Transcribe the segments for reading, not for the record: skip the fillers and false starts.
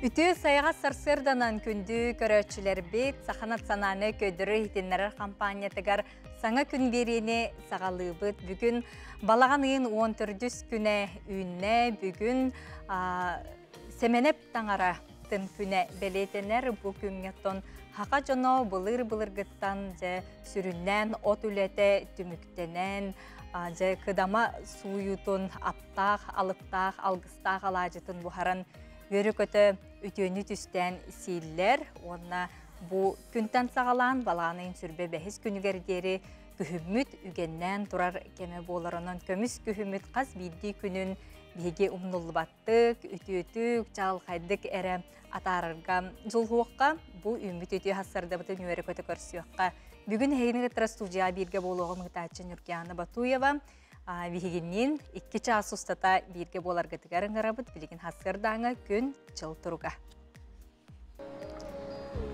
Үтүө сайаҕас сарсыарданан күндү көрөөччүлэрбит Саха национальнай көрдөрөр иһитиннэрэр хампаанньатыгар саҥа күн биэриини саҕалыыбыт. Бүгүн балаҕан ыйын 14 күнэ үүннэ. Бүгүн Сэмэнэп таҥара тын күнэ бэлиэтэнэр. Бу күҥҥэ оттон хаха дьоно былыр-былыргыттан дьэ сүрүннээн от үлэтэ түмүктэнэн, дьэ кыдама сууйуутун аптаах, алыптаах, алгыстаах алаадьытын буһаран үөрэ-көтө үтүөнү түстээн сииллэр уонна бу күнтэн саҕалаан балаҕан ыйын сүрбэ бэһис күнүгэр диэри күһүммүт үгэннээн турар кэмэ буоларынан көмүс күһүммүт хас биирдии күнүн биһиги умнуллубаттык, үтүөтүк, чаҕылхайдык эрэ атаарарга дьулуһуохха, бу үүммүт үтүө хассардабытын үөрэ-көтө көрсүөххэ. Бүгүн эһигини кытта студияҕа бииргэ буолуоҕум ыытааччы Нюркиана Батуева. Биһигинниин икки чаас устата бииргэ буоларгытыгар ыҥырабыт. Билигин сарсыардааҥы күн дьыл туруга.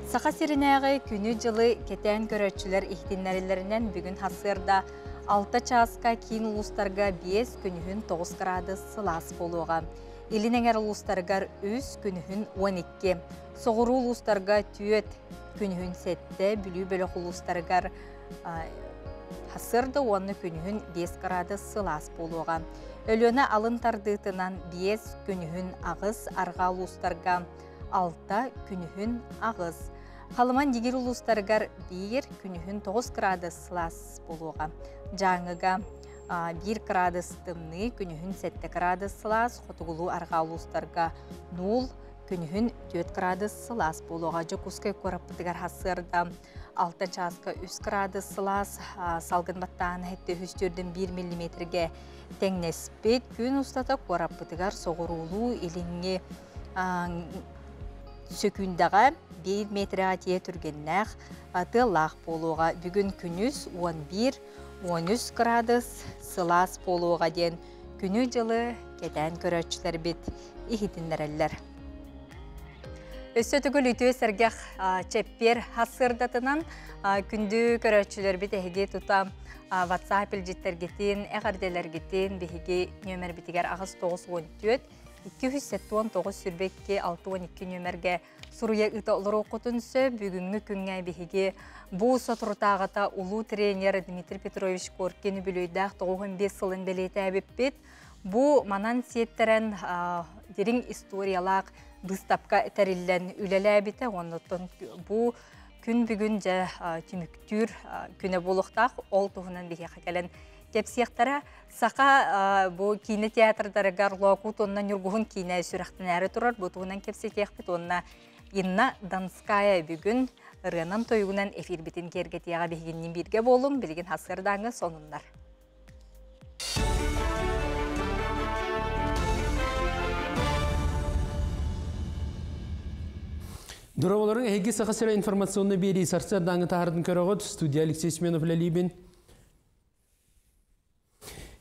Саха сиринээҕи күнү-дьылы кэтээн көрөөччүлэр иһитиннэрэллэринэн бүгүн сарсыарда 6 чааска киин улуустарга 5, күнүһүн 9 градус сылаас буолуоҕа. Илин эҥэр улуустарыгар 3, күнүһүн 12. Соҕуруу улуустарга 4, күнүһүн 7, Бүлүү бөлөх улуустарыгар Сарсыарда уонна күнүһүн 5 градус сылаас буолуоҕа. Өлүөнэ алын тардыытынан 5, күнүһүн 8, арҕаа улуустарга 6, күнүһүн 8. Халыман Дигир улуустарыгар 1, күнүһүн 9 градус сылаас буолуоҕа. Дьааҥыга 1 градус тымныы, күнүһүн 7 градус сылаас, хотугулуу арҕаа улуустарга 0, күнүһүн 4 градус сылаас буолуоҕа. Дьокуускай куораппытыгар сарсыарда 6 чааска 3 градус сылаас, салгын баттааһына 704 миллиметргэ тэҥнэспит. Күн устата куораппытыгар соҕуруулуу илиҥҥи сөкүүндэҕэ 1 метргэ тиийэ түргэннээх тыаллаах буолуоҕа. Бүгүн күнүс 11-13 градус сылаас буолуоҕа диэн күнү-дьылы кэтээн көрөөччүлэрбит иһитиннэрэллэр. Өссө төгүл үтүө сэргэх чэппиэр сарсыардатынан күндү көрөөччүлэрбит эһиги тута WhatsApp илдьиттэргитин, эҕэрдэлэргитин биһиги нүөмэрбитигэр 894 279 22 62 нүөмэргэ суруйа ыыта олоруоххутун сөп. Бүгүҥҥү күҥҥэ биһиги бу соторутааҕыта улуу тренер Дмитрий Петрович Коркин үбүлүөйдээх 95 сылын бэлиэтээбиппит. Бу манан сиэттэрэн дириҥ историялаах быыстапка тэриллэн үлэлээбитэ. Оннуттан бу күн бүгүн дьэ түмүктүүр күнэ буолуохтаах. Ол туһунан биһиэхэ кэлэн кэпсиэхтэрэ. Саха бу киинэ театрдарыгар Лоокуут уонна Ньургуһун киинэ сүрэхтэнээри турар. Бу туһунан кэпсэтиэхпит уонна Инна Донская бүгүн ырыанан тойугунан эфирбитин киэргэтиэҕэ биһигинниин бииргэ буолуҥ. Билигин сарсыардааҥҥы сонуннар. Дорооболоруҥ, эһиги Саха сирэ информационный биэрии сарсыардааҥы таһаардын көрөҕүт. Студия Алексей Семенов үлэлиибин.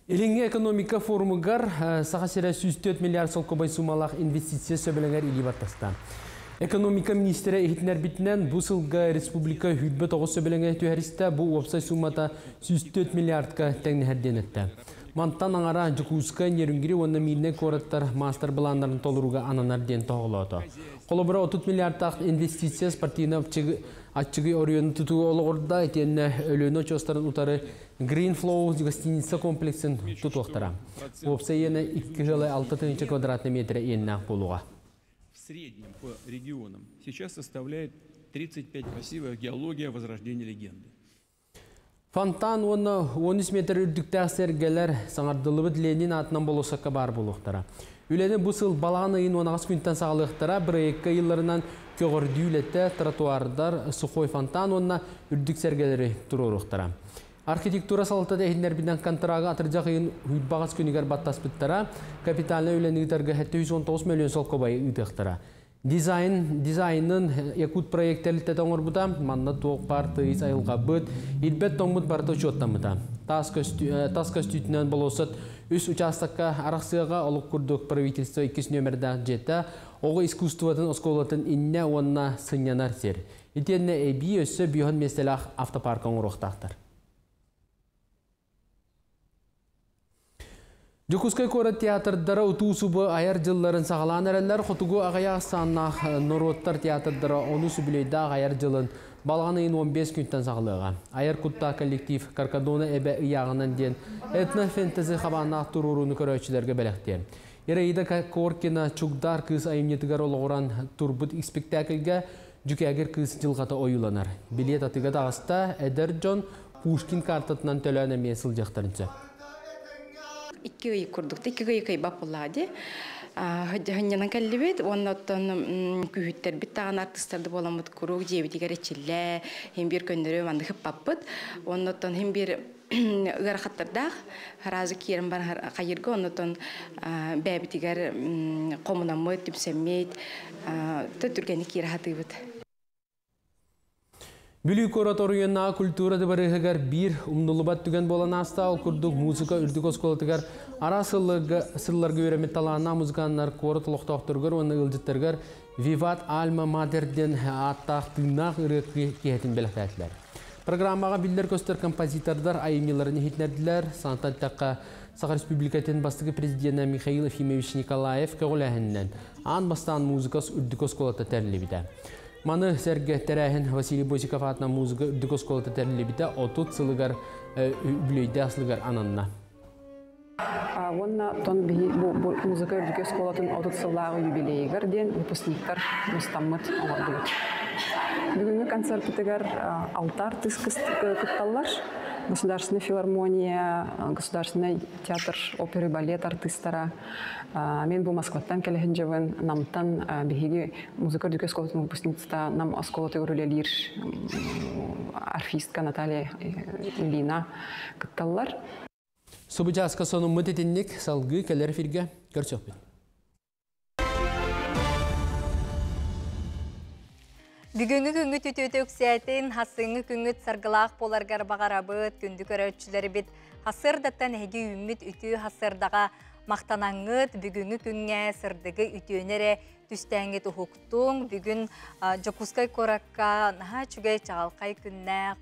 Илиҥҥи экономика форумугар Саха сирэ 104 миллиард солкуобай суумалаах инвестиция сөбүлэҥэр илии баттаста. Экономика министрэ иһитиннэрбитинэн, бу сылга республика 29 сөбүлэҥэ түһэристэ, бу уопсай суумата 104 миллиардка тэҥнэһэр диэн эттэ. Мантан аҥара Дьокуускай, Нерюнгри уонна Миирнэй куораттар маастар-былааннарын толорууга ананар диэн тоһоҕолоото. Холобура, 30 миллиардтаах инвестиция спортивнай аччыгый оройуону тутууга олоҕурда, итиэннэ Өлүөнэ очуостарын утары Green Flow гостиница комплексын тутуохтара. Уопсай иэнэ 2,6 тыһыынча квадратный метрэ иэннээх буолуоҕа. В среднем по регионам сейчас составляет 35 красивая геология возрождения легенды. Фонтан уонна 13 метр үрдүктээх сэргэлэр саҥардыллыбыт Ленин аатынан болуоссакка баар буолуохтара. Үлэни бу сыл балаҕан ыйын 18 күнтэн саҕалыахтара. Бырайыакка ыйылларынан көҕөрдүү үлэтэ, тротуардар, сухой фонтан уонна үрдүк сэргэлэри туруоруохтара. Архитектура салалтата иһитиннэрбитинэн контрагы атырдьах ыйын уйбаҕас күнүгэр баттаспыттара. Капитальнай үлэни ыытарга 719 мөлүйүөн солкуобайы ыытыахтара. Дизайн, дизайнын Якут проект тэрилтэтэ оҥорбута. Манна туох баар тыйыс айылҕабыт, ирбэт тоҥмут барыта учуоттаммыта. Тас, көстүү, тас көстүүтүнэн болуоссат үс учаастакка арахсыаҕа олох курдук правительство иккис нүөмэрдээх дьиэтэ, оҕо искусствотын оскуолатын иннэ уонна сынньанар сир. Итиэннэ эбии өссө биоһон миэстэлээх автопарка оҥоруохтаахтар. Дьокуускай куорат театрдара утуу-субу айар дьылларын саҕалаан эрэллэр. Хотугу аҕыйах ахсааннаах норуоттар театрдара онус үбүлүөйдээх айар дьылын балаҕан ыйын 15 күнтэн саҕалыаҕа. Айар куттаах коллектив Каркадона эбэ ыйааҕынан диэн этно-фэнтези хабааннаах туруорууну көрөөччүлэргэ бэлэхтиэ. Ираида Коркина Чугдаар кыыс айымньытыгар олоҕуран турбут испиктээкилгэ дьүкээгир кыыс дьылҕата ойууланар. Билиэт атыыга таҕыста, эдэр дьон Пушкин картатынан төлөөн эмиэ сылдьыахтарын сөп. Икки ый курдук, 2 ый кыйбап буллаа ди. Хынньанан кэллибит, уонна оттон күүһүттэрбит даҕаны артыыстарды буоламмыт куруук дьиэбитигэр эчиллэ, хин биир көннөрү маннык ыппаппыт. Уонна оттон хин биир ыарахаттардаах харазы киирэн бар хайырга, оннотон бэйэбитигэр хомунаммыт, түмсэммит, түргэни киирэ хатыыбыт. Бүлүү куорат оройуоннааҕы культура дыбарыаһыгар биир умнуллубат түгэн буолан ааста. Ол курдук музыка үрдүк оскуолатыгар араас сылларга, сылларга үөрэммит талааннаах музыканнар куорат олохтоохторугар уонна ыалдьыттарыгар «Виват Альма Матер» диэн ааттаах тыыннаах ырыа киэһэтин бэлэхтээтилэр. Программаҕа биллэр-көстөр композитордар айымньыларын иһитиннэрдилэр. Сантан тэххэ Саха Республикатын бастакы президенэ Михаил Ефимович Николаев көҕүлээһининэн аан бастаан музыка үрдүк оскуолата тэриллибитэ. Маны сэргэ тэрээһин Василий Босиков аатынан музыка үрдүк оскуолата тэриллибитэ 30 сылыгар үбүлүөйдээх сылыгар ананна. Уонна тон биһи бу музыка үрдүк оскуолатын 30 сыллааҕы юбилейыгар диэн выпускниктар мустаммыт оҥордубут. Бүгүҥҥү концерпытыгар алта артыыс кытталлар. Государственная филармония, Государственный театр оперы балет артыыстара. Мен бу Москваттан кэлэһин дьабын, Намтан биһиги музыка үрдүк оскуолатын выпускницата Нам оскуолатыгар үлэлиир арфистка Наталья Ильина кытталлар. Субучааска сонуммут итинник салгыы кэлэр эфиргэ көрсөхпүт. Бүгүҥҥү күҥҥүт үтүөтэ үксээтин, хасыҥҥы күҥҥүт саргылаах буоларгар баҕарабыт, күндү көрөөччүлэрбит. Хасырдаттан эһиги үүммүт үтүө хасырдаҕа махтанаҥҥыт, бүгүҥҥү күҥҥэ сырдыгы үтүөнү эрэ түстээҥҥит уһуктуҥ. Бүгүн Дьокуускай куоракка наһаа үчүгэй чаҕылхай күннээх,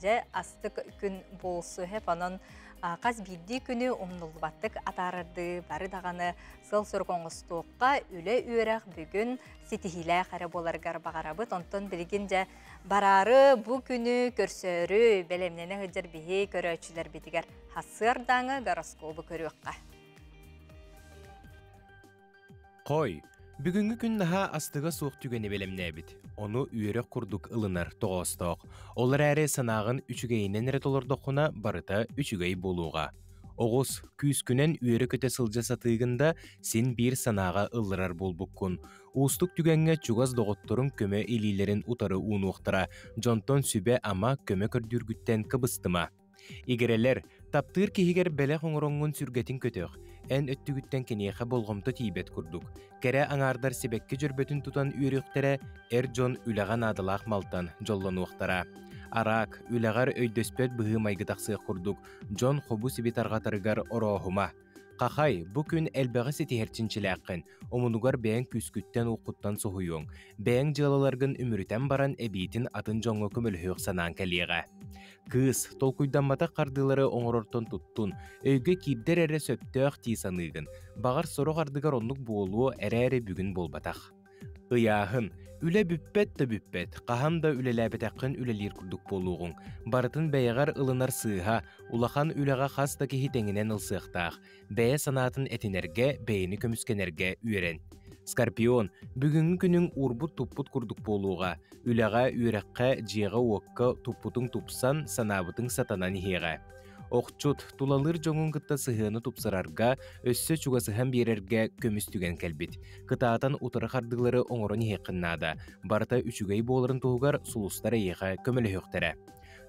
дьэ астык күн буолсу хэп. Онон хас биирдии күнү умнуллубаттык атаарардыы бары даҕаны сыл-сорук оҥостуохха, үлэ-үөрэх бүгүн ситиһиилээх эрэ буоларыгар баҕарабыт. Онтон билигин дьэ бараары бу күнү көрсөөрү бэлэмнэнэ сылдьар биһи көрөөччүлэрбитигэр хасыардааҥы гороскобу көрүөххэ. Хой, бүгүҥҥү күн наһаа астыга суох түгэни бэлэмнээбит. Ону үөрэх курдук ылынар тоҕоостоох. Ол эрээри санааҕын үчүгэйинэн эрэ толордоххуна барыта үчүгэй буолуоҕа. Оҕус, күүскүнэн үөрэ-көтө сылдьа сатыыгын да, син биир санааҕа ылларар буолбуккун. Уустук түгэҥҥэ чугас доҕотторуҥ көмө илиилэрин утары уунуохтара, дьонтон сүбэ-ама, көмө көрдүүргүттэн кыбыстыма. Игирэлэр, таптыыр киһигэр бэлэх оҥороҥҥун сүргэтин көтөх, эн өттүгүттэн киниэхэ болҕомто тиийбэт курдук. Кэрэ аҥаардар сибэкки дьөрбөтүн тутан үөрүөхтэрэ, эр дьон үлэҕэ наадалаах малтан дьоллонуохтара. Араак, үлэҕэр өйдөспөт быһыы-майгы тахсыах курдук, дьон хобу-сиби тарҕатарыгар орооһума. Хахай, бу күн элбэҕи ситиһэр чинчилээххин, омунугар бэйэҥ күүскүттэн-уоххуттан соһуйуоҥ, бэйэҥ дьыалаларгын үмүрүтэн баран эбиитин атын дьоҥҥо көмөлөһүөх санааҥ кэлиэҕэ. Кыыс, толкуйдамматах хардыылары оҥорортон туттун, өйгө киирдэр эрэ сөптөөх дии саныыгын, баҕар сорох ардыгар оннук буолуо эрээри бүгүн буолбатах. Ыйааһын. Үлэ бүппэт да бүппэт, хаһан да үлэлээбэтэххин үлэлиир курдук буолуоҕуҥ. Барытын бэйэҕэр ылынар сыыһа, улахан үлэҕэ хас да киһи тэҥинэн ылсыахтаах. Бэйэ санаатын этинэргэ, бэйэни көмүскэнэргэ үөрэн. Скорпион, бүгүҥҥү күнүҥ уурбут-туппут курдук буолуоҕа. Үлэҕэ, үөрэххэ, дьиэҕэ-уокка туппутуҥ тупсан, санаабытыҥ сатанан иһиэҕэ. Охчут, тулалыыр дьоҥҥун кытта сыһыаны тупсарарга, өссө чугасыһан биэрэргэ көмүс түгэн кэлбит. Кытаатан утары хардыылары оҥорон иһиэххин наада. Барыта үчүгэй буоларын туһугар сулустар эйиэхэ көмөлөһүөхтэрэ.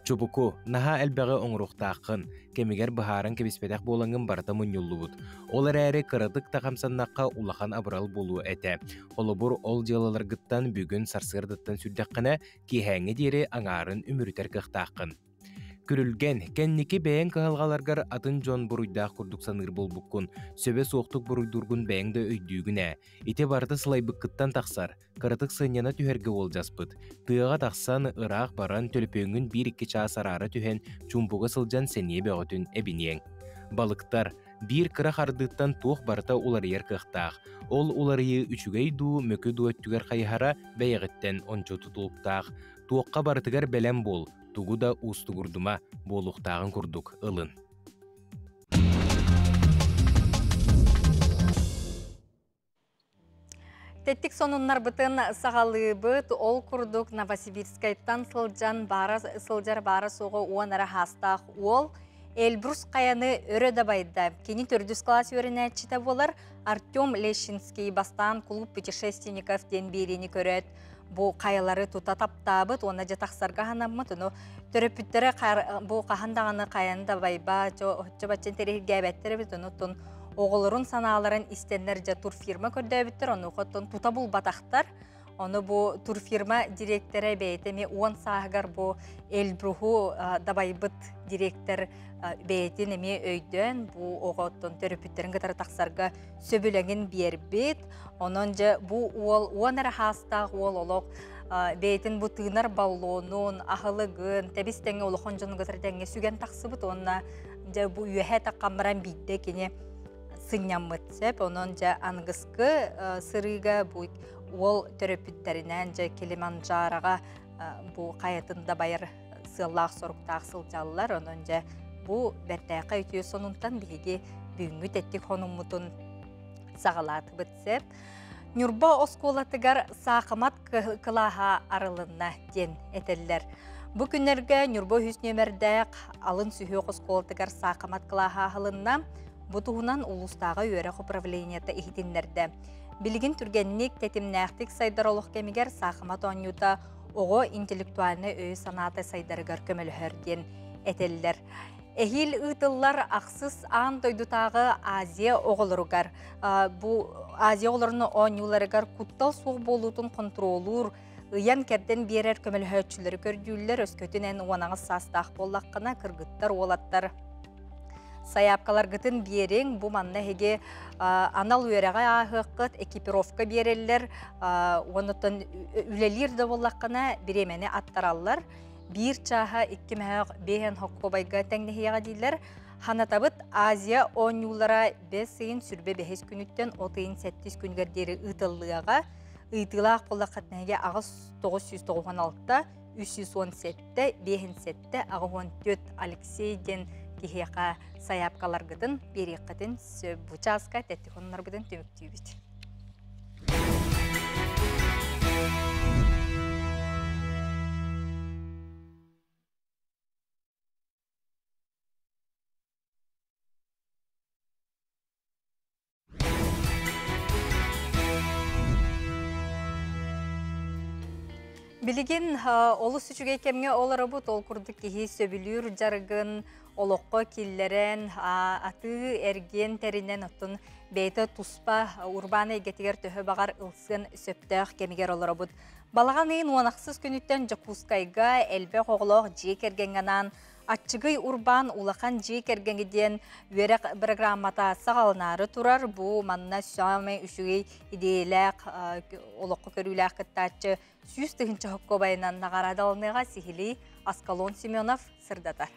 Чубуку, наһаа элбэҕи оҥоруохтааххын, кэмигэр быһааран кэбиспэтэх буолаҥҥын барыта мунньуллубут. Ол эрээри кыратык да хамсаннахха улахан абырал буолуо этэ. Холобур, ол дьыалаларгыттан бүгүн сарсыардаттан сүрдэххинэ, киэһээҥҥи диэри аҥаарын үмүрүтэр кыахтааххын. Күрүлгэн, кэнники бэйэҥ кыһалҕаларгар атын дьон буруйдаах курдук саныыр буолбуккун, сөбө суохтук буруйдуургун бэйэҥ да өйдүүгүн ээ. Ити барыта сылайбыккыттан тахсар, кыратык сынньана түһэргэ уолдьаспыт. Тыаҕа тахсан, ыраах баран, төлөпүөҥҥүн биир-икки чаас араара түһэн, чуумпуга сылдьан сэниэ бөҕөтүн эбиниэҥ. Балыктар, Биир кыра хардыыттан туох барыта уларыйар кыахтаах. Ол уларыйыы үчүгэй дуу, мөкү дуу өттүгэр хайыһара бэйэҕиттэн ончу тутулуктаах. Туохха барытыгар бэлэм буол, тугу да уустугурдума, буолуохтааҕын курдук ылын. Тэттик сонуннарбытын саҕалыыбыт. Ол курдук Новосибирскайтан сылдьан баара сылдьар баара суоҕа уон эрэ хаастаах уол Эльбрус хайаны өрө дабайда. Кини төрдүс класс үөрэнээччитэ буолар Артем Лещинский бастаан клуб путешественников диэн биэриини көрөөт бу хайалары тута таптаабыт уонна дьэ тахсарга ханаммыт. Ону төрөппүттэрэ бу хаһан даҕаны хайаны дабайба оччо бачча интэриэһиргээбэттэр эбит. Онуттан оҕолорун санааларын истэннэр дьэ турфирма көрдөөбүттэр, онуоха тута булбатахтар. Ону бу турфирма директора бэйэтэ эми 10 сааһыгар бу Эльбруһу дабайбыт директор бэйэтин эми өйдөөн бу оҕоттон төрөппүттэрин кытары тахсарга сөбүлэҥин биэрбит. Онон дьэ бу уол 10 эрэ хаастаах уол олох бэйэтин бу тыынар баллонун, аһылыгын, тэбис тэҥҥэ улахан дьону кытары тэҥҥэ сүгэн тахсыбыт. Уонна дьэ бу үөһэ таххан баран биирдэ кини сынньаммыт сөп. Онон дьэ аныгыскы сырыыга бу уол төрөппүттэринэн дьэ Килиманджароҕа бу хайатын да байар сыаллаах соруктаах сылдьаллар. Онон дьэ бу бэртээхэй үтүө сонунтан биһиги бүгүҥҥү тэттик хонуммутун саҕалаатыбыт сөп. Ньурба оскуолатыгар саахымат кылааһа арылынна диэн этэллэр. Бу күннэргэ Ньурба үһүс нүөмэрдээх алын сүһүөх оскуолатыгар саахымат кылааһа аһылынна. Бу туһунан улуустааҕы үөрэх управлениета иһитиннэрдэ. Билигин түргэнник, тэтимнээхтик сайдар олох кэмигэр саахымат оонньуута оҕо интеллектуальнай өйө-санаата сайдарыгар көмөлөһөр диэн этэллэр. Эһиил ыытыллар ахсыс аан дойдутааҕы Азия оҕолоругар бу Азия оҕолорун оонньууларыгар куттал суох буолуутун хонтуруолуур, ыйан-кэрдэн биэрэр көмөлөһөөччүлэри көрдүүллэр. Өскөтүн эн 18 саастаах буоллаххына, кыргыттар, уолаттар сайаапкаларгытын биэриҥ. Бу манна эһиги анал үөрэҕи ааһыаххыт, экипировка биэрэллэр, оннуттан үлэлиир да буоллаххына бириэмэни аттараллар. Биир чааһа икки мөһөөх биэһэн хоккобайга тэҥнэһиэҕэ дииллэр. Ханатабыт Азия оонньуулара бэс ыйын сүрбэ бэһис күнүттэн от ыйын сэттис күнүгэр диэри ыытыллыаҕа. Ыйтыылаах буоллаххытына эһиги 8 996 317 57 84 Алексей диэн киһиэхэ сайаапкаларгытын биэриэххитин сөп. Бу чааска тэттик хоннорбутун түмүктүүбүт. Билигин олус үчүгэй кэмҥэ олоробут, ол курдук киһи сөбүлүүр дьарыгын олоххо киллэрэн, атыы эргиэн тэринэн, оттон бэйэтэ туспа урбаан эйгэтигэр төһө баҕар ылсыан сөптөөх кэмигэр олоробут. Балаҕан ыйын 16 күнүттэн Дьокуускайга элбэх оҕолоох дьиэ кэргэҥҥэ анаан Аччыгый урбаан улахан дьиэ кэргэҥҥэ диэн үөрэх программата саҕаланаары турар. Бу манна саамай үчүгэй идиэйэлээх, олоххо көрүүлээх кыттааччы 100 000 хоккобайынан наҕараадаланыаҕа. Сиһилии Аскалон Семенов сырдатар.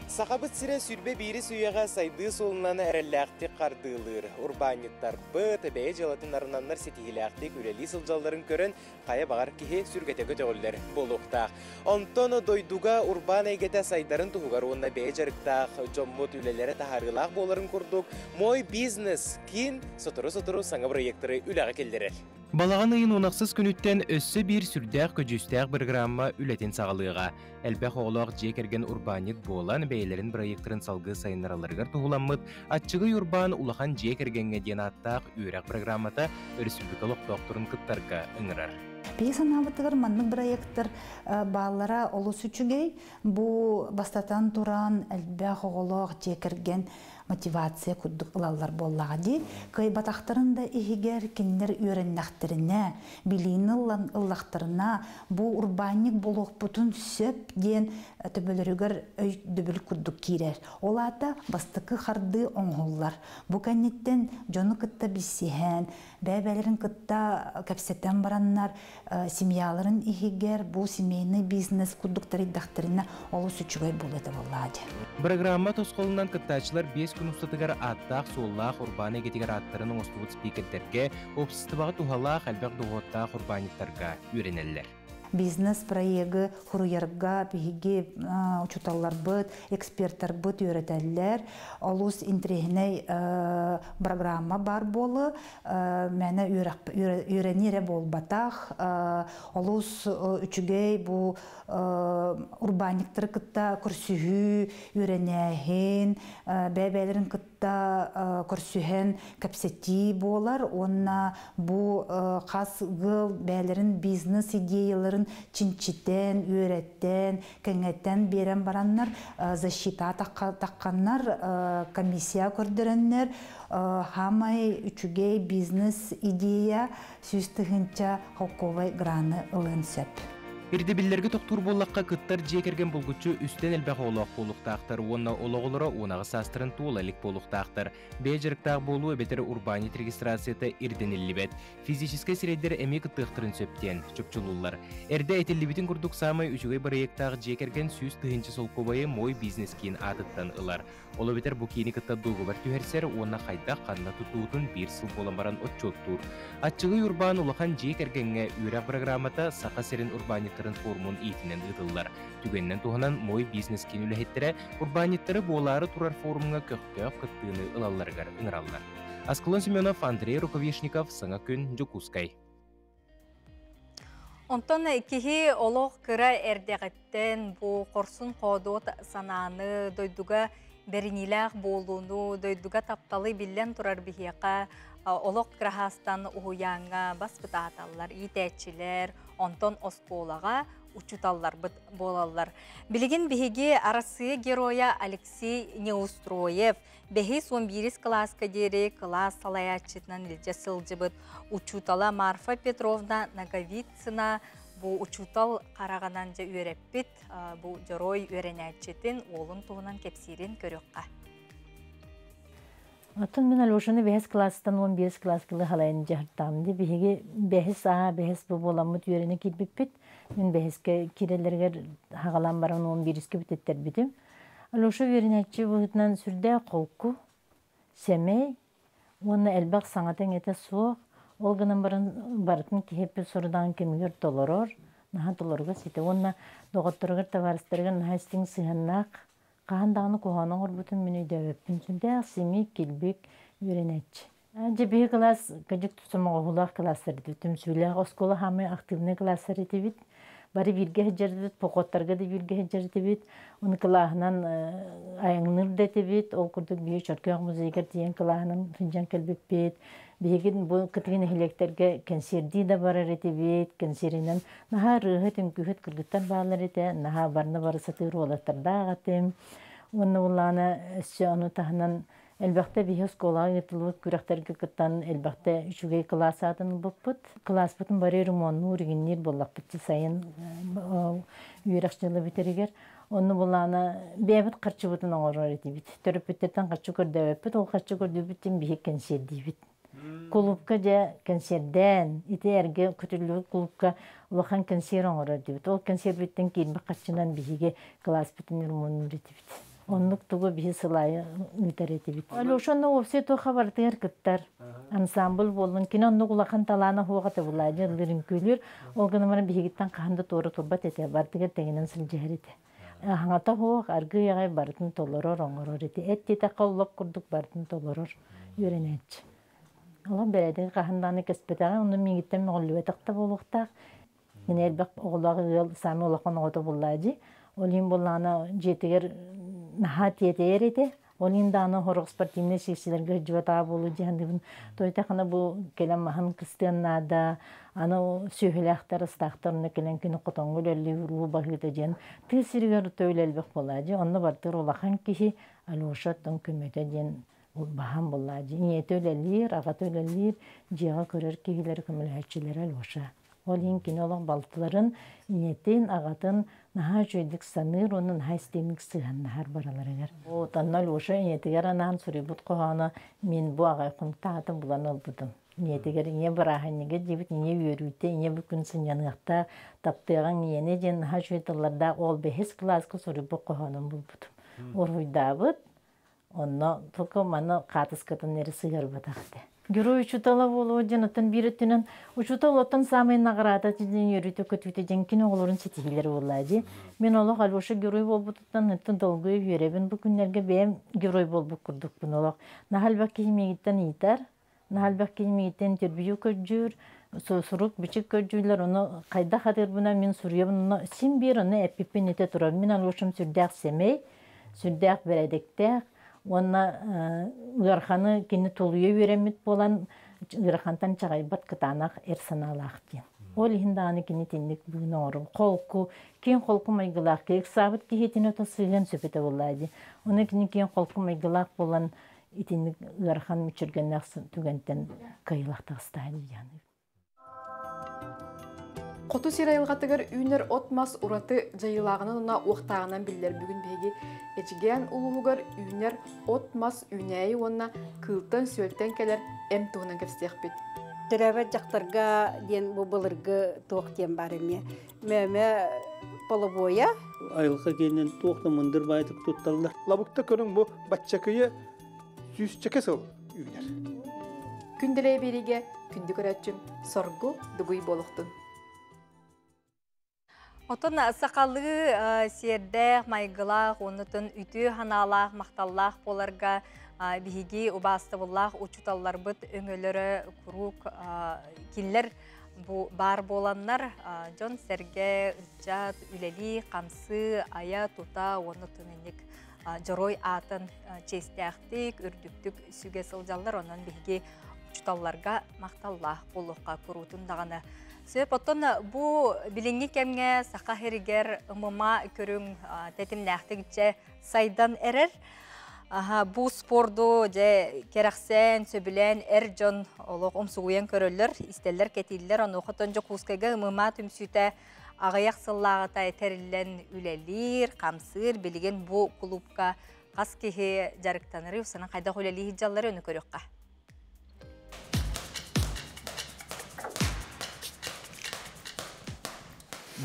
Сахабыт сирэ сүрбэ биирис үйэҕэ сайдыы суолунан эрэллээхтик хардыылыыр. Урбаанньыттарбыт бэйэ дьыалатын арынаннар ситиһиилээхтик үлэлии сылдьалларын көрөн, хайа баҕар киһи сүргэтэ көтөҕүллэр буолуохтаах. Онтон дойдуга урбаан эйгэтэ сайдарын туһугар уонна бэйэ дьарыктаах дьоммут үлэлэрэ таһаарыылаах буоларын курдук Мой бизнес киин сотору-сотору саҥа проекттары үлэҕэ киллэрэр. Балаҕан ыйын 16 күнүттэн өссө биир сүрдээх көдьүүстээх программа үлэтин саҕалыаҕа. Элбэх оҕолоох дьиэ кэргэн урбаанньыт буолан, бэйэлэрин проекттарын салгыы сайыннаралларыгар туһуламмыт Аччыгый урбаан улахан дьиэ кэргэҥҥэ диэн ааттаах үөрэх программата өрөспүүбүлүкэ олохтоохторун кыттарга ыҥырар. Биһиги санаабытыгар маннык проекттар бааллара олус үчүгэй. Бу бастатан туран элбэх оҕолоох дьиэ кэргэн мотивация курдук ылаллар буоллаҕа дии. Кыайбатахтарын да иһигэр кинилэр үөрэннэхтэринэ, билиини ылан ыллахтарына, бу урбаанньык буолуохпутун сөп диэн төбөлөрүгэр өйдөбүл курдук киирэр. Ол аата бастакы хардыы оҥоһуллар. Бу кэнниттэн дьону кытта билсиһэн, бэйэ-бэйэлэрин кытта кэпсэтэн бараннар, семьяларын иһигэр бу семейный бизнес курдук тэрийдэхтэринэ олус үчүгэй буолуо этэ буоллаа дии. Программа тосхолунан кыттааччылар 5 күн устатыгар ааттаах-суоллаах урбаан эйгэтигэр ааттарын оҥостубут спикердэргэ, уопсастыбаҕа туһалаах элбэх дохуоттаах урбаанньыттарга үөрэнэллэр. Бизнес-проегы хуруйарга биһиги учууталларбыт, экспертарбыт үөрэтэллэр. Олус интэриэһинэй программа бар буолу, мээнэ үөрэнии эрэ буолбатах. Олус үчүгэй бу урбаанньыктары кытта көрсүһүү, үөрэнээһин, бэйэ-бэйэлэрин кытта көрсүһэн кэпсэтии буолар уонна бу хас ыал бэйэлэрин бизнес идеяларын чинчитэн, үөрэттэн, кэҥэтэн биэрэн бараннар, защита тахханнар, комиссия көрдөрөннөр, хамай үчүгэй бизнес идея 100 000 холкуобай граны ылыан сөп. Ирдэбиллэргэ тохтуур буоллахха, кыттар дьиэ кэргэн булгуччу үстэн элбэх оҕолоох буолуохтаахтар уонна ол оҕолоро 18 саастарын туола илик буолуохтаахтар. Бэйэ дьарыктаах буолуу эбэтэр урбаанньыт регистрацията ирдэниллибэт. Физическэй сирэйдэр эмиэ кыттыахтарын сөп диэн чопчулууллар. Эрдэ этиллибитин курдук, саамай үчүгэй бырайыактаах дьиэ кэргэн 100 000 солкуобайы «Мой бизнес» киин аатыттан ылар. Ол эбэтэр бу киини кытта дуогабар түһэрсэр уонна хайдах ханна тутуутун биир сыл буолан баран отчуоттуур. Аччыгый урбаан улахан дьиэ кэргэҥҥэ үөрэх программата Саха сирин урбаанньыттарын форумун иитинэн ыытыллар. Түгэнинэн туһанан, «Мой бизнес» киин үлэһиттэрэ урбаанньыттары буолаары турар форумҥа көхтөөх кыттыыны ылалларыгар ыҥыраллар. Аскалон Семенов, Андрей Рукавишников, Саҥа күн, Дьокуускай. Онтон киһи олох кыра эрдэҕиттэн бу хорсун хоодуот санааны, дойдуга бэриниилээх буолууну, дойдуга тапталы биллэн турар биһиэхэ олох кыра саастан уһуйааҥҥа баспытааталлар, иитээччилэр, онтон оскуолаҕа учууталларбыт буолаллар. Билигин биһиги Арассыыйа геройа Алексей Неустроев бэһис 11-ис кылааска диэри кылаас салайааччытынан илдьэ сылдьыбыт учуутала Марфа Петровна Ноговицына бу учуутал хараҕынан дьэ үөрэппит бу дьоруой үөрэнээччитин уолун туһунан кэпсиирин көрүөххэ. Оттон мин Алешаны бэһис кылаастан 11 кылааска халайын дьаһартаам. Биһиги бэһис А, бэһис Б буоламмыт үөрэнэ киирбиппит. Мин бэһискэ киирэллэригэр хагалаан баран 11-искэ бүтэттербитим. Алеша үөрэнээччи быһыытынан сүрдээх холку, сэмэй, уонна элбэх саҥата-иҥэтэ суох, ол гынан баран барытын киһи сорудаҕын кэмигэр толорор, наһаа толоругас этэ. Уонна доҕотторугар, табаарыстарыгар наһаа истиҥ сыһыаннаах, хаһан даҕаны куһаҕаны оҥорбутун мин өйдөөбөппүн. Сүрдээх симик, килбик үөрэнээччи. Дьэ биһи кылаас кырдьык сомоҕоһуулаах кылаастар этибит, түмсүүлээх оскуола хаамай активный кылаастар этибит. Бары бииргэ сылдьарбыт, походтарга да бииргэ сылдьар этибит. Ону кылааһынан айанныыр да этибит. Ол курдук биһи Чөркөөх музейыгар тиийэн кылааһынан сылдьан кэлбиппит. Биһиги бу кытыы нэһилиэктэргэ кэнсиэрдии да барар этибит. Кэнсиэринэн наһаа ырыаһыт, үҥкүүһүт кыргыттар бааллар этэ. Наһаа барны бары сатыыр уолаттардаах этим. Уонна улаана өссө ону таһынан элбэхтэ биһи оскуолаҕа ыытыллыбыт күрэхтэргэ кыттан элбэхтэ үчүгэй кылаас аатын ылбыппыт. Кылааспытын бары ремоннуур, игинниир буоллахпыт сайын үөрэх дьыла бүтэригэр. Онну булаана бэйэбит харчыбытын оҥорор этибит. Төрөппүттэртэн харчы көрдөөбөппүт, ол харчы көрдүүбүттэн биһи кэнсиэрдиибит. Кулуупка дьэ кэнсиэрдээн, ити эргэ көтүллүбүт кулуупка улахан кэнсиэр оҥорор этибит. Ол кэнсиэрбиттэн киирбит харчынан биһиги кылааспытын ремоннуур этибит. Оннук тугу биһи сылайы ыытар этибит. Алеша вообще туохха барытыгар кыттар. Ансамбль буоллун. Кини оннук улахан талаана суох этэ булаадьы ыллыыр үҥкүүлүүр. Ол гынан баран биһигиттэн хаһан да туора турбат этэ. Барытыгар тэҥинэн сылдьыһар этэ. Хаҥата суох, аргыый аҕай барытын толорор, оҥорор этэ. Эт диэтэххэ оллоп курдук барытын толорор үөрэнээччи. Олох бэрээдэги хаһан даҕаны кэспэтэҕэ, онно миигиттэн мөҕүллүбэтэх да буолуохтаах. Мин элбэх оҕолоох ыал саамай улахан оҕото буоллаа дии. Ол иһин буоллаҕына дьиэтигэр наһаа тиэтэйэр этэ. Ол иһин даҕаны сорох спортивнай секцияларга сылдьыбатаҕа буолуо дии саныыбын. Тойтахына бу кэлэн маһын кыстыан наада, аны сүөһүлээхтэр, астаахтар онно кэлэн күнү хотоҥҥо үлэлиир уу баһыыта диэн тыа сиригэр өтө элбэх буолаа дии. Онно бардыр улахан киһи Алеша оттон көмөтө диэн баһаам буоллаа дии. Ийэтэ үлэлиир, аҕата үлэлиир, дьиэҕэ көрөр киһилэри көмөлөһөөччүлэрэ Алеша. Ол иһин кини олох балтыларын, ийэтин, аҕатын наһаа үчүгэйдик саныыр уонна наһаа истиҥник сыһыаннаһар барыларыгар. Онно Алеша ийэтигэр анаан суруйбут хоһооно мин бу аҕай хонтаатын булан ылбытым. Ийэтигэр ийэ бырааһынньыга диэбит, ийэ үөрүүтэ, ийэ бу күн сынньаныахта, таптыаҕыҥ ийэни диэн наһаа үчүгэй тыллардаах ол бэһис кылааска суруйбут хоһоонун булбутум. Уруһуйдаабыт. Онно только маны хаатыскатын эрэ сыһыарбатах этэ. Герой учуутала буолуо диэн оттон биир өттүнэн учуутал оттон саамай награда диэн үөрүүтэ көтүүтэ диэн кини оҕолорун ситиһиилэрэ буоллаа дии. Мин олох Алеша герой буолбутуттан оттон долгуйа үөрэбин. Бу күннэргэ бэйэм герой буолбут курдукпун олох. Наһаа элбэх киһи миигиттэн ыйытар, наһаа элбэх киһи миигиттэн интервью көрдүүр, сурук бичик көрдүүллэр, ону хайдах хатыырбынан мин суруйабын, ону син биир ону эппиппин этэ турабын. Мин Алешам сүрдээх сэмэй, сүрдээх бэрээдэктээх, уонна ыараханы кини тулуйа үөрэммит буолан ыарахантан чаҕыйбат кытаанах эр санаалаах диэн. Ол иһин даҕаны кини итинник быһыыны оҥорор. Холку, киэҥ холку майгылаах киһи ыксаабыт киһитин ото сыыһыан сөп этэ буоллаа дии. Ону кини киэҥ холку майгылаах буолан итинник ыарахан мүччүргэннээх түгэнтэн кыайыылаах таҕыстаҕа дии саныыбын. Хоту сир айылҕатыгар үүнэр от-мас ураты дьайыылааҕынан уонна уохтааҕынан биллэр. Бүгүн биһиги Эдьигээн улууһугар үүнэр от-мас үүнээйи уонна кыылтан-сүөлтэн кэлэр эм туһунан кэпсиэхпит. Төрөөбөт дьахтарга диэн бу былыргы туох диэн баар эмиэ. Мөмө полобуойа. Айылҕа киэнин туох да мындыр баайтык тутталлар. Лабыкта көрүҥ бу баччакыйы сүүсчэкэ сыл үүнэр. Күндэлэй биэриигэ күндү көрөөччүм соргу дугуй буолуохтун. Отон сахалыы сиэрдээх, майгылаах, оннутун үтүө санаалаах, махталлаах буоларга биһиги убаастабыллаах учууталларбыт өҥөлөрө куруук кинилэр бу баар буоланнар дьон-сэргэ, ыччат үлэлии, хамсыы, айа, тута уонна инник дьоруой аатын чиэстээхтик, үрдүктүк сүгэ сылдьаллар. Онон биһиги учууталларга махталлаах буолуохха куруутун даҕаны. Сөп, оттон бу билиҥҥи кэмҥэ саха сиригэр ММА көрүҥ тэтимнээхтик сайдан эрэр. Бу спорду дьэ кэрэхсээн, сөбүлээн эр дьон олох умсугуйан көрөллөр, истэллэр, кэтииллэр. Онуоха Дьокуускайга ММА түмсүүтэ аҕыйах сыллааҕыта тэриллэн үлэлиир, хамсыыр. Билигин бу клубка хас киһи дьарыктанары, санан хайдах үлэлиир дьаллары өну көрүөххэ.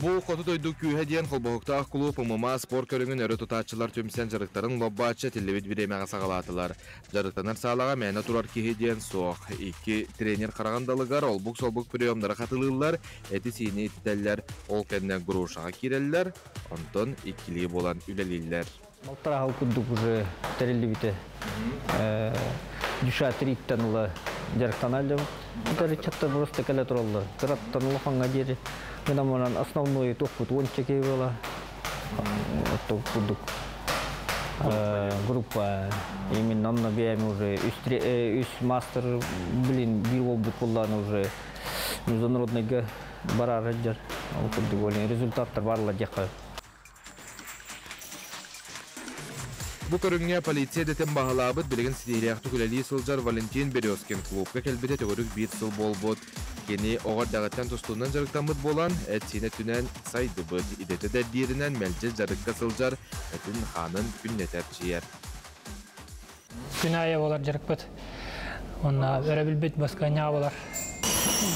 Бу хоту дойду күүһэ диэн холбоһуктаах клуб ММА спорт көрүҥүн өрө тутааччылар түмсэн дьарыктарын лоббааччы тиллибит бириэмэҕэ саҕалаатылар. Дьарыктанар саалаҕа мээнэ турар киһи диэн суох. Икки тренер хараҕын далыгар олбук-солбук приемнары хатылыыллар, эти-сиини ититэллэр, ол кэннэ грушаҕа киирэллэр, онтон иккилии буолан үлэлииллэр. Балтараа курдук уже тэриллибитэ. Душа триттен ыла дьарыктаналлар. Чаттар просто кэлэ тураллар. Кыраттан улаханга диэри. Гынан основной тохпут он чеке была. Курдук группа. Именно онно бэйэм уже үс мастер, блин, биир болбут буллан уже международныйга барар жар. Ол курдук результаттар барла диэххэ. Бу көрүҥҥэ полиция дэтин баһылаабыт билигин ситиһиилээхтик үлэлии сылдьар Валентин Березкин клубка кэлбитэ төгүрүк биир сыл буолбут. Кини оҕо эрдэҕиттэн тустуунан дьарыктаммыт буолан, эт-сиин өттүнэн сайдыбыт, идэтэ да дииринэн мэлдьи дьарыкка сылдьар, этин хаанын күннэтэ эрчийэр. Күн аайы болар дьарыкпыт. Онно өрөбүлбүт басканьа болар.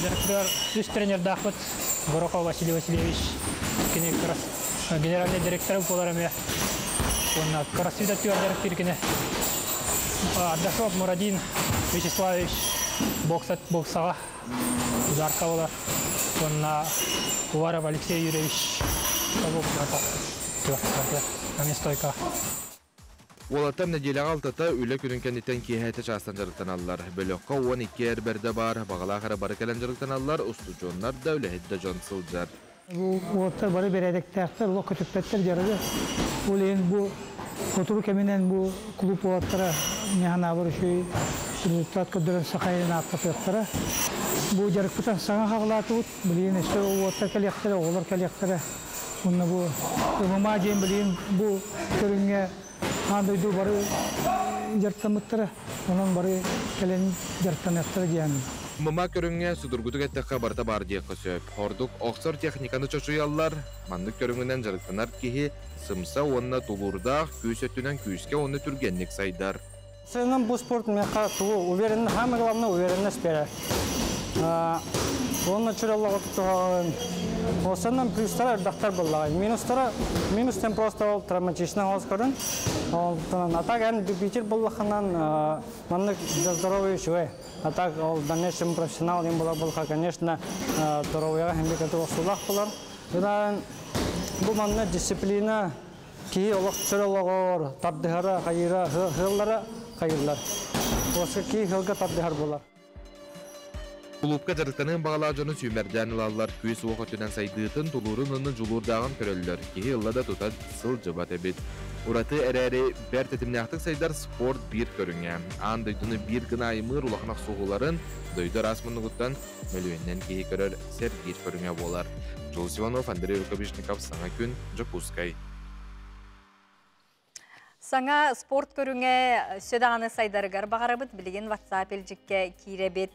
Дьарыктыгар үс тренердаахпыт Горохов Василий Васильевич, кини генеральный директор болар эмиэ. Онно кроссфит өттүгэр дьарыктыыр кини. Ардашов Мурадин Вячеславович боксаҕа ударка болар. Онно Уваров Алексей Юрьевич стойка. Уолаттар нэдиэлэҕэ алтата үлэ күнүн кэнниттэн киэһэтэ чаастан дьарыктаналлар. Бөлөххө 12 эр бэрдэ баар, баҕалаах эрэ бары кэлэн дьарыктаналлар, устудьуоннар да, үлэһит да дьон сылдьар. Уолаттар бары бэрээдэктээхтэр, олох көтүппэттэр дьарыгы. Ол иһин бу сотору кэминэн бу клуб уолаттара ньаһанаабар үчүгэй результат көрдөрөн сахайын ааттатыахтара. Бу дьарыкпытан саҥа хаҕалаатыбыт. Билигин өссө уолаттар кэлиэхтэрэ, оҕолор кэлиэхтэрэ. Онно бу ММА диэн билигин бу көрүҥҥэ аан дойду бары дьарыктаммыттара. Онон бары кэлэн дьарыктаныахтара диэн. ММА көрүҥҥэ судургутук эттэххэ барыта баар диэххэ сөп. Ордук охсор техниканы чочуйаллар. Маннык көрүҥүнэн дьарыктанар киһи сымса уонна тулуурдаах, күүс өттүнэн күүскэ уонна түргэнник сайдар. Сынам бу спорт меха тугу уверен, самое главное уверенность берер. Онно чүрөллөҕө туһаҕын. Осаннан плюстара элбэхтэр буоллаҕай. Минустара минус тем просто ол травматичный оҕус көрүн. Ол а так эн любитель буоллаххынан маннык для здоровья үчүгэй. А так ол в дальнейшем профессионал им була булха, конечно, здоровьяга хэмби көтү охсуулаах булар. Гынан бу манна дисциплина киһи олох чөрөллөҕөр тардыһара хайыра хыаллара хайырлар. Оска киһи хылга тардыһар булар. Кулуупка дьарыктаныан баҕалаах дьону сүүмэрдээн ылаллар, күүс-уох өттүнэн сайдыытын, тулуурун уонна дьулуурдааҕын көрөллөр, киһи ылла да тута сылдьыбат эбит. Ураты эрээри, бэрт тэтимнээхтик сайдар спорт биир көрүҥэ. Аан дойдуну биир гына аймыыр улахан охсуһууларын дойду араас муннугуттан мөлүйүөнүнэн киһи көрөр сэргиир көрүҥэ буолар. Джулс Иванов, Андрей Рукавишников, Саҥа күн, Дьокуускай. Саҥа спорт көрүҥэ өссө даҕаны сайдарыгар баҕарабыт, билигин WhatsApp илдьиккэ киирэбит.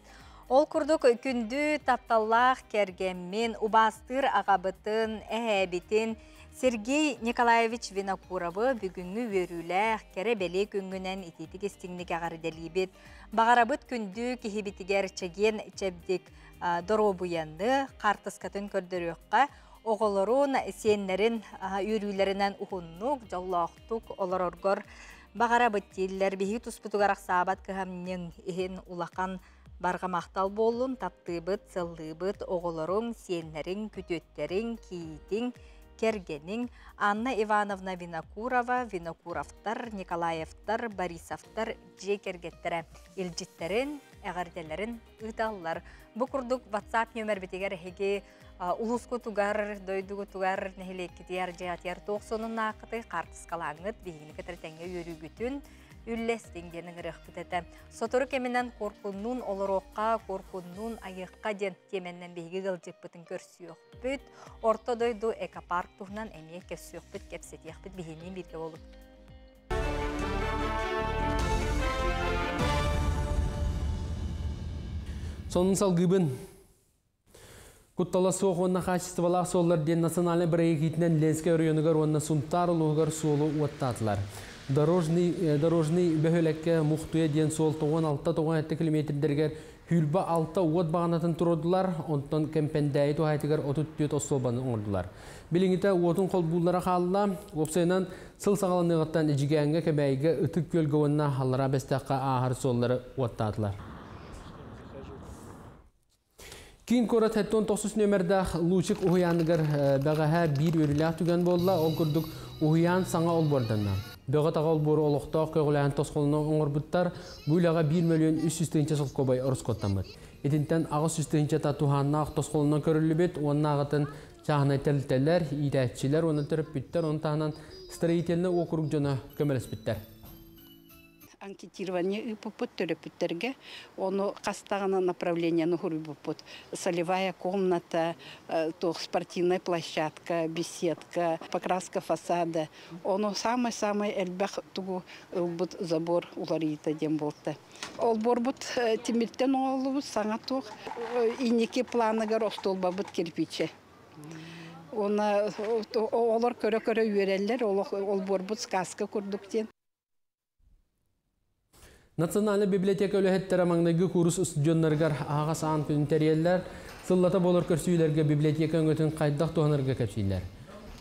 Ол курдук күндү тапталлаах кэргэммин, убаастыыр аҕабытын, эһээбитин Сергей Николаевич Винокуровы бүгүҥҥү үөрүүлээх, кэрэ-бэлиэ күҥҥүнэн итиитик истиҥник эҕэрдэлиибит. Баҕарабыт күндү киһибитигэр чэгиэн чэбдик доруобуйаны, хаартыскатын көрдөрүөххэ, оҕолорун, сиэннэрин үөрүүлэринэн уһуннук, дьоллоохтук олороргор баҕарабыт дииллэр. Биһиги туспутугар ахсаабат кыһамньыҥ иһин улахан барҕа махтал буоллун, таптыыбыт, сыллыыбыт, оҕолоруҥ, сиэннэриҥ, күтүөттэриҥ, кийиитиҥ, кэргэниҥ Анна Ивановна Винокурова, Винокуровтар, Николаевтар, Борисовтар дьиэ кэргэттэрэ илдьиттэрин, эҕэрдэлэрин ыыталлар. Бу курдук WhatsApp нүөмэрбитигэр эһиги улуускутугар, дойдугутугар, нэһилиэккитигэр, дьиэҕитигэр туох сонуннааххытый хаартыскалааҥҥыт биһигини кытары тэҥҥэ үөрүүгүтүн үллэстиҥ диэн ыҥырыахпыт этэ. Сотору кэминэн Куоркуннуун олоруохха, Куоркуннуун айыахха диэн тиэмэннэн биһиги ыалдьыппытын көрсүөхпүт. Орто дойду экопарк туһунан эмиэ кэпсиэхпит, кэпсэтиэхпит биһиниин бииргэ болун. Сонун салгыыбын. Куттала суох уонна хаачыстыбалаах суоллар диэн национальнай бырайыак иитинэн Ленскэй оройуонугар уонна Сунтаар улууһугар суолу уоттаатылар. Дорожный, дорожный бөһүөлэккэ Мухтуйа диэн суол 96-97 километрдэригэр Хүрбэ алта уот баҕанатын туруордулар, онтон Кэмпэндээйи туһаайытыгар 34 остуолбаны оҥордулар. Билиҥҥитэ уотун холбууллара хаалла. Уопсайынан, сыл саҕаланыаҕыттан Эдьигээҥҥэ, Кэбээйигэ, Ытык Күөлгэ уонна Аллараа Бэстээххэ ааһар суоллары уоттаатылар. Киин куорат 79 нүөмэрдээх Лучик уһуйааныгар бэҕэһээ биир үөрүүлээх түгэн буолла. Ол курдук уһуйаан саҥа олбуорданна. Бөҕө-таҕа олбуору олохтоох көҕүлээһин тосхолунан оҥорбуттар. Бу үлэҕэ 1 мөлүйүөн 300 тыһыынча солкуобай ороскуоттаммыт. Итинтэн 800 тыһыынчата туһааннаах тосхолунан көрүллүбүт уоннааҕытын чааһынай тэрилтэлэр, иитээччилэр уонна төрөппүттэр, ону таһынан строительнай уокурук дьоно көмөлөспүттэр. Анкетирование ыыппыппыт төрөппүттэргэ, ону хас даҕаны направлениены суруйбуппут. Солевая комната, туох спортивная площадка, беседка, покраска фасада. Ону самый-самый элбэх тугу ылбыт забор уларыйыта диэн буолта. Олбуорбут тимиртэн оҥоһуллубут саҥа туох инники планыгар остуолбабыт кирпичи. Уонна оҕолор көрө-көрө үөрэллэр, олбуорбут сказка курдук диэн. Национальнай библиотека үлэһиттэрэ маҥнайгы куурус устудьуоннарыгар аһаҕас аан күнүн тэрийэллэр, сыллата буолар көрсүһүүлэргэ библиотека өҥөтүн хайдах туһанарга кэпсииллэр.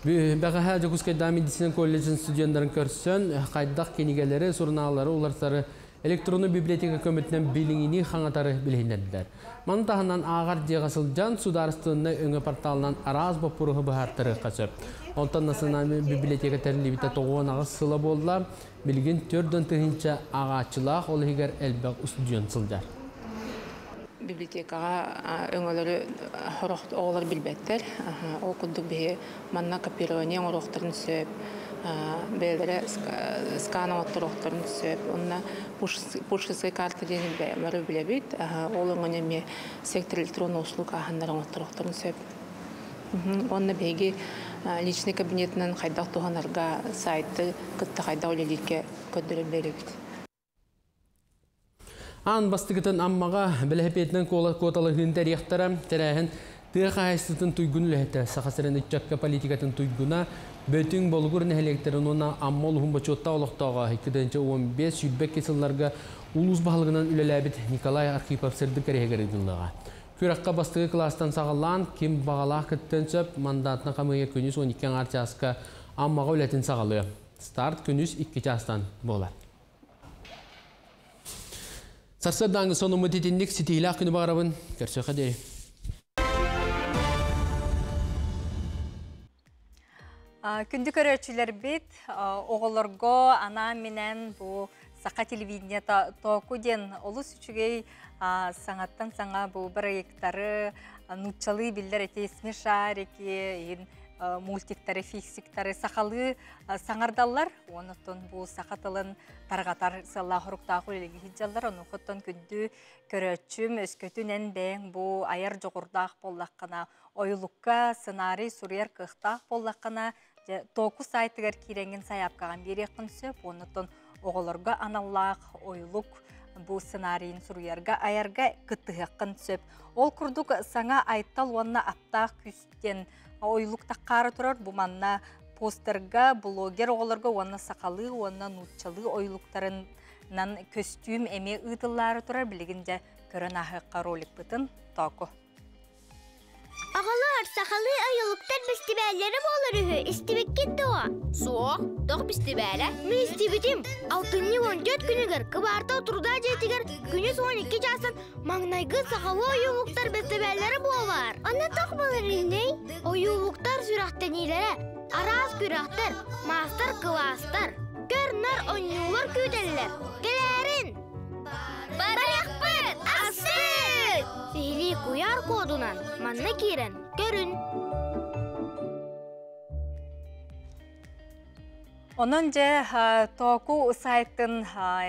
Бэҕэһээ Дьокуускайдааҕы медицина колледжын студеннарын көрсөн, хайдах кинигэлэри, сурунааллары уларсары электроннай библиотека көмөтүнэн билиҥини хаҥатары билиһиннэрдилэр. Маны таһынан ааҕар дьиэҕэ сылдьан, судаарыстыбаннай өҥө порталынан араас боппуруоһу быһаартарыахха сөп. Онтон Национальнай библиотека тэриллибитэ 98 сыла буолла. Билигин 40 тыһыынча ааҕааччылаах, ол иһигэр элбэх устудьуон сылдьар. Библиотекаҕа өҥөлөрү сорох оҕолор билбэттэр. Ол курдук биһи манна копирование оҥоруохтарын сөп, бэйэлэрэ скан оҥотторуохтарын сөп. Онно пушкинская карта диэн бары билэбит. Ол өҥөнү эмиэ сектор электронных услуг ааһаннар оҥотторуохтарын сөп. Онно биһиги личный кабинетинэн хайдах туһанарга, сайты кытта хайдах үлэлииргэ көрдөрөн биэрэбит. Аан бастакытын Аммаҕа бэлэһипиэтинэн куоталаһыыны тэрийиэхтэрэ. Тэрээһин тыа хаһаайыстыбатын туйгун үлэһитэ, Саха сирин ыччакка политикатын туйгуна, Бөтүҥ, Болугур нэһилиэктэрин уонна Амма улууһун бочуоттаах олохтооҕо 2015-22 сылларга улуус баһылыгынан үлэлээбит Николай Архипов сырдык кэриэһигэр ыытыллыаҕа. Күрэххэ бастакы кылаастан саҕалаан, ким баҕалаах кыттыан сөп, мандатына хамыыһыйа күнүс 12 аҥаар чааска Аммаҕа үлэтин саҕалыа. Старт күнүс 2 чаастан буолар. Сарсыардааҥҥы сонуммут итинник ситиилээх күнү баҕарабын. Көрсүөххэ диэри. Күндү көрөөччүлэрбит, оҕолорго анаан-минээн бу саха телевидениета Току диэн олус үчүгэй саҥаттан саҥа бу проекттары нууччалыы биллэр эти смешарики, мультиктары, фиксиктары сахалыы саҥардаллар. Онон бу саха тылын тарҕатар сыаллаах хоруктаах үлэлиги сылдьаллар. Онуохуттан күндү көрөөччүм, өскөтүн эн бэйэҥ бу айар дьоҕурдаах буоллаххына, ойулукка сценарий суруйар кыахтаах буоллаххына, дьэ, Току сайтыгар киирэҥҥин сайаапкаҕын биэриэххин сөп. Оннуттан оҕолорго аналлаах ойулук бу сценарийын суруйарга, айарга кыттыһыаххын сөп. Ол курдук саҥа Айтал уонна Аптаах күүс диэн ойулук таххаара турар. Бу манна постерга, блогер оҕолорго уонна сахалыы уонна нууччалыы ойулуктарынан көстүүм эмиэ ыытыллаары турар. Билигин дьэ көрөн ааһыахха роликпытын Току. Оҕолор, сахалыы ойулуктар бэстибээллэрэ буолар үһү, истибиккит дуо? Суох, тоҕ бэстибээлэ? Мин истибитим. Алтынньы 14 күнүгэр кыбаартал труда дьиэтигэр күнүс 12 чаастан маҥнайгы сахалыы ойуулуктар бэстибээллэрэ буолар. Аны тох буолар үһүнүй? Ойуулуктар сүрэхтэниилэрэ, араас күрэхтэр, маастар-кылаастар, көр-нар оонньуулар күүтэллэр. Кэлээрин! Барыахпыт! Астык! Сиһилии куйаар кодунан манна киирэн көрүн. Онон дьэ Току сайтын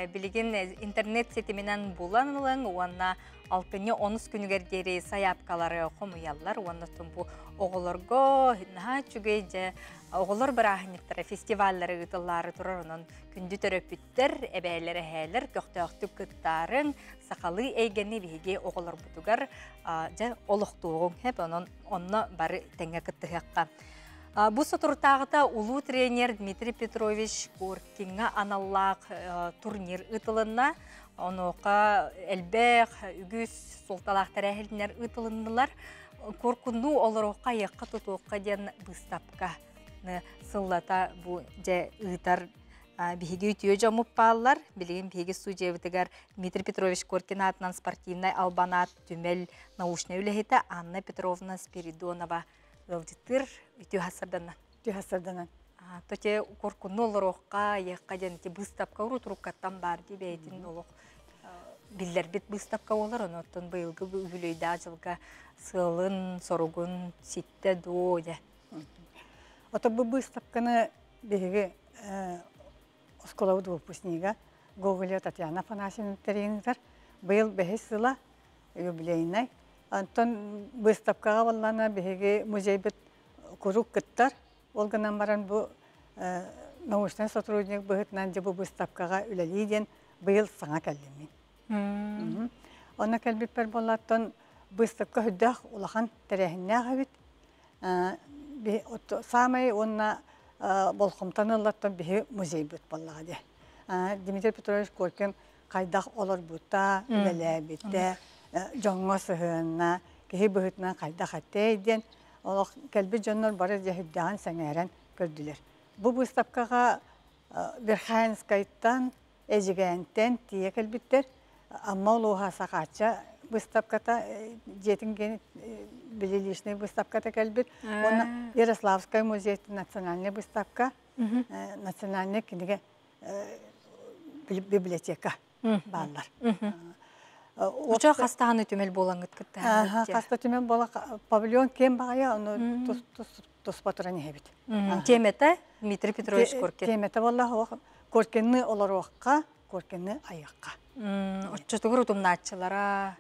билигин интернет ситиминэн булан ылыҥ уонна алтынньы онус күнүгэр диэри сайаапкалары хомуйаллар уонна бу оҕолорго наһаа үчүгэй дьэ оҕолор бырааһынньыктара фестиваллары ыытыллаары турар онон күндү төрөппүттэр эбээлэр эһээлэр көхтөөхтүк кыттаарыҥ сахалыы эйгэни биһиги оҕолорбутугар дьэ олохтуоҕуҥ хэп онон онно бары тэҥҥэ кыттыһыахха. Бу соторутааҕыта улуу тренер Дмитрий Петрович Коркиҥҥа аналлаах турнир ыытылынна. Онуоха элбэх үгүс суолталаах тэрээһиннэр ыытылыннылар. Куоркуннуу олоруохха, айыахха, тутуохха диэн быыстапканы сыллата бу дьэ ыытар биһиги үтүө дьоммут бааллар. Билигин биһиги студиябытыгар Дмитрий Петрович Коркин аатынан спортивнай албанаат түмэл научнай үлэһитэ Анна Петровна Спиридонова ыалдьыттыыр үтүө хасарданан. Үтүө хасарданан. Тоте куркунну олоруохха, айыахха диэн ити быыстапка урутуруккаттан баар дии бэйэтин олох биллэрбит быыстапка буолар. Онуоттан быйылгы үбүлүөйдээх дьылга сыалын, соругун ситтэ дуо дьэ. Ото бу быыстапканы биһиги оскуолабыт выпускнига Гоголева Татьяна Афанасьевна тэрийинитэр быйыл бэһис сыла юбилейнай. Онтон быыстапкаҕа буоллаҕына биһиги музейбыт куруук кыттар. Ол гынан баран бу научнай сотрудник быһыытынан дьэ бу быыстапкаҕа үлэлии диэн быйыл саҥа кэллим мин. Онно кэлбиппэр буоллаттан быыстапка үрдээх улахан тэрээһиннээх эбит. Саамай уонна болҕомтону ыллаттан биһи музейбыт буоллаҕа дии. Дмитрий Петрович Коркин хайдах олорбута, үлэлээбитэ, дьоҥҥо сыһыанна, киһи быһыытынан хайдах этэй диэн олох кэлбит дьоннор бары дьэһирдэҕин сэҥээрэн көрдүлэр. Бу быыстапкаҕа Верхоянскайтан, Эдьигээнтэн тиийэ кэлбиттэр. Амма улууһа Сахаачча быыстапката дьиэтин били личный быыстапката кэлбит. Уонна Ярославскай музей национальный выставка, национальный кинигэ библиотека бааллар. Очо хастааны түмэл буолаҥыт кытта. Хаста түмэл буола павильон кем баҕайа ону туспа туран иһэбит. Темета Дмитрий Петрович Коркин. Темета буолла Коркинны олоруохха, Коркинны айыахха. Оччотугар утумнааччылара.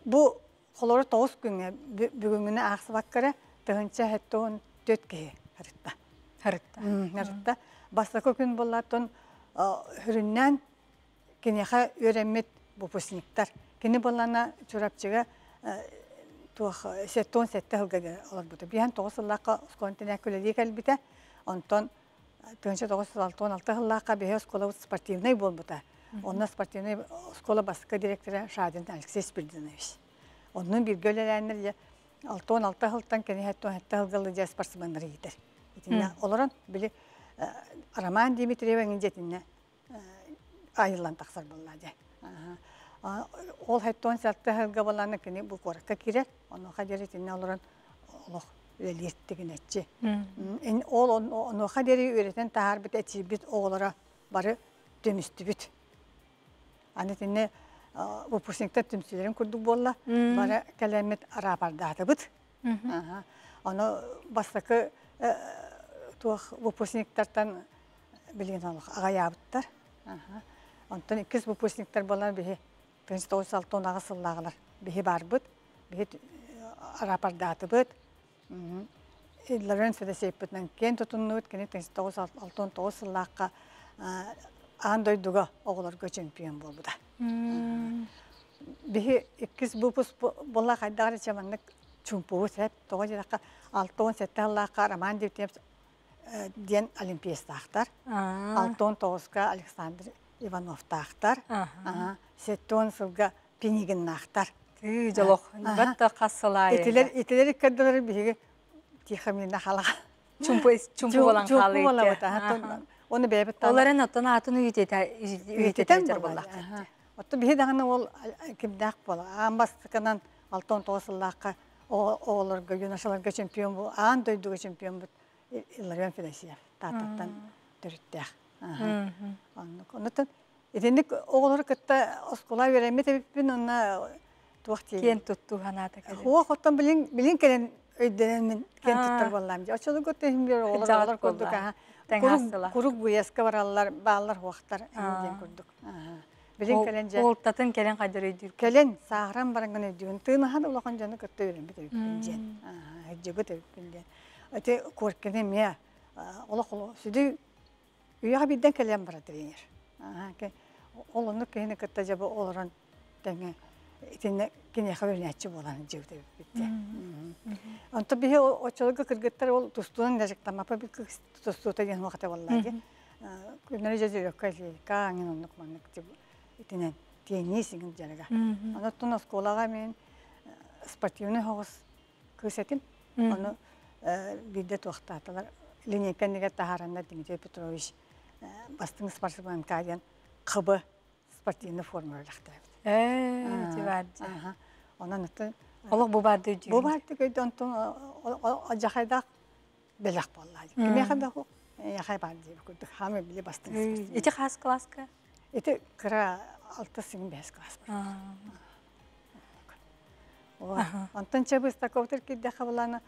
Бу холоро тоҕус күҥҥэ бүгүҥҥүнү аахсыбаккара тыһынча хэттон төт киһи харытта. Харытта. Харытта. Бастакы күн буоллаттан хүрүннээн киниэхэ үөрэммит выпускниктар. Кини буоллана Чурапчыга туох сеттон сетте сылга олорбута. Биһэн тоҕус сыллаахха оскуолан үлэлии кэлбитэ. Онтон тыһынча тоҕус алтан алта сыллаахха биһи оскуолабыт спортивный буолбута. Онно спортивный оскуола бастакы директора Шадин Алексей Спиридонович. Оннун бирге өлеләннер же 66 хылтан кени хәттон хәтта хылгалы же спортсменнар йитер. Итинне олорон били Роман Дмитриевин жетинне айылан тақсар болла же. Ол хәттон сәтті хылга боланы кени бу коракка кирер. Оны хадер итинне олорон олох үлелиеттигинеччи. Ол оны хадери үйрeten тахар бит этибит оғлара бары төмүстүбүт. Аны тинне выпускниктар түмсүлерин курдук болла. Бары кәләмет арапардаатыбыт. Аны бастакы туох выпускниктартан билген олох агаябыттар. Онтон иккис выпускниктар болан биһи 1906 сыллагылар биһи барбыт. Биһи арапардаатыбыт. Лорен Федосеевпытынан кен тутуннубут, кени 1969 сыллааққа аан дойдуга оҕолорго чемпион болбута. Биһи иккис выпуск болла хайдагар чаманнык чумпугу сәп, тоҕо дьадака 67 аллааққа Роман Дмитриев диэн олимпиецтаахтар. 69-ка Александр Ивановтаахтар. 70 сылга Пинигиннаахтар. Тыы жолох, батта қассалай. Итилер итилер иккерделер биһиги тихамина халага. Чумпу чумпу болан халы. Оны бэбит Оларын оттон атын үйететер боллақ. Отто биһи даганы ол кимдәк бола. Аан бастыкынан 69 сыллааққа оҕолорго юношаларга чемпион бу, аан дойдуга чемпион бу Илларион Федосеев таататтан төрүттээх. Оннуктан итинник оҕолор кытта оскула үөрэммит эбиппин онна туох тиийин. Киэн туттуу ханаата кэлэн. Хуох оттон билин билин кэлэн өйдөнөн киэн туттар боллаам. Очолу көттө бир оҕолор оҕолор курдук аха. Курук буяска бараллар, бааллар хуохтар диэн курдук. Билин кэлэн же. Олтатын кэлэн кайдар өйдүүр. Кэлэн сааһыран баранган өйдүүн. Тыынахан улахан жаны кытта үөрэммит эбиппин диэн. Хыджыбыт эбиппин диэн. Эти коркини мия олох сүдү үйэҕэ бидden кэлэн бара тренер. Ол онну киһини кытта жабы олорон тэҥэ итинне киниэхэ өрнээччи буолан дьыбыт эбиппит. Онто биһи очолго кыргыттар ол тустуунан дажыктамапа би тустуута диэн хуохата боллаа ди. Күннэри жезүрөккө лейка аңын оннук маннык итинен тиэнии сиҥин жарыга. Оноттун оскуолаҕа мен спортивный хоҕус кыыс этим. Ону бирде туохтаатылар. Линейканнига таһаранна Дмитрий Петрович бастың спортсмен диэн кыбы спортивный форма өлөхтөөбүт. Э, Онон ытты Олох бу барды Бу барды көйдө онтон жахайдах белек болла. Кимеха да ху яхай бар дип күрдүк. Хаме биле бастың. Ити хас класска? Ити кыра 6-5 класс бар. Онтон чабыс таковтыр кидде хабыланы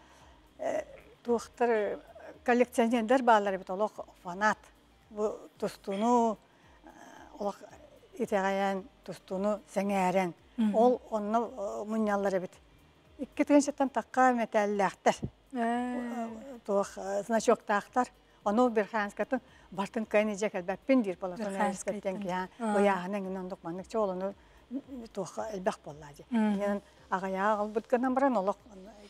туохтар коллекционердер баалар бит олох фанат. Бу тустуну олох итегаyan тустуну сеңээрен. Ол онно муньяллар бит. Икки тыгынчаттан такка металлаахтар. Туох значоктаахтар. Ону Берханскатын бартын кайны жекел бәппин дир болатын Верханскаттан кия ояһынан гынан маннык чоолону туох элбэх боллаа ди. Инен агаяа албыт гынан баран олох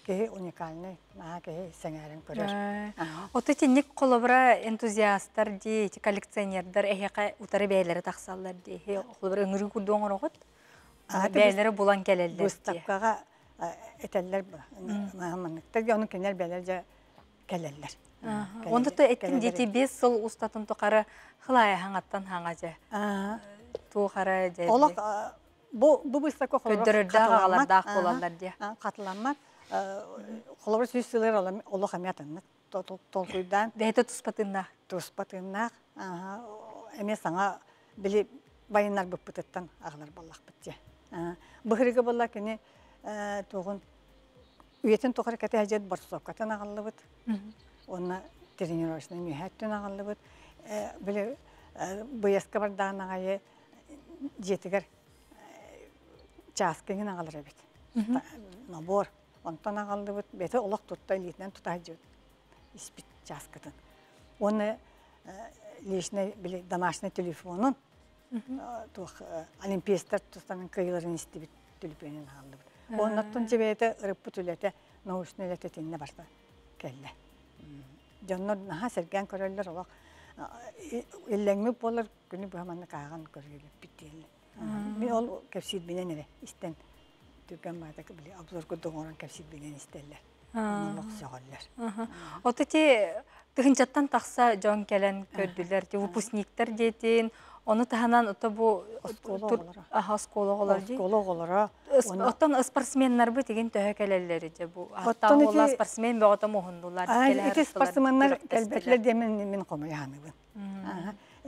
киһи уникальный, наha киһи сеңээрин көрөр. Ото тинник колобра энтузиасттар ди, эти коллекционердар эхеке утары бээлери тахсаллар ди. Колобра өңүрү курдуң орогот. Бээлери булан келеллер ди. Выставкага этеллер манныктар, оны кенер бээлер же келеллер. Онда то эттин дети 5 сыл устатын токары хылая хаңаттан хаңа же. Туухара же. Олох бу бу выставка Көддөрөрдөөх агалардаах болаллар ди. Катыламмат. Холобур сүүс сылыр олох эмиятыннык толкуйдан. Бэйте туспатыннаах. Туспатыннаах. Эме саңа били байыннар быппытыттан агалар боллах битте. Быхырыгы болла кини тугун үйетин тохар кете хажет барсоккатын агаллыбыт. Онна тренировочный мүһәттен агаллыбыт. Били быяска бардаан агайы жетигер чааскыңын агалар эбит. Набор. Онтон агаллыбыт. Бете олох тутта илитинен тута жут. Испит чааскытын. Оны личный били домашний телефонун туох олимпиецтер тустанын кыйларын истибит түлүпөнүн агаллыбыт. Оннаттан жебете ырыппыт үлете научный үлете тинне барта келле. Дьоннор наха серген көрөллөр олох иллеңми болар күнү бу хаманны кааган көрөлүп биттиэлле. Мен ол кепсиит бинен эре истен Түргэн баатак били обзор курдук оҥорон кэпсиирбинэн истэллэр. Онон сөҕөллөр. Ото ти тыһынчаттан тахса дьон кэлэн көрдүлэр. Ти выпускниктар диэтин, ону таһынан ото бу оскуола оҕолоро. Аха, оскуола оҕолоро дии. Оскуола оҕолоро. Оттон спортсменнарбы тигин төһө кэлэллэр дьэ бу. Оттон ити спортсмен бөҕөтө муһуннулар. Ити спортсменнар кэлбэтлэр диэн мин хомуйааныбын.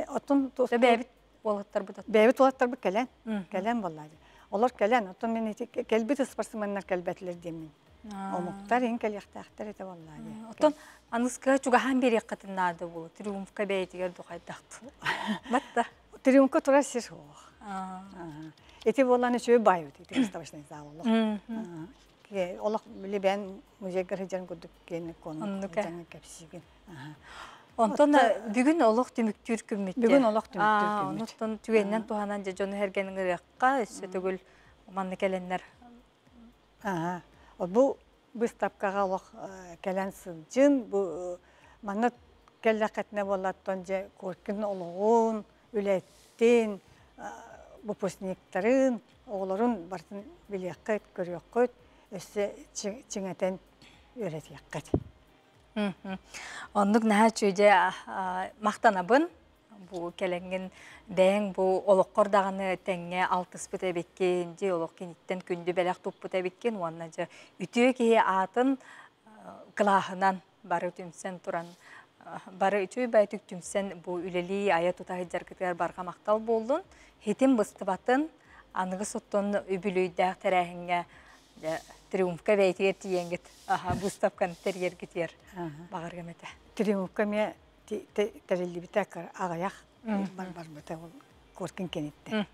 Оттон бэйэбит уолаттарбыт. Бэйэбит уолаттарбыт кэлэн, кэлэн буоллаа. Олор кэлэн, оттон мин ити кэлбит спортсменнар кэлбэтилэр диэммин. Омуктар ин кэлиэхтээхтэр этэ буоллаа. Оттон аныска чугаһаан биэриэххитин наада буолу. Триумфка бэйэтигэр духайдахту. Батта. Триумфка турар сир суох. Ити буолан үчүгэй баайбыт ити выставочный зал олох. Олох били бэйэн музейгар сылдьан курдук киэнник конун кэпсиигин. Онтон бүгүн олох түмүктүүр күммүт. Бүгүн олох түмүктүүр күммүт. Онтон түгэннэн туһанан дьэ дьону эргэнин ырыахха өссө төгүл манна кэлэннэр. Бу выставкаҕа олох кэлэн сылдьын, бу манна кэллэххитинэ буоллаттан дьэ Коркин олоҕун, үлэттин, выпускниктарын, оҕолорун барытын билиэххит, көрүөххүт, өссө чиҥэтэн үөрэтиэххит. Оннук наһаа үчүгэй махтанабын. Бу кэлэҥҥин бэйэҥ бу олоххор даҕаны тэҥҥэ алтыспыт эбиккин, дьи олох киниттэн күндү бэлэх туппут эбиккин уонна дьэ үтүө киһи аатын кылааһынан бары түмсэн туран бары үчүгэй баайтык түмсэн бу үлэлии айа тута сылдьаргытыгар барҕа махтал буоллун. Хитим быстыбатын, аныгы соттон үбүлүйдээх тэрээһиҥҥэ Триумфка бэйэтигэр тиийэҥҥит выставканы тэрийэргитигэр баҕаргам этэ. Триумфка эмиэ тэриллибитэ аҕыйах барбыта ол Коркин кэниттэн.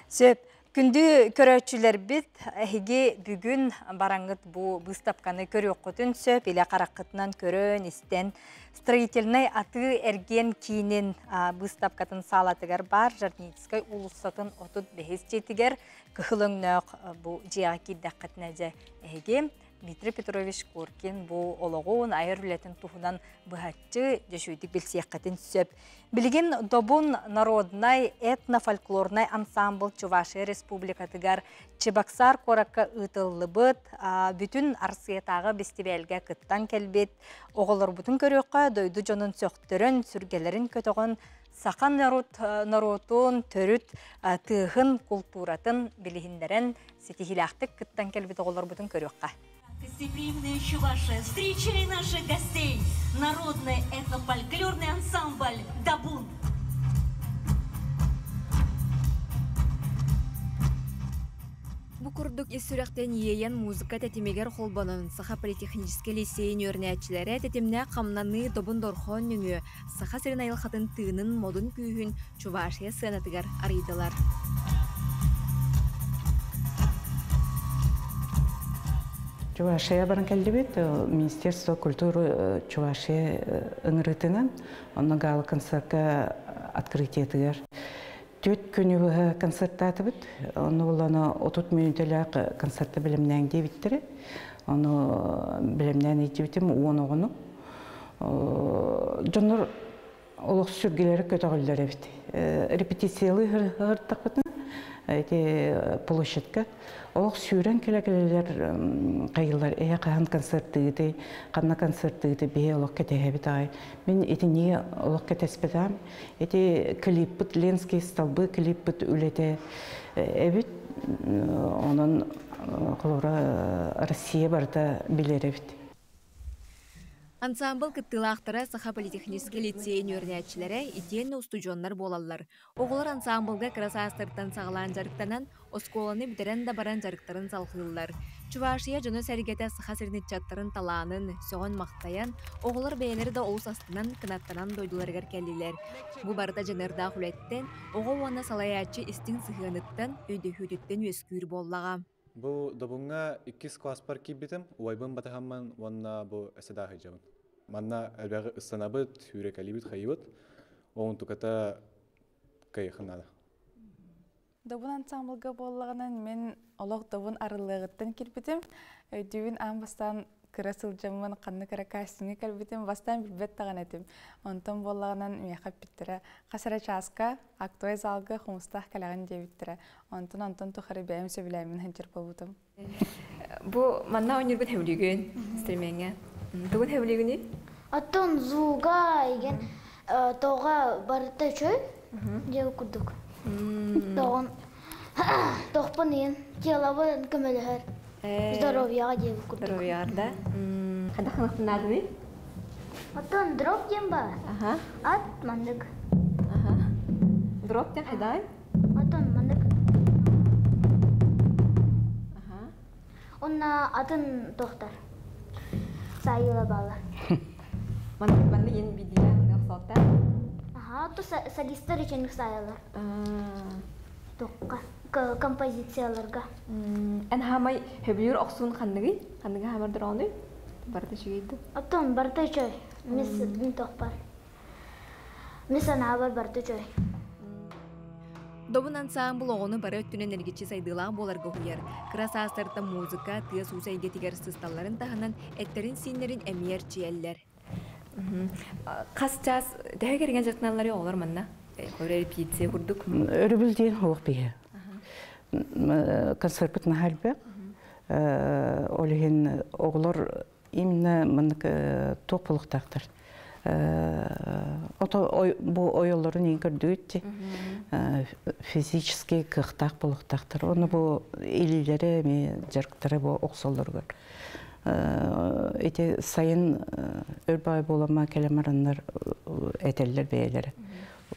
Сөп. Күндү көрөөччүлэрбит, эһиги бүгүн бараҥҥыт бу выставканы көрүөххүтүн сөп, илэ хараххытынан көрөн, истэн, строительнай атыы эргиэн киинин выставкатын саалатыгар баар Жорницкай уулуссатын 35 дьиэтигэр кыһыл өҥнөөх бу дьиэҕэ киирдэххитинэ дьэ эһиги Дмитрий Петрович Коркин бу олоҕун, айар үлэтин туһунан быһаччы дьөшүйдүк билсиэххитин сөп. Билигин Добун народнай этнофольклорнай ансамбл Чувашия Республикатыгар Чебоксар куоракка ыытыллыбыт бүтүн Арсыйатааҕы бэстибээлгэ кыттан кэлбит оҕолорбутун көрүөххэ дойду дьонун сөхтөрөн, сүргэлэрин көтөҕөн саха норуотун төрүт тыаһын, култууратын билиһиннэрэн ситиһиилээхтик кыттан кэлбит оҕолорбутун көрүөххэ. Гостеприимные Чувашия, встречай наших гостей! Народный этнофольклорный ансамбль «Дабун». Бу курдук ис сүрэхтэн иэйэн музыка тэтимигэр холбонон Саха политехническэй лиссиэйин үөрэнээччилэрэ тэтимнээх хамнаныы добун дорхоон нөҥүө Саха сирин айылҕатын тыынын модун күүһүн Чувашия сыанатыгар арыйдылар. Чувашия баран кэллибит Министерство культуры Чувашия ыҥырыытынан онно гала концертка открытиетыгар түөрт күнү быһа концерттаатыбыт. Ону булана 30 мүнүүтэлээх концертта бэлэмнээн диэбиттэрэ. Ону бэлэмнээн иитибитим уон оҕону. Дьоннор олох сүргэлэри көтөҕүллэр эбит. Репетициялыы ыһыртахпытына ити площадька олох сүүрэн кэлэ-кэлэлэр хайылар эһэ хаһан концерттыыгытый, ханна концерттыыгытый биһи олох кэтэһэбит аҕай. Мин итинниги олох кэтэспэтэҕим. Ити клиппыт Ленский столбы клиппыт үлэтэ эбит. Онон холобура Россия барыта билэр эбит. Ансаамбыл кыттыылаахтара Саха политехническэй лицейин үөрэнээччилэрэ итиэннэ устудьуоннар буолаллар. Оҕолор ансаамбылга кыра саастарыттан саҕалаан дьарыктанан, оскуоланы бүтэрэн да баран дьарыктарын салҕыыллар. Чувашия дьоно-сэргэтэ Саха сирин ыччаттарын талаанын сөҕөн-махтайан, оҕолор бэйэлэрэ да олус астынан, кынаттанан дойдуларыгар кэллилэр. Бу барыта дьаныардаах үлэттэн, оҕо уонна салайааччы истиҥ сыһыаныттан, өйдөһүүтүттэн үөскүүр буоллаҕа. Бу Добуҥҥа иккис класспар киирбитим, убайбын батыһаммын уонна бу эседа сылдьабын. Манна элбэҕи ыстанабыт, сүүрэкэлиибит, хайыбыт. Оҕунтуката кыайыахын наада. Добун ансамблга буоллаҕынан мин олох Добун арыллыаҕыттан киирбитим. Өйдүүбүн аан бастаан Кыра сылдьаммын ханнык эрэ кастиҥҥа кэлбитим, бастаан билбэт даҕаны этим. Онтон буоллаҕынан миэхэ эппиттэрэ, хас эрэ чааска актовай залга хомустаах кэлэҕин диэбиттэрэ. Онтон онтон тухары бэйэм сөбүлээммин сылдьар буолбутум. Бу манна оонньуургун сөбүлүүгүн стримеҥҥэ. Тугун сөбүлүүгүнүй? Оттон зууга igen тоҕо барыта үчүгэй дьэ курдук. Тоҕон тохпун иин телобун көмөлөһөр. Здоровьяҕа диэбит курдук. Здоровьяҕа да. Хайдах гынахтынаадыный? Оттон дроп диэн баар. Ат маннык. Дроп диэн хайдай? Оттон маннык. Онна атын тохтар. Сайыла баалар. Маннык маннык иин бидиилээх охсоотта. Аха, то солистар үчүн сайылар. Тохха композицияларга. Эн хаамай хөбүлүүр охсуун ханныгый? Ханныгы хаамар дороонуй? Барыта үчүгэй Оттон барыта үчүгэй. Мис тохпар. Мис анаабар барыта үчүгэй. Добун ансаамбыл оҕону бары өттүнэн эргиччи сайдыылаах буоларга уһуйар. Кыра саастарыттан музыка, тыас-уус эйгэтигэр сысталларын таһынан эттэрин-сииннэрин эмиэ эрчийэллэр. Хас чаас төһө кэриҥэ дьарыктаналлар оҕолор манна? Репетиция курдук. Өрөбүл диэн суох биһи. Концерпыт наһаа элбэх. Ол иһин оҕолор именно маннык туох буолуохтаахтар. Ото бу ойоллорун иин көрдүгүт физически кыахтаах буолуохтаахтар. Оны бу илиилэри эми дьарыктара бу охсоллоругар. Ити сайын өр баай буолама кэлэн бараннар этэллэр бэйэлэрэ.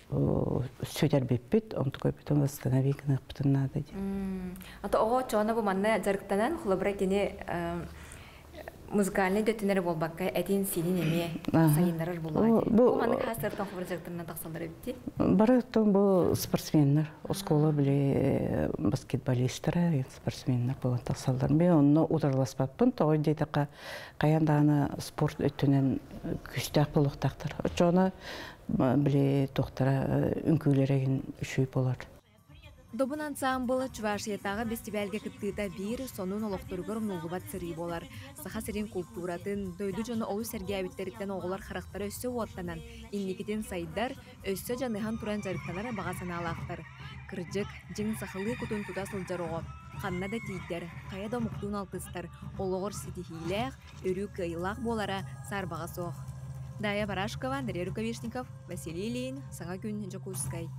Сүтэрбиппит, онтукайбытын восстановить гыныахпытын наада диэн. Ата оҕо чоона бу манна дьарыктанан, холобура кини музыкальнай дөттүнэрэ буолбакка, этин-сиинин эмиэ сайыннарар буоллаҕа. Бу маннык хаастартан холобура дьарыктарынан тахсаллар эбит. Бары бу спортсменнар, оскуола били баскетболисттара, спортсменнар буолан тахсаллар. Мен онно утарыласпаппын, тоҕо диэтэххэ хайаан даҕаны спорт өттүнэн күүстээх буолуохтаахтар. Оччоҕуна били туохтара үҥкүүлэрэ үчүгэй буолар. Добун ансаамбыл Чувашиятааҕы бэстибээлгэ кыттыыта биир сонун олохторугар умнуллубат сырыы буолар. Саха сирин култууратын, дойду дьоно олус сэргээбиттэриттэн оҕолор харахтара өссө уоттанан, инникитин сайдар, өссө дьаныһан туран дьарыктанар баҕа санаалаахтар. Кырдьык, дьиҥ сахалыы кутун тута сылдьар оҕо ханна да тиийдэр, хайа да омуктуун алтыстар, олоҕор ситиһиилээх, өрүү кыайыылаах буолара саарбаҕа суох. Дая Барашкова, Андрей Рукавишников, Василий Ильин, Саҥа күн, Дьокуускай.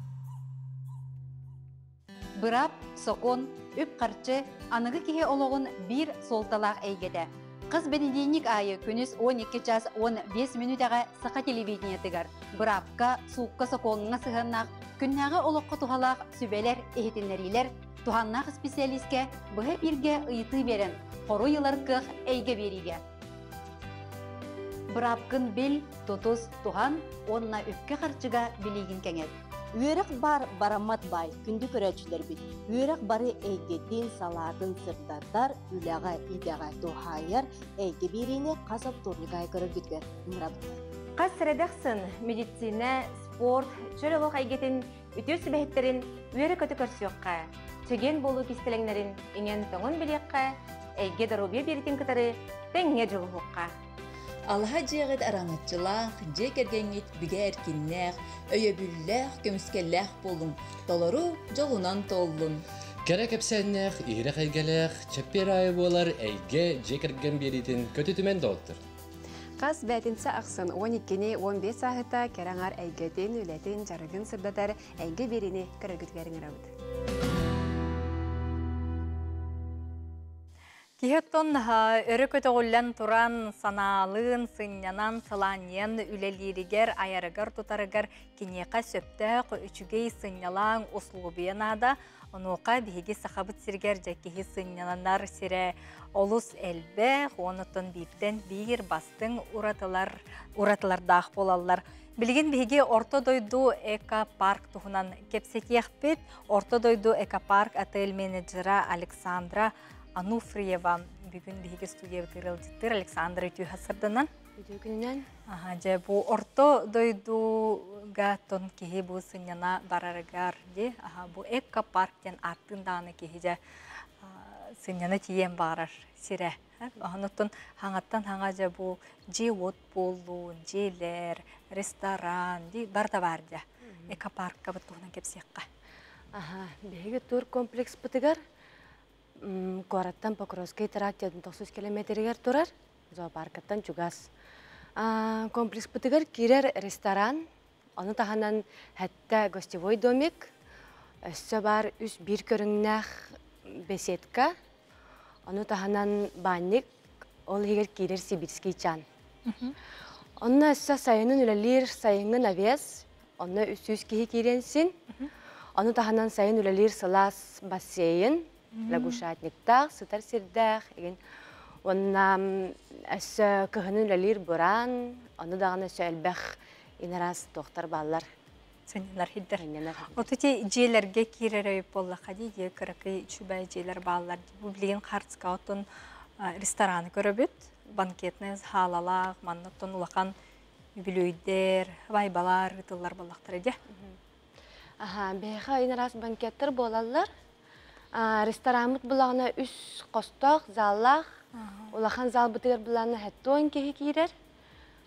Быраап, сокуон, үп-харчы аныгы киһи олоҕун биир суолталаах эйгэтэ. Хас бэнидиэнньик аайы күнүс 12 час 15 мүнүүтэҕэ саха телевидениетыгар быраапка, суукка сокуоҥҥа сыһыаннаах күннээҕи олоххо туһалаах сүбэлэр, иһитиннэриилэр, туһааннаах исписэлиискэ быһа эпииргэ ыйытыы биэрэн, хоруй ылар кыах эйгэ биэриигэ. Быраапкын бил, тутус, туһан уонна үпкэ-харчыга билиигин кэҥэт. Үөрэх бар бараммат баай, күндү көрөөччүлэрбит. Үөрэх бары эйгэтин, салаатын сырдатар, үлэҕэ, идэҕэ туһаайар эйгэ биэриини хас оптуорньук аайы көрөргүтүгэр ыҥырабыт. Хас сэрэдэхсин медицина, спорт, чөл олох эйгэтин үтүө сүбэһиттэрин үөрэ-көтө көрсүөххэ, чэгиэн буолуу кистэлэҥнэрин иҥэн-тоҥон билиэххэ, эйгэ доруобуйа биэритин кытары тэҥҥэ дьулуһуохха. Алаһа дьиэҕит араҥаччылаах, дьиэ кэргэҥҥит бигэ эркиннээх, өйөбүллээх, көмүскэллээх буолуҥ, толору дьолунан туоллун! Кэрэ кэпсээннээх, иһирэх эйгэлээх, чэппиэр аайы буолар эйгэ дьиэ кэргэн биэриитин көтүтүмэн доҕоттор. Хас бээтинсэ ахсын 12-ни 15 сааһыта кэрэ аҥар эйгэтин, үлэтин, дьарыгын сырдатар эйгэ биэриини көрөргүтүгэр ыҥырабыт. Киһи оттон өрө көтөҕүллэн туран, санаалыын, сынньанан, сылаанньыйан үлэлииригэр, айарыгар-тутарыгар киниэхэ сөптөөх үчүгэй сынньалаҥ услуобуйа наада. Онуоха биһиги Сахабыт сиригэр дьэ киһи сынньаланар сирэ олус элбэх, онуттан бииртэн биир бастыҥ уратылар уратылардаах буолаллар. Билигин биһиги Орто дойду эко-парк туһунан кэпсэтиэхпит. Орто дойду эко-парк отель менеджера Александра Ануфриева бүгүн биһиги студиябытыгар ыалдьыттыыр. Александра үтүө сырдынан. Үтүө күнүнэн. Аха, дьэ бу орто дойдуга тон киһи бу сынньана барарыгар ди аха бу эко-парк диэн ааттыын даҕаны киһи дьэ сынньана тиийэн барар сирэ. Оннуттан хаҥаттан хаҥа дьэ бу дьиэ-уот буоллун, дьиэлэр, ресторан ди барыта баар дьэ. Экопаркабыт туһунан кэпсиэххэ. Аха, биһиги тур комплекспытыгар куораттан Покровский тракт 9 километригэр турар зоопаркаттан чугас. Комплекспытыгар киирэр ресторан, ону таһынан хэтте гостевой домик, өссө бар үс биир көрүҥнээх беседка, ону таһынан баанньык, ол иһигэр киирэр сибирский чан. Онно өссө сайынын үлэлиир сайыҥҥы навес, онно 300 киһи киириэн син. Ону таһынан сайын үлэлиир сылаас бассейн, лягушатниктаах, сытар сирдээх, игин. Уонна өссө кыһынын үлэлиир бураан, ону даҕаны өссө элбэх инараас туохтар бааллар. Сынньанар хиддер. Оту ти дьиэлэргэ киирэр өй буоллаха дии, дьиэ кыракый үчүгэй дьиэлэр бааллар. Бу билигин хартыска оттон рестораны көрөбүт. Банкетный хаалалаах, манна оттон улахан үбүлүөйдэр, вайбалар ыытыллар буоллахтара дьэ. Аха, биһиэхэ инараас банкеттар буолаллар. Рестораммыт булаҕына үс хостоох, заллаах. Улахан залбытыгар булаана 70 киһи киирэр.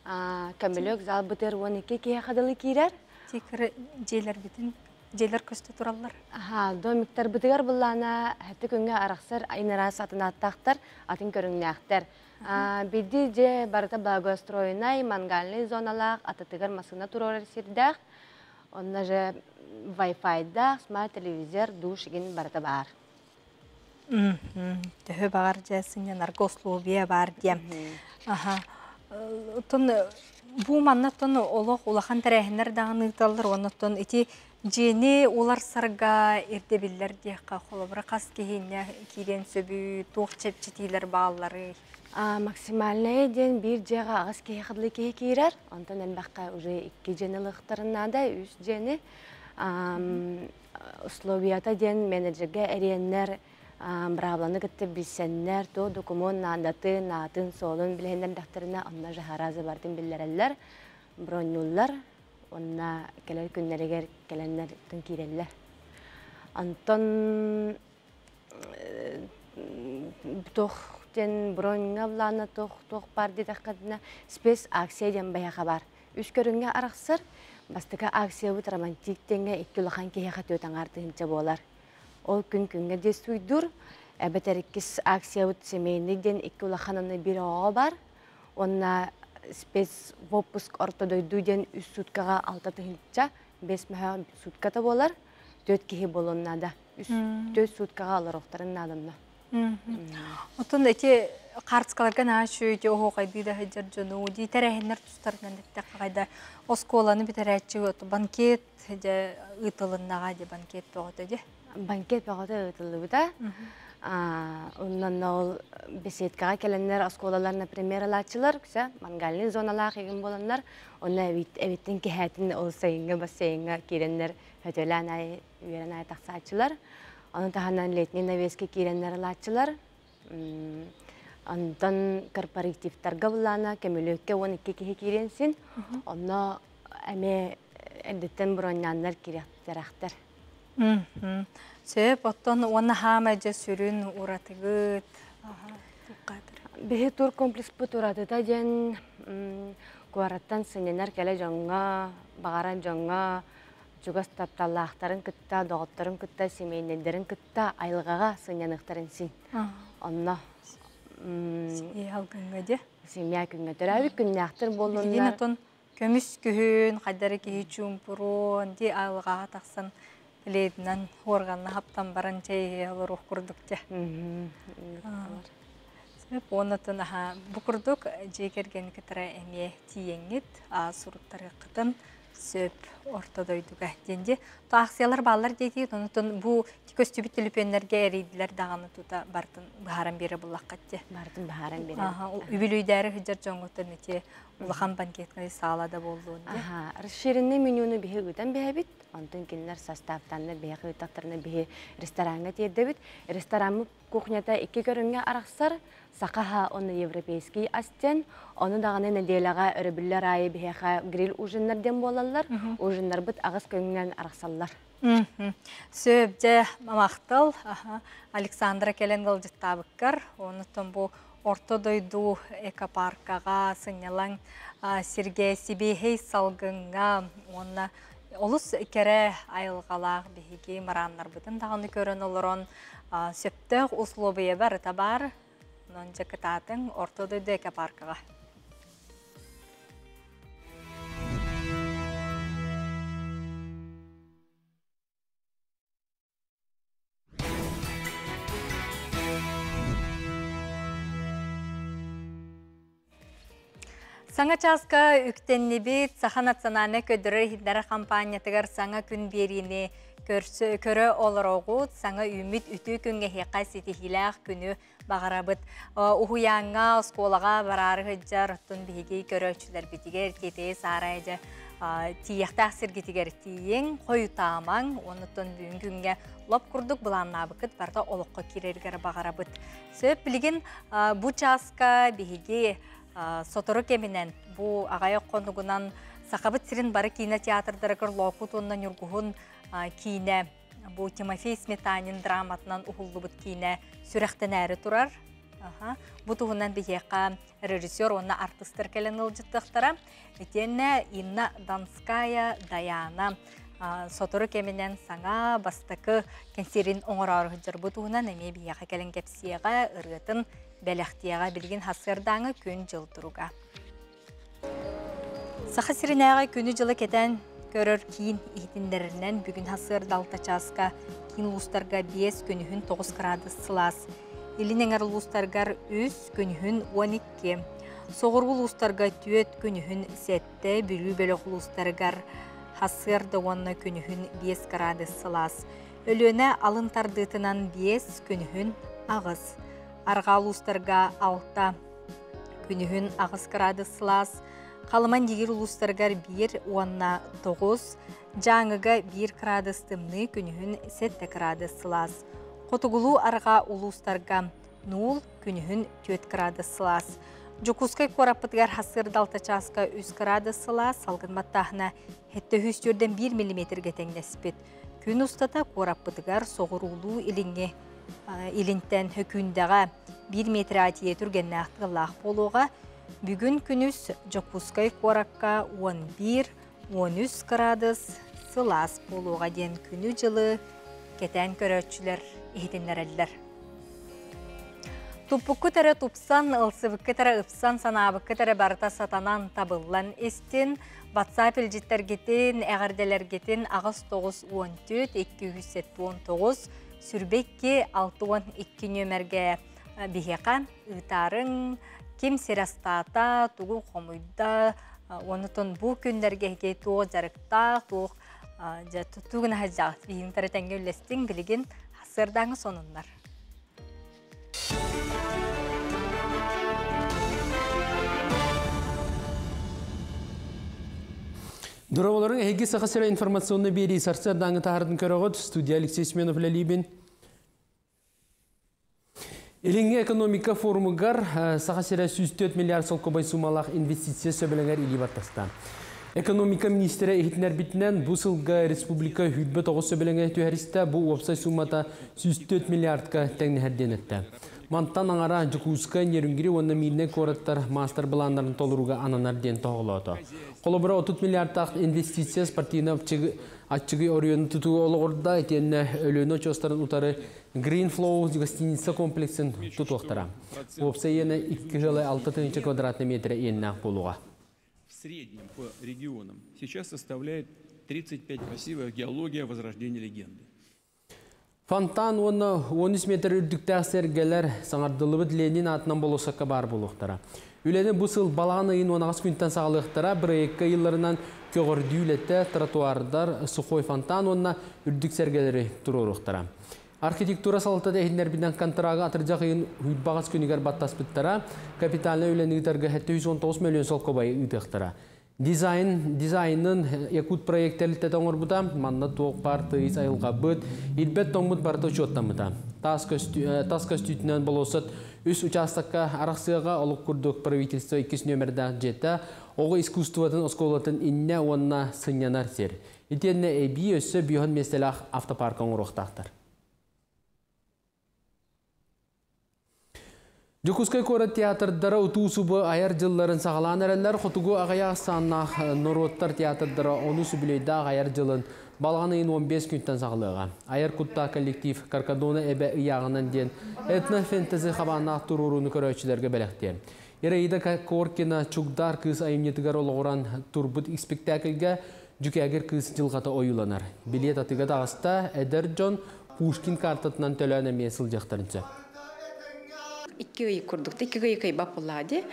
Көмөлөк залбытыгар 12 киһи дылы киирэр. Тикыры дьиэлэрбитин дьиэлэр көстө тураллар. Аха, домиктарбытыгар буллаана хэтти күҥҥэ арахсар инараас атынааттаахтар, атын көрүҥнээхтэр. Бидди дьиэ барыта благоустроенай, мангальный зоналаах, атытыгар массыына туруорар сирдээх. Онно же Wi-Fi-даах, смарт-телевизор, душ игин барыта баар. Төһө баҕар дьэ сынньанарга условия баар диэн. Аха. Оттон бу маннаттан олох улахан тэрээһиннэр даҕаны ыыталлар, оннуттан ити дьиэни уларсарга ирдэбиллэр диэххэ, холобура хас киһиннэ киириэн сөбүй, туох чэпчэтиилэр баалларый? Максимальная диэн биир дьиэҕэ аҕыс киһи хадылы киһи киирэр, онтон элбэххэ уже икки дьиэни ылыахтарын наада, үс дьиэни. Условията диэн менеджергэ эриэннэр, быраабыланы кытта билсэннэр, туох докумуон наадатын, наатын, суолун билиһиннэрдэхтэринэ, онно жаһаразы бартын биллэрэллэр, бронньууллар, уонна кэлэр күннэригэр кэлэннэр киирэллэр. Онтон туох диэн броньҥа былаана туох туох баар диэтэххитинэ спец акция диэн байаха бар. Үс көрүҥҥэ арахсар. Бастакы акциябыт романтик диэҥҥэ икки улахан киһиэхэ түөрт аҥаар тыһыынча буолар. Ол күн күҥҥэ действуйдуур. Эбэтэр иккис акциябыт семейный диэн икки улахан аны биир оҕоҕо бар. Уонна спец выпуск орто дойду диэн үс суткаҕа алта тыһыынча, бэс мөһө сутката буолар. Түөрт киһи буолуон наада. Үс түөрт суткаҕа олоруохтарын наадамна. Оттон ити хаартыскаларга наһаа үчүгэй ити оһуохайдыы да сылдьар дьону дии тэрээһиннэр тустарынан эттэххэ хайда оскуоланы бүтэрээччи банкет дьэ ыытылыннаҕа дии банкет бөҕөтө дии. Банкет бөҕөтө ыытыллыбыта. Онон ол беседкаҕа кэлэннэр оскуолалар, например, ылааччылар, үксэ мангальный зоналаах игин буоланнар, онно эбиттин киһээтин ол сайыҥҥы бассейҥҥа киирэннэр хөтөлөөн аайы үөрэн аайы тахсааччылар. Ону таһынан летний навеска киирэннэр ылааччылар. Онтон корпоративтарга буллаана көмүлүөккэ 12 киһи киириэн син. Онно эмиэ эрдэттэн броньааннар кириэхтэрээхтэр. Сөп, оттон уонна хаама дьэ сүрүн уратыгыт. Биһи тур комплекспыт уратыта диэн куораттан сынньанар кэлэ дьоҥҥо, баҕарар дьоҥҥо чугас тапталлаахтарын кытта, доҕотторун кытта, семейнэйдэрин кытта айылҕаҕа сынньаныахтарын син. Онно алгыҥҥа дьэ. Семья күҥҥэ төрөөбүт күннээхтэр буоллуннар. Отон көмүс күһүн, хайдары киһи чуумпуруон, ди айылҕаҕа тахсан плединэн уорганна хаптан баран чэй олоруох курдук дьэ. Уоннатын аха бу курдук дьиэ кэргэни кытары эмиэ тиийэҥҥит суруттарыаххытын сөп орто дойдуга диэн дии. Аахсыйалар бааллар диэтии, онтон бу көстүбүт төлөпүөннэргэ эрийдилэр даҕаны тута бартын быһааран биэрэ буллаххат дии. Бартын быһааран биэрэ. Үбүлүйдээри сылдьар дьоҥҥуттан ити улахан банкетнай саала да буоллун дии. Расширенный менюну биһи ыытан биһэбит. Онтон кинилэр составтанна биһиэхэ ыыттахтарына биһи рестораҥҥа тиэрдэбит. Рестораммыт кухнята икки көрүҥҥэ арахсар. Саха уонна европейский ас диэн. Ону даҕаны нэдиэлэҕэ өрөбүллэр аайы биһиэхэ гриль ужиннар диэн буолаллар. Ужиннарбыт аҕыс көрүҥүнэн арахсаллар. Сөп, дьэ, махтал. Александра кэлэн ыалдьыттаабыккар. Онуттан бу Орто дойду экопаркаҕа сынньалаҥ сиргэ сибиэһэй салгыҥҥа уонна олус кэрэ айылҕалаах биһиги мырааннарбытын даҕаны көрөн олорон сөптөөх услуобуйа барыта баар. Онон дьэ кытаатыҥ Орто дойду экопаркаҕа. Саҥа чааска үктэннибит Саха национальнай көрдөрөр иһитиннэрэр хампаанньатыгар саҥа күн биэриини көрө олороҕут. Саҥа үүммүт үтүө күҥҥэ эһиэхэ ситиһиилээх күнү баҕарабыт. Уһуйааҥҥа, оскуолаҕа бараары сылдьар, оттон биһиги көрөөччүлэрбитигэр тиэтэйэ саарай дьэ тиийиэхтээх сиргитигэр тиийиҥ, хойутаамаҥ, оннуттан бүгүн күҥҥэ лоп курдук былааннаабыккыт барыта олоххо киирэригэр баҕарабыт. Сөп, билигин бу чааска биһиги сотору кэминэн бу аҕайах хонугунан Сахабыт сирин бары киинэ театрдарыгар Лоокут уонна Ньургуһун киинэ бу Тимофей Сметанин драматынан уһуллубут киинэ сүрэхтэнээри турар. Бу туһунан биһиэхэ режиссер уонна артыстар кэлэн ыалдьыттыахтара. Итиэннэ Инна Донская Даяна сотору кэминэн саҥа бастакы кэнсиэрин оҥороору сылдьар. Бу туһунан эмиэ биһиэхэ кэлэн кэпсиэҕэ, ырыатын бэлэхтиэҕэ. Билигин сарсыардааҥы күн-дьыл туруга. Саха сиринээҕи күнү-дьылы кэтээн көрөр киин иһитиннэрэринэн бүгүн сарсыарда алта чааска киин улуустарга 5, күнүһүн 9 кыраадыс сылаас. Илин эҥэр улуустаргар 3, күнүһүн 12. Соҕуруу улуустарга 4, күнүһүн 7, Бүлүү бөлөх улуустарыгар сарсыарда уонна күнүһүн 5 кыраадыс сылаас. Өлүөнэ алын тардыытынан 5, күнүһүн 8. Арҕаа улуустарга 6, Күнүһүн 8 кыраадыс сылаас, Халыма Индигир улуустарыгар 1 уонна 9, Дьааҥыга 1 кыраадыс тымныы, күнүһүн 7 кыраадыс сылаас. Хотугулуу арҕаа улуустарга 0, күнүһүн 4 кыраадыс сылаас. Дьокуускай куораппытыгар сарсыарда 6 чааска 3 кыраадыс сылаас, салгын баттааһына 704-тэн 1 миллиметргэ тэҥнэспит. Күн устата куораппытыгар соҕуруулуу-илиҥҥи илинтэн Хөкүүндэҕэ 1 метр тиийэ түргэннээх тыаллаах буолуоҕа. Бүгүн күнүс Дьокуускай куоракка 11-13 кыраадыс сылаас буолуоҕа диэн күнү-дьылы кэтээн көрөөччүлэр иһитиннэрэллэр. Туппуккут эрэ тупсан, ылсыбыккыт эрэ ыпсан, санаабыккыт эрэ барыта сатанан, табыллан истин. WhatsApp илдьиттэргитин, эҕэрдэлэргитин 8 9 14 279 сүрбэкки 62 нүөмэргэ биһиэхэ ыытаарыҥ. Ким сир астаата, тугу хомуйда, онутун бу күннэргэ эһиги туох дьарыктаах, туох тугун аһадьаҕыт биһигин тэҥҥэ үллэстиҥ билигин сарсыардааҥы сонуннар. Дороолорун эһиги Саха сирэ информационный биэрии сарсыардааҥы таһаардын көрөҕүт. Студия Алексей Семенов үлэлиибин. Илиҥҥи экономика форумугар Саха сирэ 104 миллиард солкуобай суумалаах инвестиция сөбүлэҥэр илии баттаста. Экономика министрэ иһитиннэрбитинэн, бу сылга республика 29 сөбүлэҥэ түһэристэ, бу уопсай суумата 104 миллиардка тэҥнэһэр диэн эттэ. Мантан аҥара Дьокуускай, Нерюнгри уонна Миирнэй куораттар мастер-былааннарын толорууга ананар диэн тоһоҕолоото. Холобура, 30 миллиардтаах инвестиция спортивнай аччыгый оройуону тутууга олоҕурда, итиэннэ Өлүөнэ очуостарын утары Green Flow гостиница комплексын тутуохтара. Уопсай иэнэ 2,6 квадратный метр иэннээх буолуоҕа. В среднем по регионам сейчас составляет 35. Красивая геология, возрождение легенды. Фонтан уонна 13 метр үрдүктээх сэргэлэр саҥардыллыбыт Ленин аатынан болуоссакка баар буолуохтара. Үлэни бу сыл балаҕан ыйын 18 күнтэн саҕалыахтара. Бырайыакка ыйылларынан көҕөрдүү үлэтэ, тротуардар, сухой фонтан уонна үрдүк сэргэлэри туруоруохтара. Архитектура салалтата иһитиннэрбитинэн контрагы атырдьах ыйын баҕас күнүгэр баттаспыттара. Капитальнай үлэни ыытарга 719 миллион солкуобайы ыытыахтара. Дизайн, дизайнын Якут проект тэрилтэтэ оҥорбута, манна туох баар тыйыс айылҕабыт, ирбэт тоҥмут барыта учуоттаммыта. Тас, көстүү, тас көстүүтүнэн болуоссат үс учаастакка арахсыаҕа олох курдук правительство иккис нүөмэрдээх дьиэтэ, оҕо искусствотын оскуолатын иннэ уонна сынньанар сир. Итиэннэ эбии өссө биоһон миэстэлээх автопарка оҥоруохтаахтар. Дьокуускай куорат театрдара утуу-субу айар дьылларын саҕалаан эрэллэр. Хотугу аҕыйах ахсааннаах норуоттар театрдара онус үбүлүөйдээх айар дьылын балаҕан ыйын 15 күнтэн саҕалыаҕа. Айар куттаах коллектив Каркадона эбэ ыйааҕынан диэн этно-фэнтези хабааннаах туруорууну көрөөччүлэргэ бэлэхтиэ. Ираида Коркина Чугдаар кыыс айымньытыгар олоҕуран турбут испиктээкилгэ дьүкээгир кыыс дьылҕата ойууланар. Билиэт атыыга таҕыста, эдэр дьон Пушкин картатынан төлөөн эмиэ сылдьыахтарын сөп. Икки ый курдук, икки ый кыйбап буллаа ди.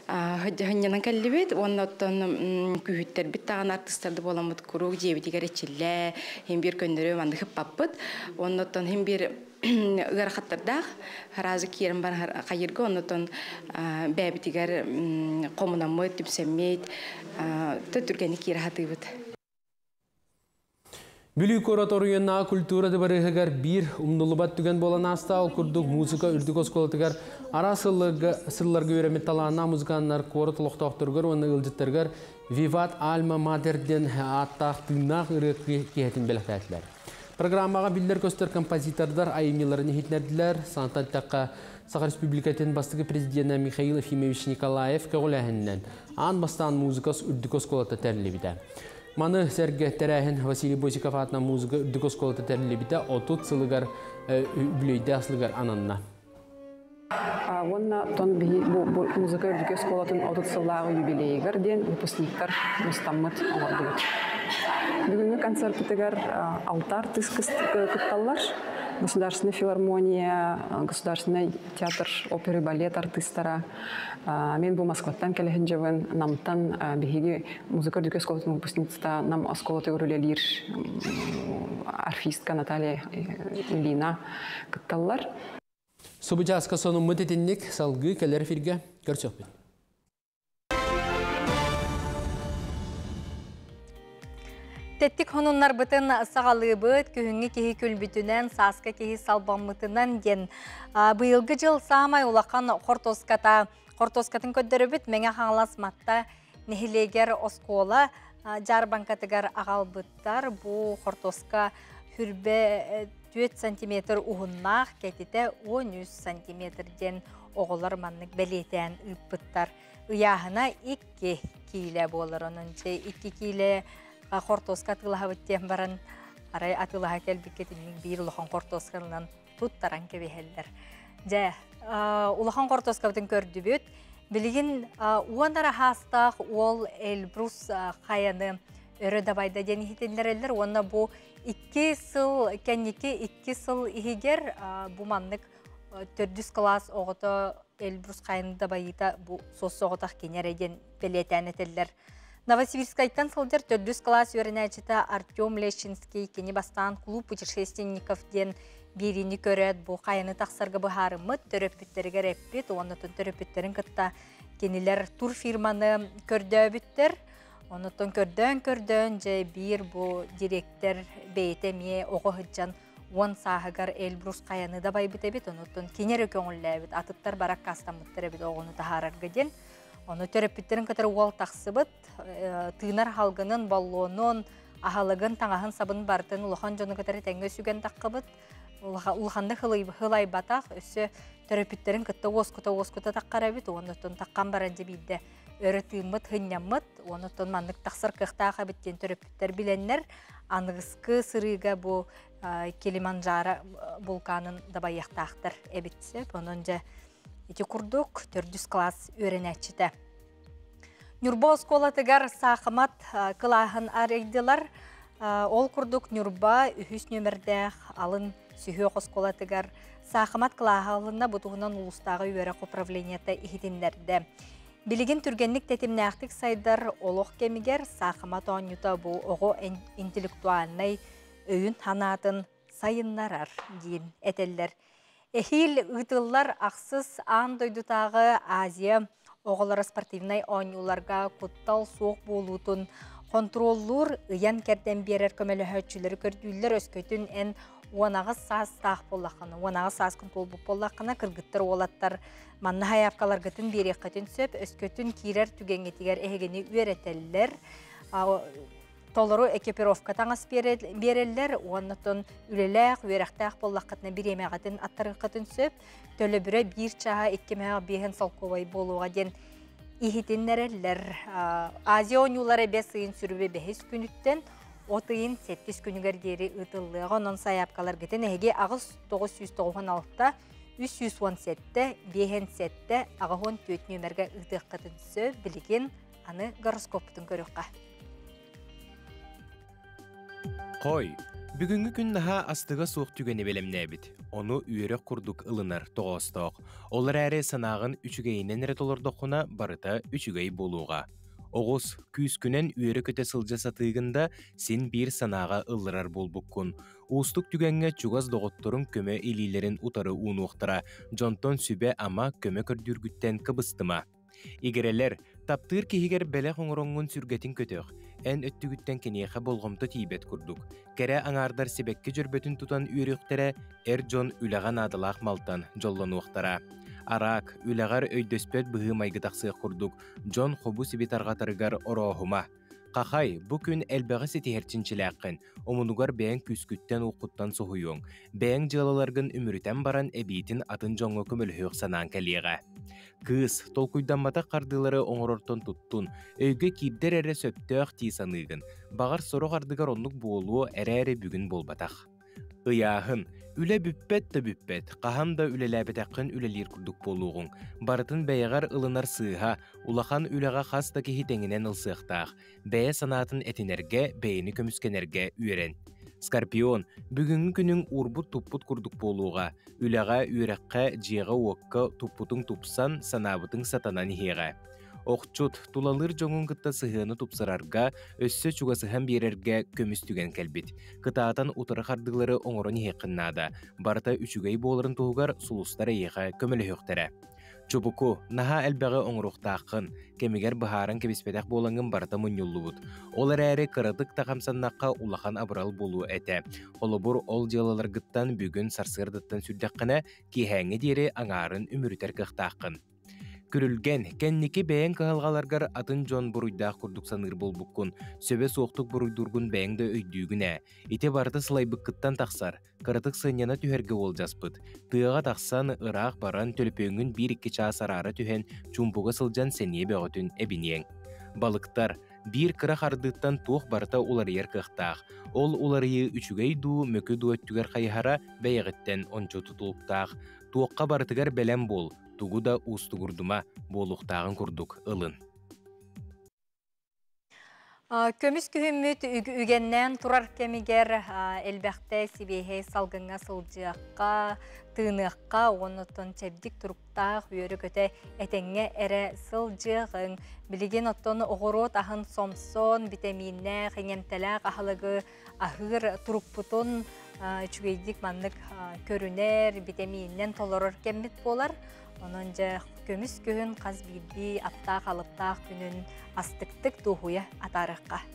Хынньанан кэллибит, уонна оттон күүһүттэрбит таҕан артыстарды буоламмыт куруук дьиэбитигэр эчиллэ, хин биир көннөрү маннык хыппаппыт. Уонна оттон хин биир ыарахаттардаах харазы киирэн бар хайырга, оннотон бэйэбитигэр хомунаммыт, түмсэммит, түргэнник киирэ хатыыбыт. Бүлүү куорат оройуоннааҕы культура дыбарыаһыгар биир умнуллубат түгэн буолан ааста. Ол курдук музыка үрдүк оскуолатыгар араас сылларга, сылларга үөрэммит талааннаах музыканнар куорат олохтоохторугар уонна ыалдьыттарыгар «Виват Альма Матер» диэн ааттаах тыыннаах ырыа киэһэтин бэлэхтээтилэр. Программаҕа биллэр-көстөр композитордар айымньыларын иһитиннэрдилэр. Сантан эттэххэ, Саха Республикатын бастакы президенэ Михаил Ефимович Николаев көҕүлээһининэн аан бастаан музыка үрдүк оскуолата тэриллибитэ. Маны сэргэ тэрээһин Василий Босиков аатынан музыка үрдүк оскуолата тэриллибитэ 30 сылыгар үбүлүөйдээх сылыгар ананна. Уонна тон биһи бу музыка үрдүк оскуолатын 30 сыллааҕы юбилейыгар диэн выпускниктар мустаммыт оҥордубут. Бүгүҥҥү концертпытыгар алта артыыс кытталлар. Государственная филармония, Государственный театр оперы балет артыыстара. Мен бу Москваттан кэлэһин дьабын Намтан биһиги музыка үрдүк оскуолатын выпускницата Нам оскуолатыгар үлэлиир арфистка Наталья Ильина кытталлар. Субучааска сонуммут итинник салгыы кэлэр эфиргэ көрсөхпүт. Тэттик хонуннарбытын саҕалыыбыт, күһүҥҥү киһи күлбүтүнэн, сааскы киһи салбаммытынан диэн быйылгы дьыл саамай улахан хортуоската хортуоскатын көрдөрөбүт Мэҥэ Хаҥалас Матта нэһилиэгэр оскуола дьаарбаҥкатыгар аҕалбыттар. Бу хортуоска хүрбэ 4 сантиметр уһуннаах, кэтитэ 13 сантиметр диэн оҕолор маннык бэлиэтээн ыыппыттар. Ыйааһына 2 киилэ буолар. Онон дьэ 2 киилэ хортуоска атыылаһабыт диэн баран арай атыылаһа кэлбиккэ итинник биир улахан хортуосканан туттаран кэбиһэллэр. Дьэ, улахан хортуоскабытын көрдүбүт. Билигин уон араһаастаах уол Эльбрус хайаны өрө дабайда диэн иһитиннэрэллэр уонна бу икки сыл кэнники икки сыл иһигэр бу маннык төрдүс кылаас оҕото Эльбрус хайаны дабайыыта бу суос-соҕотох кини эрэ диэн бэлиэтээн этэллэр. Новосибирскайтан сылдьар төрдүс кылаас үөрэнээччитэ Артем Лещинский кини бастаан клуб путешественников диэн биэриини көрөөт бу хайаны тахсарга быһаарыммыт, төрөппүттэригэр эппит уонна төрөппүттэрин кытта кинилэр турфирманы көрдөөбүттэр. Онуттан көрдөөн-көрдөөн дьэ биир бу директор бэйэтэ эмиэ оҕо сылдьан уон сааһыгар Эльбрус хайаны да байбыт эбит, онуттан кини эрэ көҥүллээбит, атыттар бары аккаастаммыттар эбит оҕону таһаарарга диэн. Ону төрөппүттэрин кытары уол тахсыбыт, тыынар халгынын, боллуонун, аһылыгын, таҥаһын сабын барытын улахан дьону кытары тэҥҥэ сүгэн таххыбыт. Улаханнык хылайбатах, өссө төрөппүттэрин кытта уоскута-уоскута таххар эбит, уонна таххан баран дьэ биирдэ өрө тыыммыт, хынньаммыт, онуттан маннык тахсар кыахтаах эбит диэн төрөппүттэр билэннэр, аныгыскы сырыыга бу Килиманджаро вулканын дабайыахтаахтар эбит сөп. Онон дьэ ити курдук төрдүс класс үөрэнээччитэ. Ньурба оскуолатыгар саахымат кылааһын арыйдылар. Ол курдук Ньурба үһүс нүөмэрдээх алын сүһүөх оскуолатыгар саахымат кылааһа ылынна бу туһунан улуустааҕы үөрэх управлениета иһитиннэрдэ. Билигин түргэнник тэтимнээхтик сайдар олох кэмигэр саахымат оонньуута бу оҕо интеллектуальнай өйүн санаатын сайыннарар диэн этэллэр. Эһиил ыытыллар ахсыс аан дойдутааҕы Азия оҕолоро спортивнай оонньууларга куттал суох буолуутун хонтуруоллуур ыйан-кэрдэн биэрэр көмөлөһөөччүлэри көрдүүллэр өскөтүн эн 18 саастаах буоллаххына, 18 сааскын туолбут буоллаххына, кыргыттар уолаттар манна хайаапкаларгытын биэриэххитин сөп, өскөтүн киирэр түгэҥҥитигэр эһигини үөрэтэллэр. Толору экипировка таҥас биэрэллэр, уоннатон үлэлээх, үөрэхтээх буоллаххытына бириэмэҕитин аттарыаххытын сөп. Төлөбүрэ биир чааһа 2 5 солкуобай буолуоҕа диэн иһитиннэрэллэр. Азия оонньуулара бэс ыйын сүрүбэ бэһис күнүттэн от ыйын 7 күнүгэр диэри ыытыллыаҕа. Онон сайаапкаларгытын эһиги 8 996 317 57 84 нүөмэргэ ыытыаххытын сөп. Билигин аны гороскоппутун көрүөххэ. Хой, бүгүҥҥү күн наһаа астыга суох түгэни бэлэмнээбит. Ону үөрэх курдук ылынар тоҕоостоох. Ол эрээри санааҕын үчүгэйинэн эрэ толордоххуна барыта үчүгэй буолуоҕа. Оҕус, күүскүнэн үөрэ-көтө сылдьа сатыыгын да, син биир санааҕа ылларар буолбуккун. Уустук түгэҥҥэ чугас доҕотторуҥ көмө илиилэрин утары уунуохтара, дьонтон сүбэ-ама, көмө көрдүүргүттэн кыбыстыма. Игирэлэр, таптыыр киһигэр бэлэх оҥороҥҥун сүргэтин көтөх, эн өттүгүттэн киниэхэ болҕомто тиийбэт курдук. Кэрэ аҥаардар сибэкки дьөрбөтүн тутан үөрүөхтэрэ, эр дьон үлэҕэ наадалаах малтан дьоллонуохтара. Араак, үлэҕэр өйдөспөт быһыы-майгы тахсыах курдук, дьон хобу-сиби тарҕатарыгар орооһума. Хахай, бу күн элбэҕи ситиһэр чинчилээххин, омунугар бэйэҥ күүскүттэн-уоххуттан соһуйуоҥ. Бэйэҥ дьыалаларгын үмүрүтэн баран эбиитин атын дьоҥҥо көмөлөһүөх санааҥ кэлиэҕэ. Кыыс, толкуйдамматах хардыылары оҥорортон туттун, өйгө киирдэр эрэ сөптөөх дии саныыгын. Баҕар сорох ардыгар оннук буолуо эрээри бүгүн буолбатах. Ыйааһын. Үлэ бүппэт да бүппэт, хаһан да үлэлээбэтэххин үлэлиир курдук буолуоҕуҥ. Барытын бэйэҕэр ылынар сыыһа, улахан үлэҕэ хас да киһи тэҥинэн ылсыахтаах. Бэйэ санаатын этинэргэ, бэйэни көмүскэнэргэ үөрэн. Скорпион, бүгүҥҥү күнүҥ уурбут-туппут курдук буолуоҕа. Үлэҕэ, үөрэххэ, дьиэҕэ-уокка туппутуҥ тупсан, санаабытыҥ сатанан иһиэҕэ. Охчут, тулалыыр дьоҥҥун кытта сыһыаны тупсарарга, өссө чугасыһан биэрэргэ көмүс түгэн кэлбит. Кытаатан утары хардыылары оҥорон иһиэххин наада. Барыта үчүгэй буоларын туһугар сулустар эйиэхэ көмөлөһүөхтэрэ. Чубуку, наһаа элбэҕи оҥоруохтааххын, кэмигэр быһааран кэбиспэтэх буолаҥҥын барыта мунньуллубут. Ол эрээри кыратык да хамсаннахха улахан абырал буолуо этэ. Холобур, ол дьыалаларгыттан бүгүн сарсыардаттан сүүрдэххинэ, киэһээҥҥи диэри аҥаарын үмүрүтэр кыахтааххын. Күрүлгэн, кэнники бэйэҥ кыһалҕаларгар атын дьон буруйдаах курдук саныыр буолбуккун, сөбө суохтук буруйдуургун бэйэҥ да өйдүүгүн ээ. Ити барыта сылайбыккыттан тахсар. Кыратык сынньана түһэргэ уолдьаспыт. Тыаҕа тахсан, ыраах баран, төлөпүөҥҥүн биир-икки чаас араара түһэн, чуумпуга сылдьан сэниэ бөҕөтүн эбиниэҥ. Балыктар. Биир кыра хардыыттан туох барыта уларыйар кыахтаах. Ол уларыйыы үчүгэй дуу, мөкү дуу өттүгэр хайыһара бэйэҕиттэн ончу тутулуктаах. Туохха барытыгар бэлэм буол, тугу да уустугурдума, буолуохтааҕын курдук ылын. Көмүс күһүммүт үгэннээн турар кэмигэр элбэхтэ сибиэһэй салгыҥҥа сылдьыахха, тыыныахха, уонна оттон чэбдик туруктаах үөрэ-көтө этэҥҥэ эрэ сылдьыаҕыҥ. Билигин оттон оҕуруот аһын сомсон, битэмииннээх, иҥэмтэлээх аһылыгы аһыыр турукпутун үчүгэйдик маннык көрүнэр, битэмииннэн толорор кэммит буолар. Онон дьэ көмүс күһүн хас биирдии аптаах-алыптаах күнүн астыктык дуоһуйа атаарыахха.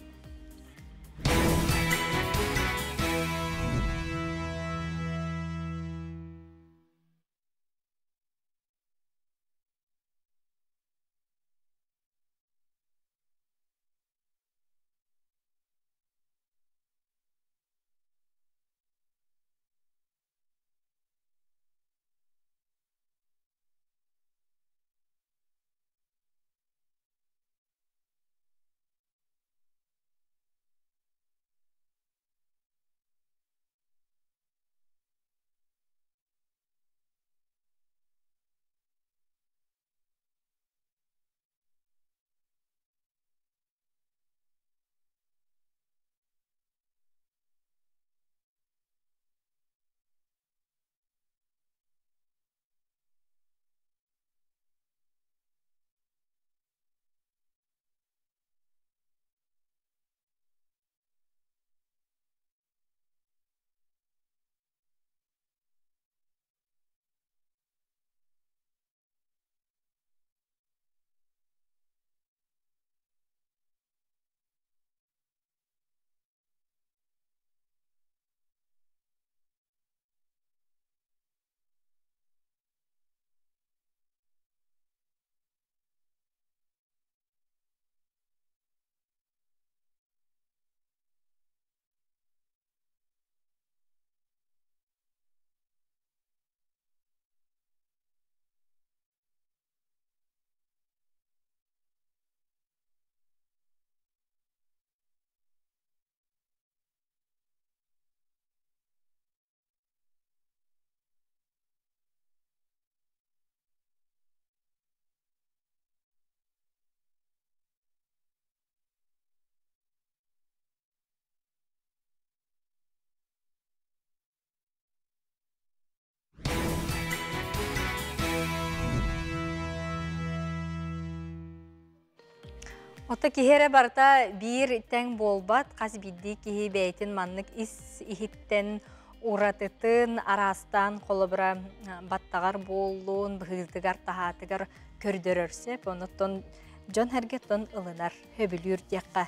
Ото киһи эрэ барыта биир тэҥ буолбат, хас биирдии киһи бэйэтин маннык ис иһиттэн уратытын араастаан холобура баттаҕар буоллун, быһыытыгар, таһаатыгар көрдөрөр сөп. Онуттан дьон эргеттон ылынар, хөбүлүүр диэххэ.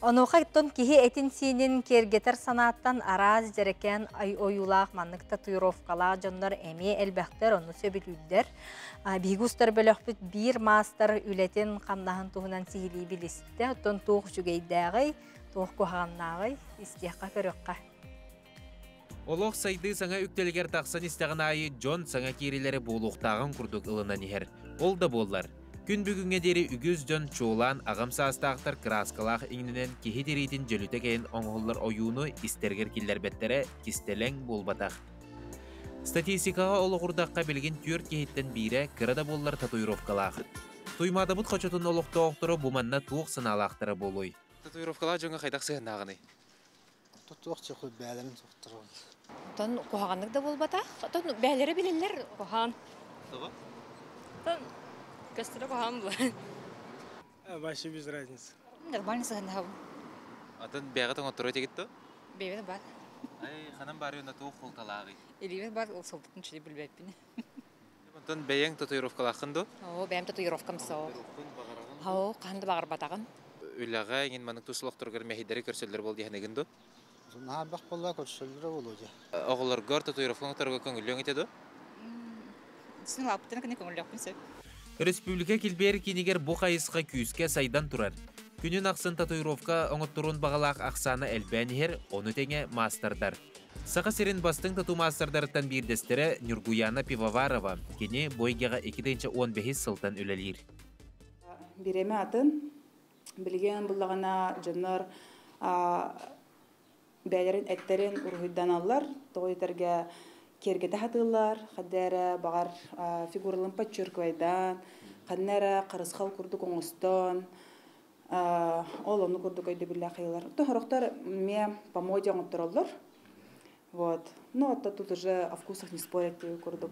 Онуоха оттон киһи этин-сиинин киэргэтэр санааттан араас дьэрэкээн ойуулаах маннык татуировкалаах дьоннор эмиэ элбэхтэр, ону сөбүлүүллэр. Биһиги устар бөлөхпүт биир маастар үлэтин хамнаһын туһунан сиһилии билистэ. Оттон туох үчүгэйдээҕий, туох куһаҕаннааҕый истиэххэ көрүөххэ. Олох сайдыы саҥа үктэлигэр тахсан истэҕин аайы дьон саҥа киирилэри буолуохтааҕын курдук ылынан иһэр. Ол да буоллар, күн бүгүҥҥэ диэри үгүс дьон чуолаан аҕам саастаахтар кырааскалаах иҥнэнэн киһи тириитин дьөлүтэ кэйэн оҥоһуллар ойууну истэригэр киллэрбэттэрэ кистэлэҥ буолбатах. Статистикаҕа олоҕурдахха билигин түөрт киһиттэн биирэ кыра да буоллар татуировкалаах. Туймаадабыт хочотун олохтоохторо бу манна туох санаалаахтара буолуой? Татуировкалаах дьоҥҥо хайдах сыһыаннааҕыный? Туох чехой бээлэрин суохтар. Тон куһаҕаннык да буолбатах. Тон бээлэри билэллэр куһаҕан. Тоҕо? Тон көстөрө куһаҕан була. Вообще без разницы. Нормально сыһыннаһабын. Атын бэйэҕит оҥотторо этигит дуо? Бэйэбит бар. Ай, ханан баарый онно туох холталааҕый? Илиибит бар, ол солбутун чили билбэппин. Онтон бэйэҥ татуировкалааххын дуо? Оо, бэйэм татуировкам суох. Оо, хаһан да баҕарбатаҕым. Үлэҕэ иҥин маннык тус олохторугар мэһэйдэри көрсөллөр буол диэхинэгин дуо? Наһаа элбэх буолла көрсөллөрө буолуо дьэ. Оҕолоргор татуировка оҥотторго көҥүллүөҥ этэ дуо? Син лааппытын кини көҥүллүөхпүн сөп. Өрөспүүбүлүкэ килбиэр киинигэр бу хайысха күүскэ сайдан турар. Күнүн ахсын татуировка оҥотторуон баҕалаах ахсаана элбээн иһэр, ону тэҥэ маастардар. Саха сирин бастыҥ тату маастардарыттан биирдэстэрэ Ньургуяна Пивоварова. Кини бу эйгэҕэ 2015 сылтан үлэлиир. Бириэмэ атын. Билигин буллаҕына дьоннор бэйэлэрин эттэрин уруһуйданаллар, тоҕо диэтэргэ киэргэтэ сатыыллар, ханна эрэ баҕар фигураларын подчеркивайдаан, ханна эрэ харысхал курдук оҥостон, ол ону курдук өйдөбүллээх хайалар. Сорохтор эмиэ по моде оҥоттороллор. Вот. Ну, это тут уже о вкусах не спорят курдук.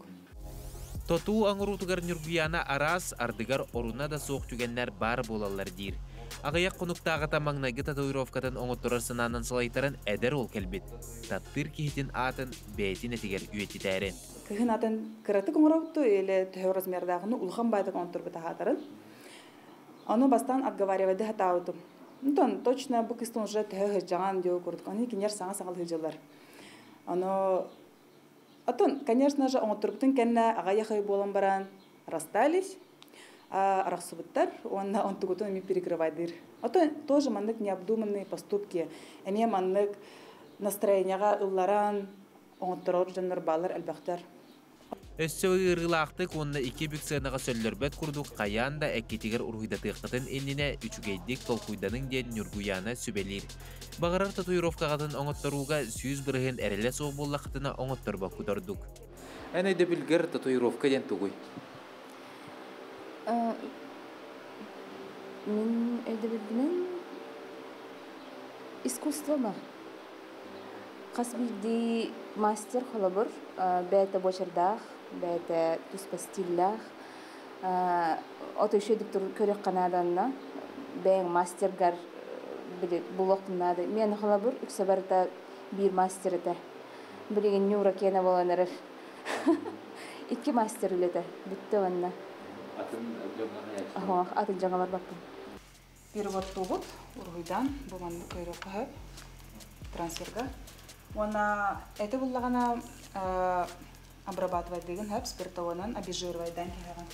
Тотуу оҥоруутугар Ньургуйаана араас, ардыгар оруна да суох түгэннэр баар буолаллар диир. Аҕыйах хонуктааҕыта маҥнайгы татуировкатын оҥотторор санаанан салайтаран эдэр уол кэлбит. Таптыыр киһитин аатын бэйэтин этигэр үйэтитээри. Кыһын атын кыратык оҥоробутту или төһө размердааҕыны улахан баайдык оҥотторбут аһаатарын. Ону бастаан отговаривайды хатаабытым. Онтон точно бу кыстын уже төһө сылдьаҕан диэ курдук. Аны кинилэр саҥа саҥа сылдьаллар. Ону Оттон, конечно же, оҥотторбутун кэннэ аҕыйах ый буолан баран расстались, арахсыбыттар уонна онтугутун эмиэ перекрывайдыыр. Оттон тоже маннык необдуманные поступки, эмиэ маннык настроенияҕа ылларан оҥотторор дьоннор бааллар элбэхтэр. Өссө ыарыылаахтык уонна икки бүк сыанаҕа сөллөрбөт курдук хайаан да эккитигэр уруһуйдатыаххытын иннинэ үчүгэйдик толкуйданыҥ диэн Ньургуйаана сүбэлиир. Баҕарар татуировкаҕытын оҥотторууга 100% эрэлэ суох буоллаххытына оҥотторбоккут ордук. Эн өйдөбүлгэр татуировка диэн тугуй? Мин өйдөбүлбүнэн искусство ма. Хас биирдии мастер холобур бэйэтэ буочардаах, бэйэтэ туспа стиллээх. Ото үчүгэйдик көрүөххэ нааданна бэйэҥ мастергар булуоххун наада. Миэнэ холобур үксэ барыта биир мастер этэ. Билигин Нюра киэнэ буолан эрэр. Икки мастер үлэтэ бүттэ уонна. Атын дьоҥҥо Атын дьоҥҥо барбаппын. Переводтуубут уруһуйдаан бу маннык көрүөххэ сөп трансферга. Уонна эти буллаҕына обрабатывайдыгын сөп спиртовынан обезжиривайдаан кэһэҕин.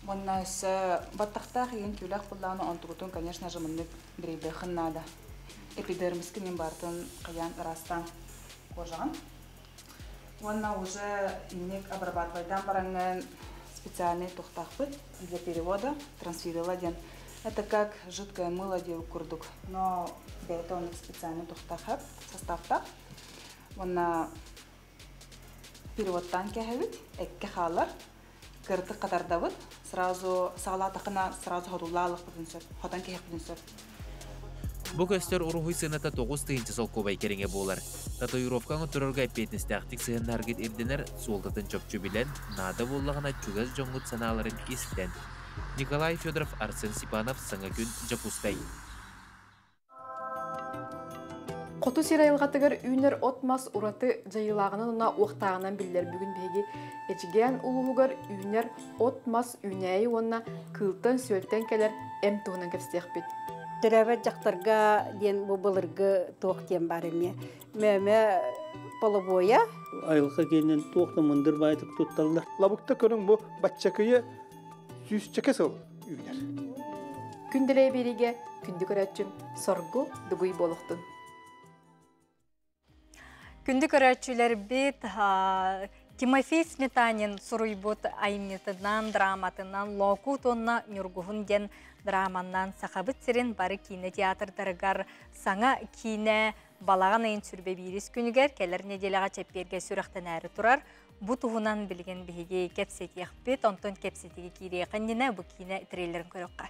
Уонна өссө баттахтаах иһин түүлээх буллаҕына онтугутун, конечно же, маннык дрейдыаххын наада. Эпидермискин иһин барытын хайаан ыраастаан кожаҕын. Уонна уже инник обрабатывайдаан бараҥҥын специальный тухтаахпыт для перевода трансферила диэн. Это как жидкое мыло диэн курдук, но бэйэтэ оннук специальный тухтаах составтаах. Уонна переводтаан кэһэбит, эккэ хаалар, кырытык хатардабыт, сразу саҕалаатаххына сразу хотуллаалыхпытын сөп, хотон кэһиэхпитин сөп. Бу көстөр уруһуй сыаната 9000 солкуобай кэриҥэ буолар. Татуировка оҥотторорго эппиэтинэстээхтик сыһыаннаһаргыт ирдэнэр, суолтатын чопчу билэн, наада буоллаҕына чугас дьоҥҥут санааларын истэн. Николай Федоров, Арсен Степанов, Саҥа күн, Дьокуускай. Хоту сир айылҕатыгар үүнэр от-мас ураты дьайыылааҕынан уонна уохтааҕынан биллэр. Бүгүн биһиги Эдьигээн улууһугар үүнэр от-мас үүнээйи уонна кыылтан-сүөлтэн кэлэр эм туһунан кэпсиэхпит. Төрөөбөт дьахтарга диэн бу былыргы туох диэн баар эмиэ. Мөмө полобуойа. Айылҕа киэнин туох да мындыр баайтык тутталлар. Лабыкта көрүҥ бу баччакыйы сүүсчэкэ сыл үүнэр. Күндэлэй биэриигэ күндү көрөөччүм соргу дугуй буолуохтун. Күндү көрөөччүлэрбит Тимофей Сметанин суруйбут айымньытынан, драматынан Лоокуут уонна Ньургуһун диэн драманнан Сахабыт сирин бары киинэ театрдарыгар саҥа киинэ балаҕан ыйын сүрбэ биирис күнүгэр кэлэр нэдиэлэҕэ чэппиэргэ сүрэхтэнээри турар. Бу туһунан билигин биһиги кэпсэтиэхпит, онтон кэпсэтиигэ киириэх иннинэ бу киинэ трейлерин көрүөххэ.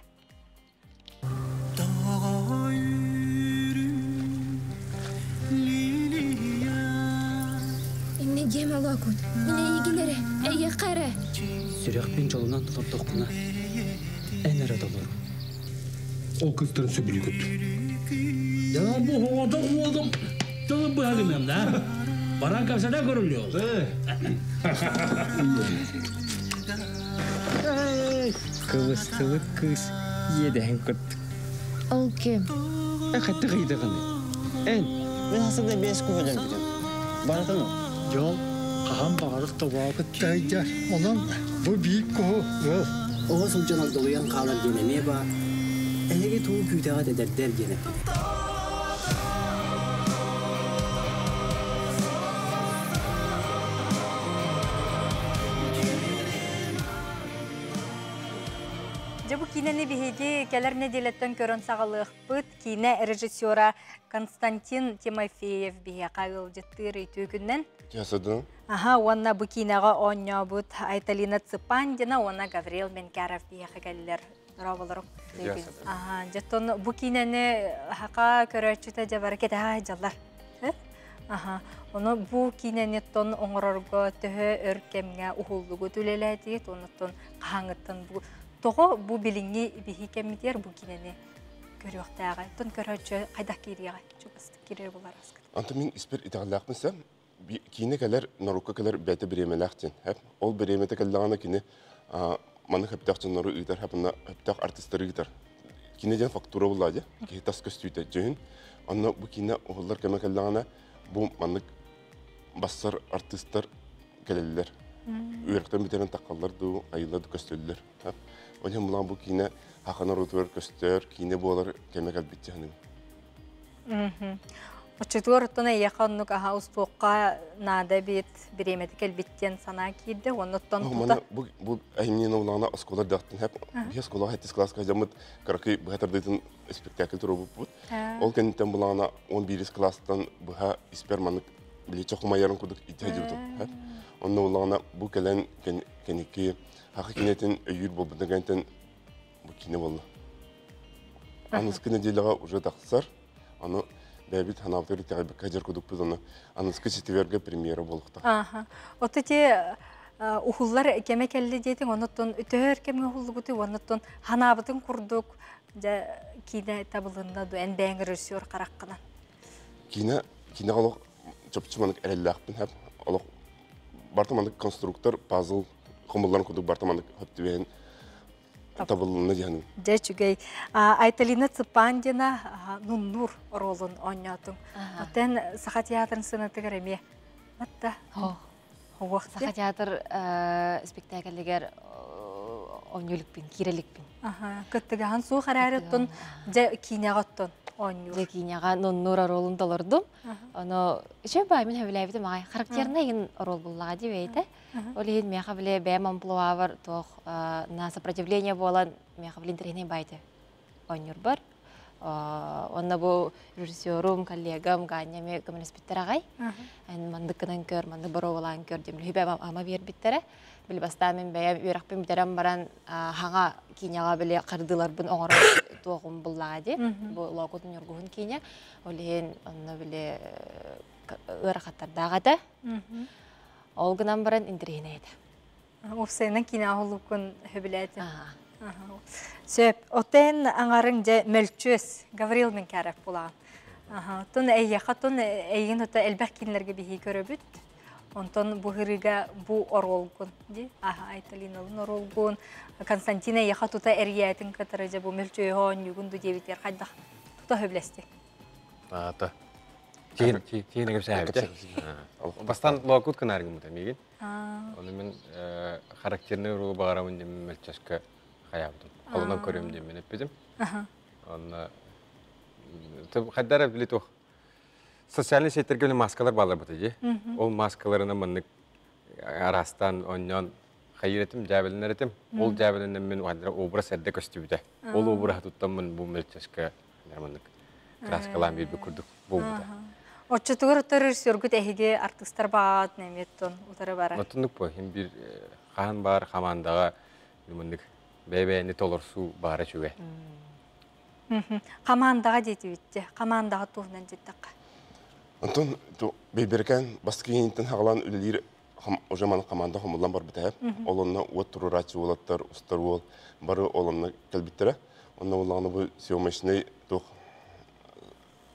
Инне диэм олоокут, мин эйигин эрэ, эйиэхэ эрэ. Сүрэхпин дьолунан толордохпуна, эн эрэ толор. Ол кыстарын сөбүлүүгүт. Дьэ бу оҕотох уолум тылын быһа гыныам да. Баран кэпсэтэ көрүллүө. Кыбыстыбыт кыыс иэдэһин кырдык. Ол ким? Эхэтти кыйдыгыны. Эн. Мен хасыгда бес күһөлөрбүтүм. Барытын Дьол хаһан баҕарар тобоҕо кыттайдьар. Онон бу биир куһу ыл. Оҕо сылдьан огдолуйан хаалар диэн эмиэ баар. Эһиги тугу күүтэҕит эдэрдэр диэн эппитэ. Дьэ бу киинэни биһиги кэлэр нэдиэлэттэн көрөн саҕалыахпыт. Киинэ режиссера Константин Тимофеев биһиэхэ ыалдьыттыыр үтүө күннэн. Жасадын. Аха, уонна бу киинэҕэ оонньообут Айталина Цыпандина уонна Гаврил Менкяров биһиэхэ кэллилэр. Дорооболорум. Аха, дьэ бу киинэни хака көрөөччүтэ дьэ бары кэтэһэ сылдьаллар. Аха, ону бу киинэни тон оҥорорго төһө өр кэмҥэ уһуллугут үлэлээтигит, онуттан хаһааҥҥыттан бу тоҕо бу билиҥҥи биһи кэммитигэр бу киинэни көрүөхтээҕэ. Тон көрөөччү хайдах киириэҕэ, чугастык киирэр булар аскыт. Антон мин испер итэҕэллээхпин сэ киинэ кэлэр, норуокка кэлэр бэйэтэ бириэмэлээх диэн. Ол бириэмэтэ кэллэҕинэ кини маннык сөптөөх дьоннору ыытар, хапына сөптөөх артистары ыытар. Киинэ диэн фактура булла дии, киһи тас көстүүтэ дьүһүн. Онно бу киинэ уһуллар кэмэ кэллэҕинэ бу маннык бассар артистар кэлэллэр. Үөрэхтэн бүтэрэн таххаллар дуу, айыллар дуу көстөллөр. Ол иһин булан бу киинэ хаха норуотугар көстөр, киинэ буолар кэмэ кэлбит дьаһаным. Оччотугар оттон эйиэхэ оннук аһа устуохха наада эбит, бириэмэтэ кэлбит диэн санаа киирдэ, уонна оттон тута... Бу, бу айымньыны улаана оскуола дактын хэп, биһи оскуолаҕа хэттис класска дьаммыт кыракый быһа тардыытын спектакль туруорбуппут. Ол кэнниттэн булаана 11 класстан быһа испэр маннык биличчэ хумайарын курдук итэ дьыбытым. Онно улаана бу кэлэн кэники хаха кинэтин өйүүр буолбутун кэнниттэн бу киинэ буолла. Аныскы неделяҕа уже тахсар. Аны бэйэбит ханаабытыгар итэҕэйбэккэ сылдьар кудукпут аны аныскы четвергэ премьера буолуохтаах. Аха. От ити уһуллар кэмэ кэллэ диэтиҥ, оннуттан төһөр кэмҥэ уһуллубутуй, оннуттан ханаабытын курдук дьэ киинэ табылынна ду эн бэйэҥ режиссер хараххынан. Киинэ киинэҕэ олох чопчу маннык эрэллээхпин хэп олох барта маннык конструктор пазл хомулларын курдук барта маннык хөп түбэһин табылынна диһанын. Дьэ үчүгэй. Айталина Цыпандина Нуннур оруолун оонньоотуҥ. Оттон Саха театрын сценатыгар эмиэ Матта. Саха театр спектакльигэр оонньуулукпин, киирэликпин. Кыттыгаһан суох эрээри оттон дьэ киинэҕэ оттон оонньуур. Дьэ киинэҕэ Нуннур оруолун толордум. Ону үчүгэй баай мин сөбүлээбитим аҕай. Характернай игин оруол буллаҕа дии бэйэтэ. Ол иһин миэхэ били бэйэм амплуабар туох на сопротивление буолан миэхэ били интэриэһинэй баайты оонньуурбар. Онно бу режиссерум, коллегам Ганя эмиэ көмөлөспүттэр аҕай. Эн маннык гынан көр, маннык боруобалаан көр диэн сүбэ ама биэрбиттэрэ. Били бастаан мин бэйэм үөрэхпин бүтэрэн баран хаҥа киинэҕэ били хардыыларбын оҥорор туоҕум буллаҕа дии. Бу Лоокут Ньургуһун киинэ. Ол иһин онно били ыарахаттардаах этэ. Ол гынан баран интэриэһинэй этэ. Уопсайынан киинэ оһолуккун сөбүлээтим. Сөп. Отен аңарың же мөлчүөс Гаврил Менкаров булаан. Тун эйяха тун эйин ота элбэх кинилерге биһи көрөбүт. Онтон бу хырыга бу оролгун ди. Аха Айталиналын оролгун. Константина эйяха тута эрьятин кытары же бу мөлчүө югун ду дебитер хайдах тута хөблести. Ата. Тиин тиин кепсәһәбит. Бастан локут кынаргым мигин. Оны мен характерный роль багарамын деп мөлчөскө хаябдым. Колунан көрөм деп мен эппедим. Онна хаддара билет ох. Социальный сеттерге маскалар балар бата же. Ол маскаларына маннык арастан оннон хайыретим, жабелинеретим. Ол жабелинен мен хаддара образ эрде көстүбүтэ. Ол образ туттаммын бу мөлчөскө маннык краскалан бир курдук болбута. Отчутугар утарыр сөргүт эһиге артистар баат неметтон утары бара. Отунук бу хим бир хаан бар хамандага мындык бэбэни толорсу баара чүгэ. Командаға дети Командаға туһунан жеттаққа. Антон бейберкен баскы кейинтен хагалан үлелер уже маны команда хомулан бар битәп. Олонна от турурачы олаттар, устар ол бары олонна келбиттере. Онна уланы бу съемочный тух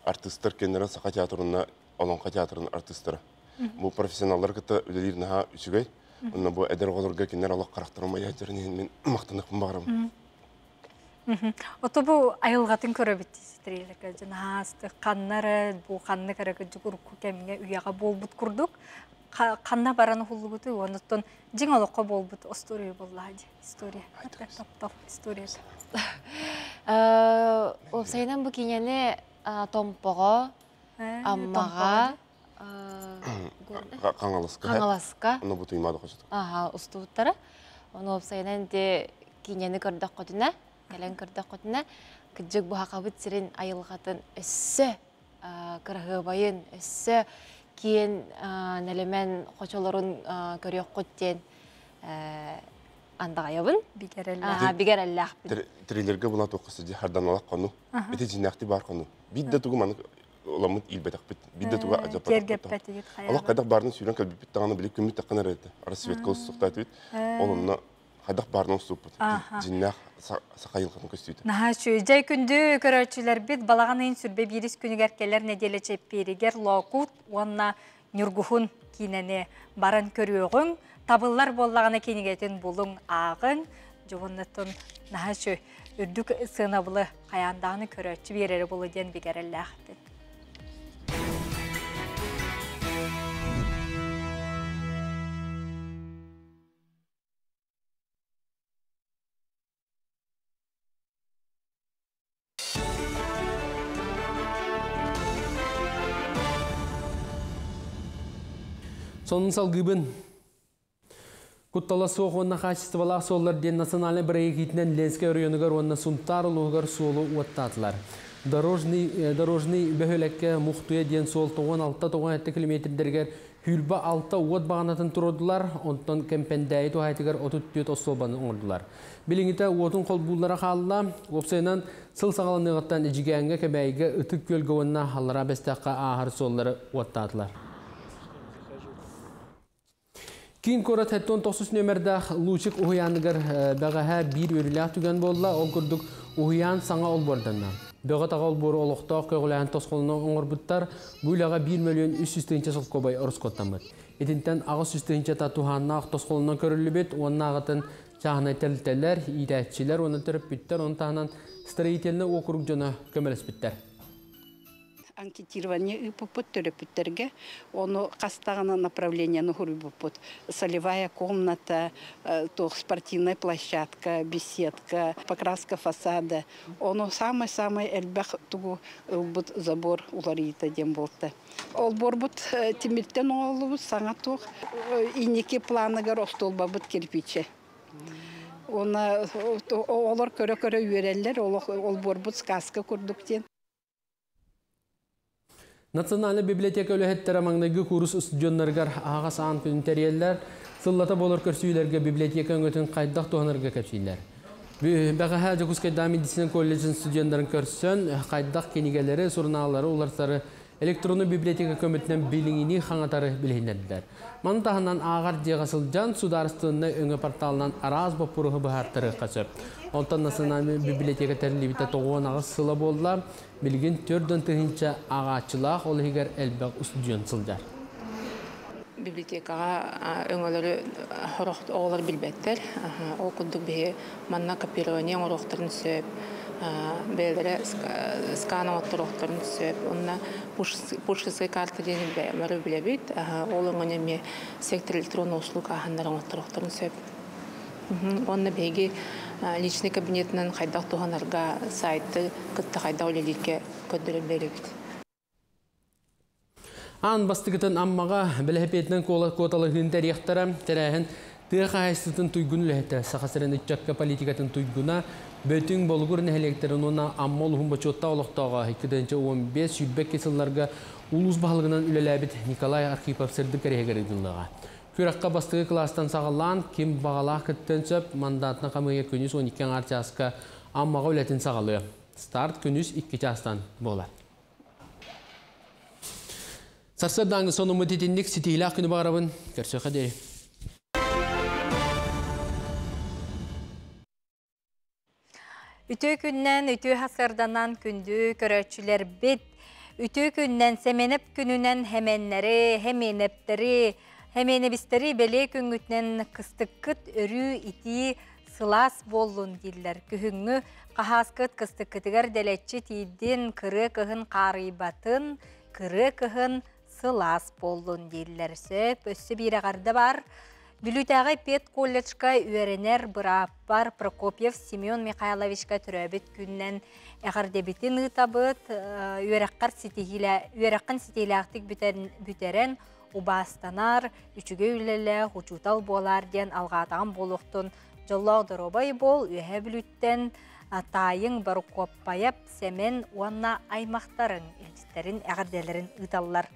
артисттер кеннere саха театрына, Олонка театрының артисттары. Бу профессионаллар кыта үлелер наха үчүгэй. Онна бу эдер олорга кеннер алак карактырма ядерни мен мактанып барам. Ото бу айылгатын көрө битти ситрилерге жанаасты каннары бу канны каракы жугурку кемге уяга болбут курдук. Канна бараны хуллугуту онуттон жиң олокко болбут история болла история. Топ история. Опсайынан бу кинени томпого, аммага, Қаңаласка. Қаңаласка. Оны бу туймады хочет. Ага, устуттара. Оны опсайынан де кинени көрдөк котуна, кэлен көрдөк котуна, кыджык бу хакабыт сирин айылгатын өссө кыргыбайын, өссө киен нелемен хочолорун көрөк коттен андагайабын. Бигереллах. Бигереллах. Триллерге була тоқысы ди хардан алак кону. Бити жинакты бар кону. Бидде тугу маны оламыт илбетак бит. Бидде туга ажап. Аллах кайдак барын сүйрөн кел бит таганы билип күмүт таккан эрети. Ара свет кылыс суктайт бит. Олонна хайдак барын уступут. Жиннах сакайылган көстүйт. Наха чүй жай күндү көрөчүлөр бит балаганын сүрбе бирис күнүгер келер неделе чеппиригер локут онна нюргухун кинене баран көрүөгүң табыллар боллагана кинигетин булуң агын жобоннотон наха чүй үрдүк сынабылы каяндаганы көрөчү берери болу ден бигереллахтын. Сонун салгыбын. Куттала суох уонна хаачыстыбалаах суоллар диэн национальнай бырайык Ленскэй оройуонугар уонна Сунтаар улууһугар суолу уоттаатылар. Дорожный, дорожный бөһүлэккэ Мухтуя диэн суол 96-97 километрдэригэр Хүлба алта уот бағанатын турдулар, онтон кемпендәйі туһайтыгар 34 остолбаны оңордулар. Билиңите уотун холбууллара хаалла, уопсайынан сыл саҕаланыаҕыттан Эдьигээҥҥэ Кэбээйигэ Ытык Күөлгэ уонна Аллараа Бэстээххэ ааһар суоллары уоттаатылар. Киин куорат 79 нөмердээх Лучик уһуйааныгар бэҕэһээ биир үөрүүлээх түгэн буолла, ол курдук уһуйаан саҥа олбуорданна. Бөҕө таҕа олбуору олохтоох көҕүлээн тосхолуна оҥорбуттар, бу үлэҕэ 1 миллион 300 тыһыынча солкуобай ороскуоттаммыт. Итинтэн 800 тыһыынчата туһааннаах тосхолунан көрүллүбүт, уоннааҕытын чааһынай тэрилтэлэр, иитээччилэр уонна төрөппүттэр, онон таһынан строительный округ дьоно көмөлөспүттэр. Анкетирование ыыппыппыт төрөппүттэргэ, ону хастаҕына направлениены хуруйбуппут. Солевая комната, туох спортивная площадка, беседка, покраска фасада. Ону самый-самый элбэх тугу ылбыт забор уларыйыта диэн буолта. Олборбут тимиртэн оҥоһуллубут саҥа туох инники планыгар остуолбабыт кирпиче. Оны олор көрө-көрө үөрэллэр, олборбут сказка курдук диэн. Национальный библиотека үлэһиттэрэ маҥнайгы куурус устудьуоннарыгар аһаҕас аан күнүн тэрийэллэр, сыллата буолар көрсүүлэргэ библиотека өҥөтүн хайдах туһанарга кэпсииллэр. Бэҕэһээ Дьокуускайдааҕы медицина колледжын студенттарын көрсөн, хайдах кинигэлэри, сурунааллары уларсары Электронный библиотека көмөтүнэн билиҥини хаҥатары билиһиннэрдилэр. Маны таһынан ааҕар дьиэҕэ сылдьан судаарыстыбаннай өҥө порталынан араас боппуруоһу быһаартарыахха сөп. Онтон Национальнай библиотека тэриллибитэ 98 сыла буолла. Билигин 40 000 ааҕааччылаах, ол иһигэр элбэх устудьуон сылдьар. Библиотекаҕа өҥөлөрү сорох оҕолор билбэттэр. Ол курдук биһи манна копирование оҥоруохтарын сөп, бэйэлэрэ скан оҥотторуохтарын сөп. Онно Пушкинская карта диэн бары билэбит. Ол өҥөнү эмиэ сектор электронных услуг ааһаннар оҥотторуохтарын сөп. Уонна биһиги личный кабинетынан хайдах туһанарга, сайты кытта хайдах үлэлииргэ көрдөрөн биэрэбит. Аан бастакытын Аммаҕа бэлэһипиэтинэн куоталаһыыны тэрийиэхтэрэ. Тэрээһин тыа хаһаайыстыбатын туйгун үлэһитэ, Саха сирин ыччакка политикатын туйгуна, Бөтүҥ, Болугур нэһилиэктэрин уонна Амма улууһун бочуоттаах олохтооҕо 2015-22 сылларга улуус баһылыгынан үлэлээбит Николай Архипов сырдык кэриэһигэр ыытыллыаҕа. Күрэххэ бастакы кылаастан саҕалаан, ким баҕалаах кыттыан сөп, мандатына хамыыһыйа күнүс 12 аҥаар чааска Аммаҕа үлэтин саҕалыа. Старт күнүс 2 чаастан буолар. Сарсыардааҥҥы сонуммут итинник ситиһиилээх күнү баҕарабын. Көрсүөххэ диэри. Үтүө күннэн, үтүө сарсыарданан күндү көрөөччүлэрбит. Үтүө күннэн, Сэмэнэп күнүнэн хэмэннэри, хэмиэнэптэри, хэмиэнэбистэри бэлиэ күҥҥүтүнэн кыстыккыт өрүү итии сылаас буоллун дииллэр. Күһүҥҥү хаһааскыт кыстыккытыгар дэлэччи тиийдин, кырыа кыһын хаарыйбатын, кырыа кыһын сылаас буоллун дииллэр. Сөп, өссө биир эҕэрдэ бар. Бүлүүтээҕи педколледжка үөрэнэр бырааппар Прокопьев Семен Михайловичка төрөөбүт күнүнэн эҕэрдэбитин ыытабыт. Үөрэххэр ситиһиилэ, үөрэххин ситиһиилээхтик бүтэрэн, убаастанар, үчүгэй үлэлээх учуутал буолаар диэн алҕаатаҕым буолуохтун. Дьоллоох доруобай буол, Үөһээ Бүлүүттэн таайыҥ Борукуоппайап Сэмэн уонна аймахтарыҥ илдьиттэрин эҕэрдэлэрин ыыталлар.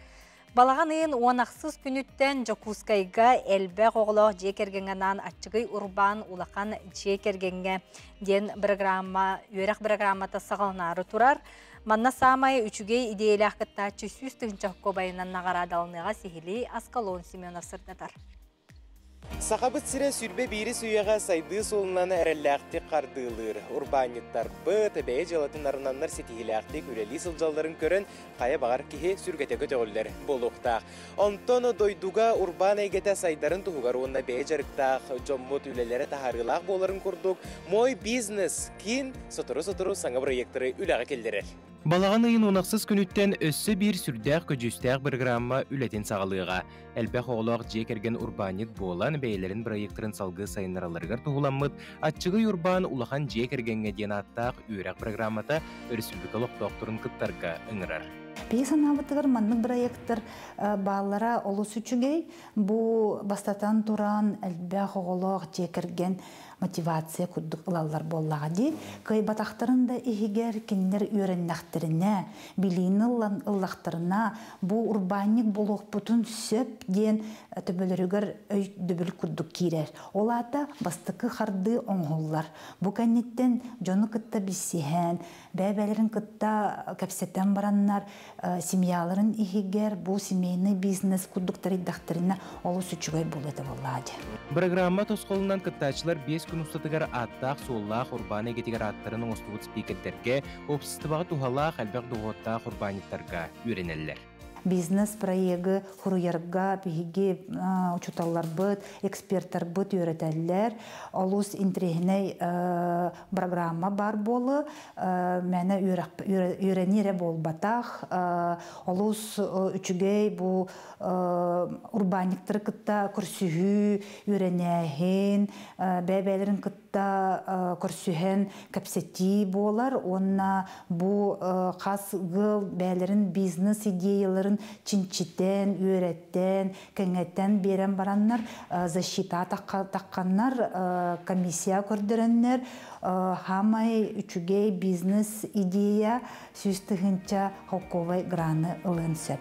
Балаҕан ыйын 16 күнүттэн Дьокуускайга элбэх оҕолоох дьиэ кэргэҥҥэ анаан Аччыгый урбаан улахан дьиэ кэргэҥҥэ диэн программа, үөрэх программата саҕаланаары турар. Манна саамай үчүгэй идиэйэлээх кыттааччы 100 000 кубайынан наҕараадаланыаҕа сиһилии Аскалон Семенов сырдатар. Сахабыт сирэ 21-с үйэҕэ сайдыы суолунан эрэллээхтик хардыылыыр. Урбаанньыттарбыт бэйэ дьыалатын арынаннар ситиһиилээхтик үлэлии сылдьалларын көрөн, хайа баҕар киһи сүргэтэ көтөҕүллэр буолуохтаах. Онтон дойдуга урбаан эйгэтэ сайдарын туһугар уонна бэйэ дьарыктаах дьоммут үлэлэрэ таһаарыылаах буоларын курдук, Мой бизнес киин сотору-сотору саҥа бырайыактары үлэҕэ киллэрэр. Балаҕан ыйын 16 күнүттэн өссө биир сүрдээх көдьүүстээх бырагыраамма үлэтин саҕалыаҕа. Элбэх оҕолоох дьиэ кэргэн урбаанньыт буолан, бэйэлэрин бырайыактарын салгыы сайыннаралларыгар туһуламмыт Аччыгый урбаан улахан дьиэ кэргэҥҥэ диэн ааттаах үөрэх программата өрөспүүбүлүкэ олохтоохторун кыттарга ыҥырар. Биһи санаабытыгар маннык бырайыактар бааллара олус үчүгэй. Бу бастатан туран элбэх оҕолоох дьиэ кэргэн мотивация курдук ылаллар буоллаҕа дии. Кыайбатахтарын да иһигэр кинилэр үөрэннэхтэринэ, билиини ылан ыллахтарына, бу урбаанньык буолуохпутун сөп диэн төбөлөрүгэр өйдөбүл курдук киирэр. Ол аата бастакы хардыы оҥоһуллар. Бу кэнниттэн дьону кытта билсиһэн, бэйэ-бэйэлэрин кытта кэпсэтэн бараннар, семьяларын иһигэр бу семейный бизнес курдук тэрийдэхтэринэ олус үчүгэй буолуо этэ буоллаа дии. Бырагыраамма тосхолунан кыттааччылар 5 күн устатыгар ааттаах-суоллаах урбаан эйгэтигэр ааттарын оҥостубут спикердэргэ, уопсастыбаҕа туһалаах элбэх дохуоттаах урбаанньыттарга үөрэнэллэр. Бизнес-проегы хуруйарга биһиги учууталларбыт, экспертарбыт үөрэтэллэр. Олус интэриэһинэй программа бар буолу. Мээнэ үөрэнии эрэ буолбатах. Олус үчүгэй бу урбаанньыктары кытта көрсүһүү, үөрэнээһин, бэйэ-бэйэлэрин кытта көрсүһэн кэпсэтии буолар уонна бу хас ыал бэйэлэрин бизнес идеяларын чинчитэн, үөрэтэн, кэҥэтэн биэрэн бараннар защита тахханнар комиссия көрдөрөннөр хаамай үчүгэй бизнес идея 100 000 холкуобай граны ылыан сөп.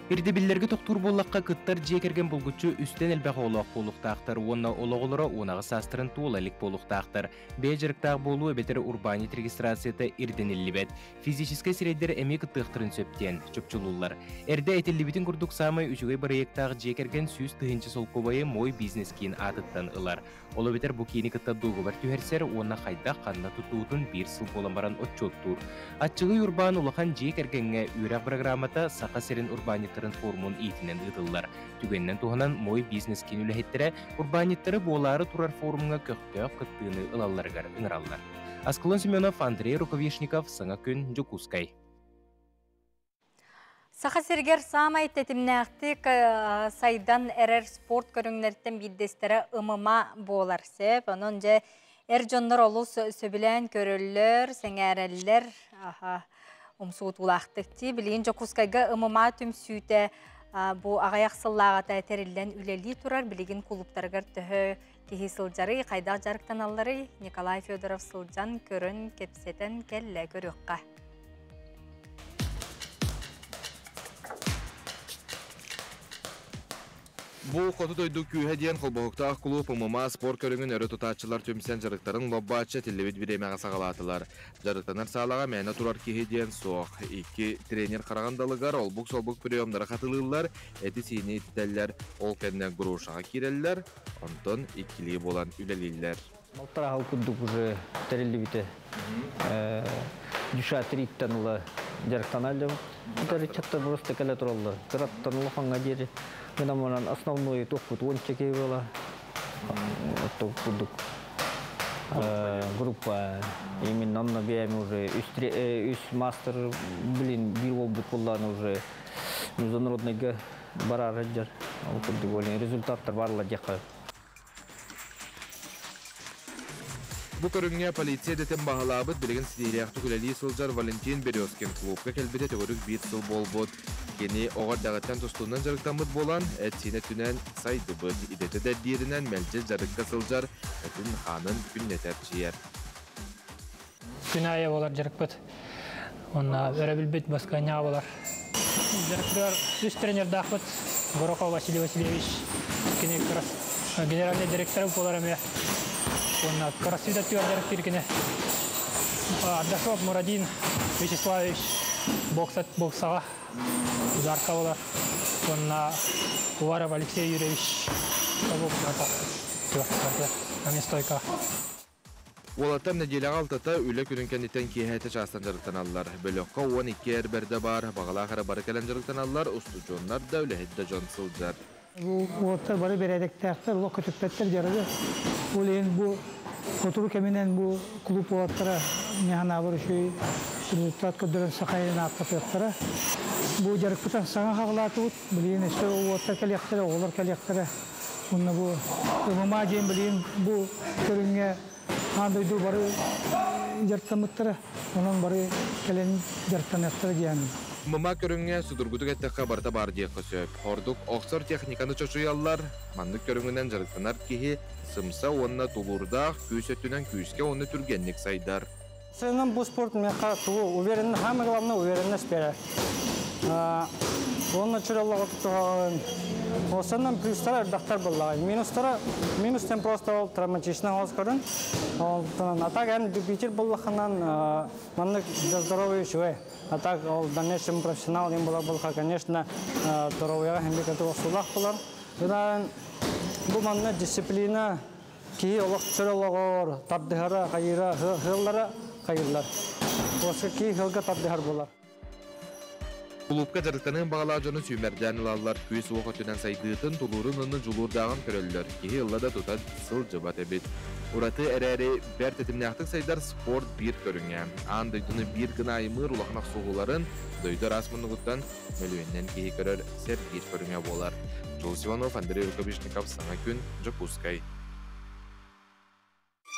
Ирдэбиллэргэ тохтуур буоллахха, кыттар дьиэ кэргэн булгуччу үстэн элбэх оҕолоох буолуохтаахтар уонна ол оҕолоро 18 саастарын туола илик буолуохтаахтар. Бэйэ дьарыктаах буолуу эбэтэр урбаанньыт регистрацията ирдэниллибэт. Физическэй сирэйдэр эмиэ кыттыахтарын сөп диэн чопчулууллар. Эрдэ этиллибитин курдук саамай үчүгэй бырайыактаах дьиэ кэргэн 100 000 солкуобайы Мой бизнес киин аатыттан ылар. Ол эбэтэр бу киини кытта дуогабар түһэрсэр уонна хайдах ханна тутуутун биир сыл буолан баран отчуоттуур. Аччыгый урбаан улахан дьиэ кэргэҥҥэ үөрэх бырагыраамата Саха сирин урбаанньыттарын форумун иитинэн ыытыллар. Түгэнинэн туһанан Мой бизнес киин үлэһиттэрэ урбаанньыттары буолаары турар форумҥа көхтөөх кыттыыны ылалларыгар ыҥыраллар. Аскалон Семенов, Андрей Рукавишников, Саҥа күн, Дьокуускай. Саха сиригэр саамай тэтимнээхтик сайдан эрэр спорт көрүҥнэриттэн биирдэстэрэ ымыма буолар сөп. Онон дьэ эр дьоннор олус сөбүлээн көрөллөр, сэҥээрэллэр. Аха, умсугутуулаахтык дии. Билигин Дьокуускайга ымыма түмсүүтэ бу аҕыйах сыллааҕыта тэриллэн үлэлии турар. Билигин кулууптарыгар төһө киһи сылдьарый, хайдах дьарыктаналларый? Николай Федоров сылдьан, көрөн, кэпсэтэн кэллэ көрүөххэ. Бу хоту дойду күүһэ диэн холбоһуктаах кулууп ММА спорт көрүҥүн өрө тутааччылар түмсэн дьарыктарын лоббааччы этиллибит бириэмэҕэ саҕалаатылар. Дьарыктанар саалаҕа мээнэ турар киһи диэн суох. Икки тренер хараҕын далыгар олбук-солбук приемнары хатылыыллар, эти-сиини ититэллэр, ол кэннэ грушаҕа киирэллэр, онтон иккилии буолан үлэлииллэр. Балтараа курдук уже тэриллибитэ. Душа триттэн ыла дьарыктаналлар. Ыччаттар просто кэлэ тураллар. Кыраттан улахаҥҥа диэри. Гынан баран основной туохпут уонча киһи буола. Курдук группа. Именно онно бэйэм уже үс мастер, блин, биир уолбут буоллаан уже международныйга барар сылдьар. Ол курдук результаттар баарлар диэххэ. Бу көрүҥҥэ полиция идэтин баһылаабыт билигин ситиһиилээхтик үлэлии сылдьар Валентин Березкин клубка кэлбитэ төгүрүк биир сыл буолбут. Кини оҕо эрдэҕиттэн тустуунан дьарыктаммыт буолан, эт-сиин өттүнэн сайдыбыт, идэтэ да эрдииринэн мэлдьи дьарыкка сылдьар, этин-хаанын күннэтэ эрчийэр. Күн аайы болар дьарыкпыт. Онно өрөбүлбүт баскыанньаҕа болар. Дьарыктыгар үс тренердаахпыт. Горохов Василий Васильевич, кини генеральный директор буолар эмиэ. Уонна Красвита түөр дьарыктыыр кини. Ардашов Мурадин Вячеславович боксаҕа ударка болар. Уонна Уваров Алексей Юрьевич стойка. Уолаттар нэдиэлэҕэ алтата үлэ күнүн кэнниттэн киэһээтэ чаастан дьарыктаналлар. Бөлөххө 12 эр бэрдэ баар, баҕалаах эрэ бары кэлэн дьарыктаналлар, устудьуоннар да, үлэһит да дьон сылдьар. Бу уолаттар бары бэрээдэктээхтэр, олох көтүппэттэр дьарыгы. Ол иһин бу сотору кэминэн бу клуб уолаттара Ньаһанаабар үчүгэй результат көрдөрөн саха иһин ааттатыахтара. Бу дьарыкпытын саҥа хаҕылаатыбыт. Билигин өссө уолаттар кэлиэхтэрэ, оҕолор кэлиэхтэрэ. Уонна бу ММА диэн билигин бу көрүҥҥэ аан дойду бары дьарыктаммыттара. Онон бары кэлэн дьарыктаныахтара диэн. ММА көрүҥҥэ судургутук эттэххэ барыта баар диэххэ сөп. Ордук охсор техниканы чочуйаллар. Маннык көрүҥүнэн дьарыктанар киһи сымса уонна тулуурдаах, күүс өттүнэн күүскэ уонна түргэнник сайдар. Сыынан бу спорт миэхэ тугу уверенность, самое главное уверенность берер. Уонна чураллаҕа туһаҕын. Осаннан плюстара элбэхтэр буоллаҕай. Минустара, минус тем просто ол травматичный оҕус көрүн. Ол а так эн любитель буоллаххынан маннык для здоровья үчүгэй. А так ол в дальнейшем профессионал им була булха, конечно, здоровьяга хэмби көтү охсулах булар. Гынан бу манна дисциплина киһи олох чөрөлоҕор тардыһара хайыра хыаллара хайырлар. Оска киһи хылга тардыһар булар. Кулуупка дьарыктаныан баҕалаах дьону сүүмэрдээн ылаллар, күүс-уох өттүнэн сайдыытын, тулуурун уонна дьулуурдааҕын көрөллөр. Киһи ылла да тута сылдьыбат эбит. Ураты эрээри бэрт тэтимнээхтик сайдар спорт биир көрүҥэ. Аан дойдуну биир гына аймыыр улахан охсуһууларын дойду араас муннугуттан мөлүйүөнүнэн киһи көрөр сэргиир көрүҥэ буолар. Джулс Иванов, Андрей Рукавишников, Саҥа күн, Дьокуускай.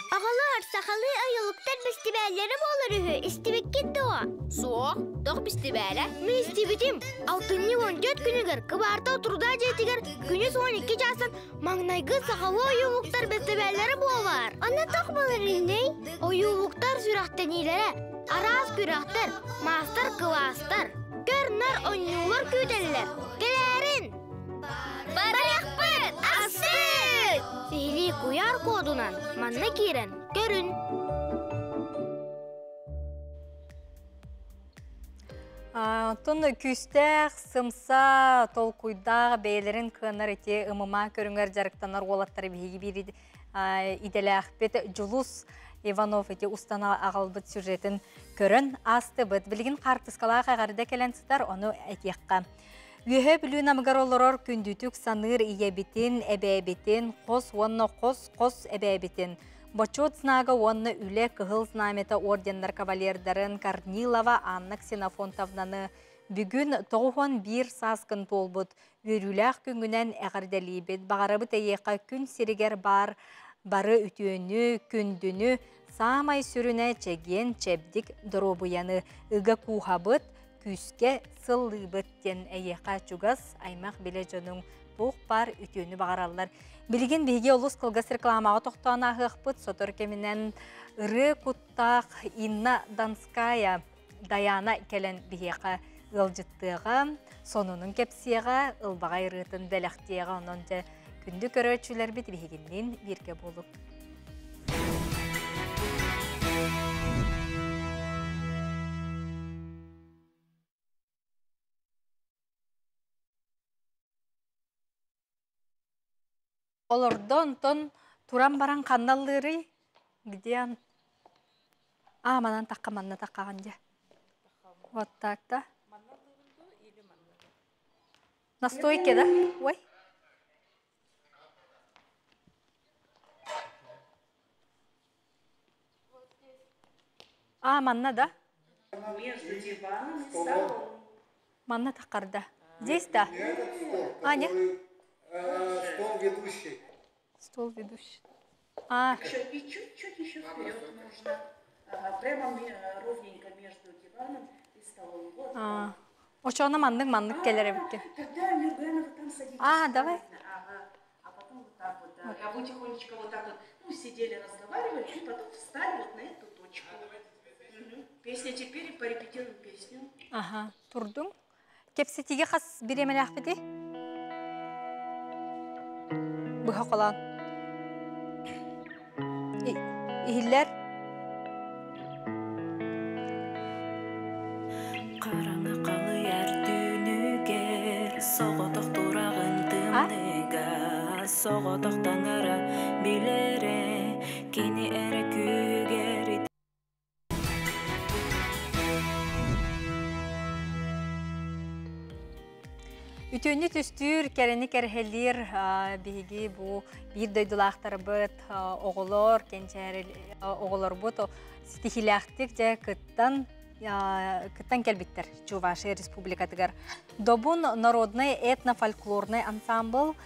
Оҕолор, сахалыы ойуулуктар бэстибээллэрэ буолар үһү, истибиккит дуо? Суох, туох бэстибээлэ? Мин истибитим. Алтынньы 14 күнүгэр кыбаартал труда дьиэтигэр күнүс 12 чаастан маҥнайгы сахалыы ойуулуктар бэстибээллэрэ буолар. Аны туох буолар инэй? Ойуулуктар сүрэхтэниилэрэ, араас күрэхтэр, маастар-кылаастар, көр-нар оонньуулар күүтэллэр. Кэлээрин! Барыахпыт! Астык! Сиһилии куйаар кодунан манна киирэн көрүн. Оттон күүстээх, сымса, толкуйдаах бэйэлэрин кыанар ити ымыма көрүҥэр дьарыктанар уолаттары биһиги биир идэлээхпит Дьулус Иванов ити устана аҕалбыт сюжетын көрөн аастыбыт. Билигин хаартыскалаах эҕэрдэ кэлэн сытар, ону этиэххэ. Үөһэ Бүлүү намыгар олорор күндүтүк саныыр ийэбитин, эбээбитин, хос уонна хос-хос эбээбитин, Бочуот знага уонна Үлэ Кыһыл Знамята орденнар кавалердарын Корнилова Анна Ксенофонтовнаны бүгүн 91 сааскын туолбут үөрүүлээх күҥҥүнэн эҕэрдэлиибит. Баҕарабыт эйиэхэ күн сиригэр баар бары үтүөнү, күндүнү, саамай сүрүнэ чэгиэн, чэбдик доруобуйаны ыга кууһабыт, күүскэ сыллыыбыт диэн эйиэхэ чугас аймах билэ дьонуҥ туох баар үтүөнү баҕараллар. Билигин биһиги олус кылгас рекламаҕа тохтоон ааһыахпыт. Сотору кэминэн ырыа куттаах Инна Донская Даяна кэлэн биһиэхэ ыалдьыттыаҕа, сонунун кэпсиэҕэ, ылбаҕай ырыатын бэлэхтиэҕэ. Онон дьэ күндү көрөөччүлэрбит биһигинниин бииргэ буолуҥ. Олордо, онтон туран баран ханна ыллыырый? Где он? А, манан тахха, манна таххаҕын дьэ. Вот так, да? На стойке, да? Ой. А, манна, да? Между диваном и столом. Манна таххарда. Здесь, да? А, нет? Стол ведущий. Стол ведущий. А. И чуть-чуть еще вперед нужно. Ага, прямо ровненько между диваном и столом. Вот. А. Очоно маннык-маннык кэлэр эбиккин. Тогда Мюргенова там садитесь. А, давай. Ага. А потом вот так вот, да. А вы тихонечко вот так вот, ну, сидели, разговаривали, и потом встали вот на эту точку. Мгм. Песня теперь, порепетируем песню. Аха, турдуҥ. Кэпсэтиигэ хас бириэмэлээхпитий? Быһа холоон. Иһиллэр. Хараҥа халыйар түүнүгэр соҕотох тураҕын тымныыга соҕотох таҥара билэрэ кини эрэ күүһүгэр Үтүөнү түстүүр, кэрэни кэрэһэлиир биһиги бу биир дойдулаахтарбыт оҕолор, кэнчээри оҕолорбут ситиһиилээхтик дьэ кыттан кыттан кэлбиттэр Чувашия Республикатыгар. Добун народный этнофольклорный ансамбл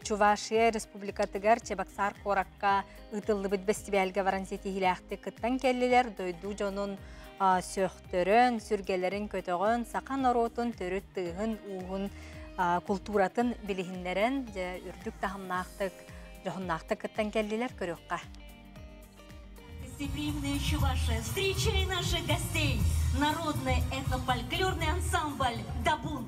Чувашия Республикатыгар Чебоксар куоракка ыытыллыбыт бэстибээлгэ баран ситиһиилээхтик кыттан кэллилэр. Дойду дьонун сөхтөрөн, сүргэлэрин көтөҕөн, саха норуотун төрүт тыыһын, ууһун, култууратын билиһиннэрэн, дьэ, үрдүк таһымнаахтык, дьоһуннаахтык кыттан кэллилэр көрүөххэ. Гостеприимная Чувашия, встречай наших гостей! Народный этнофольклорный ансамбль «Дабун».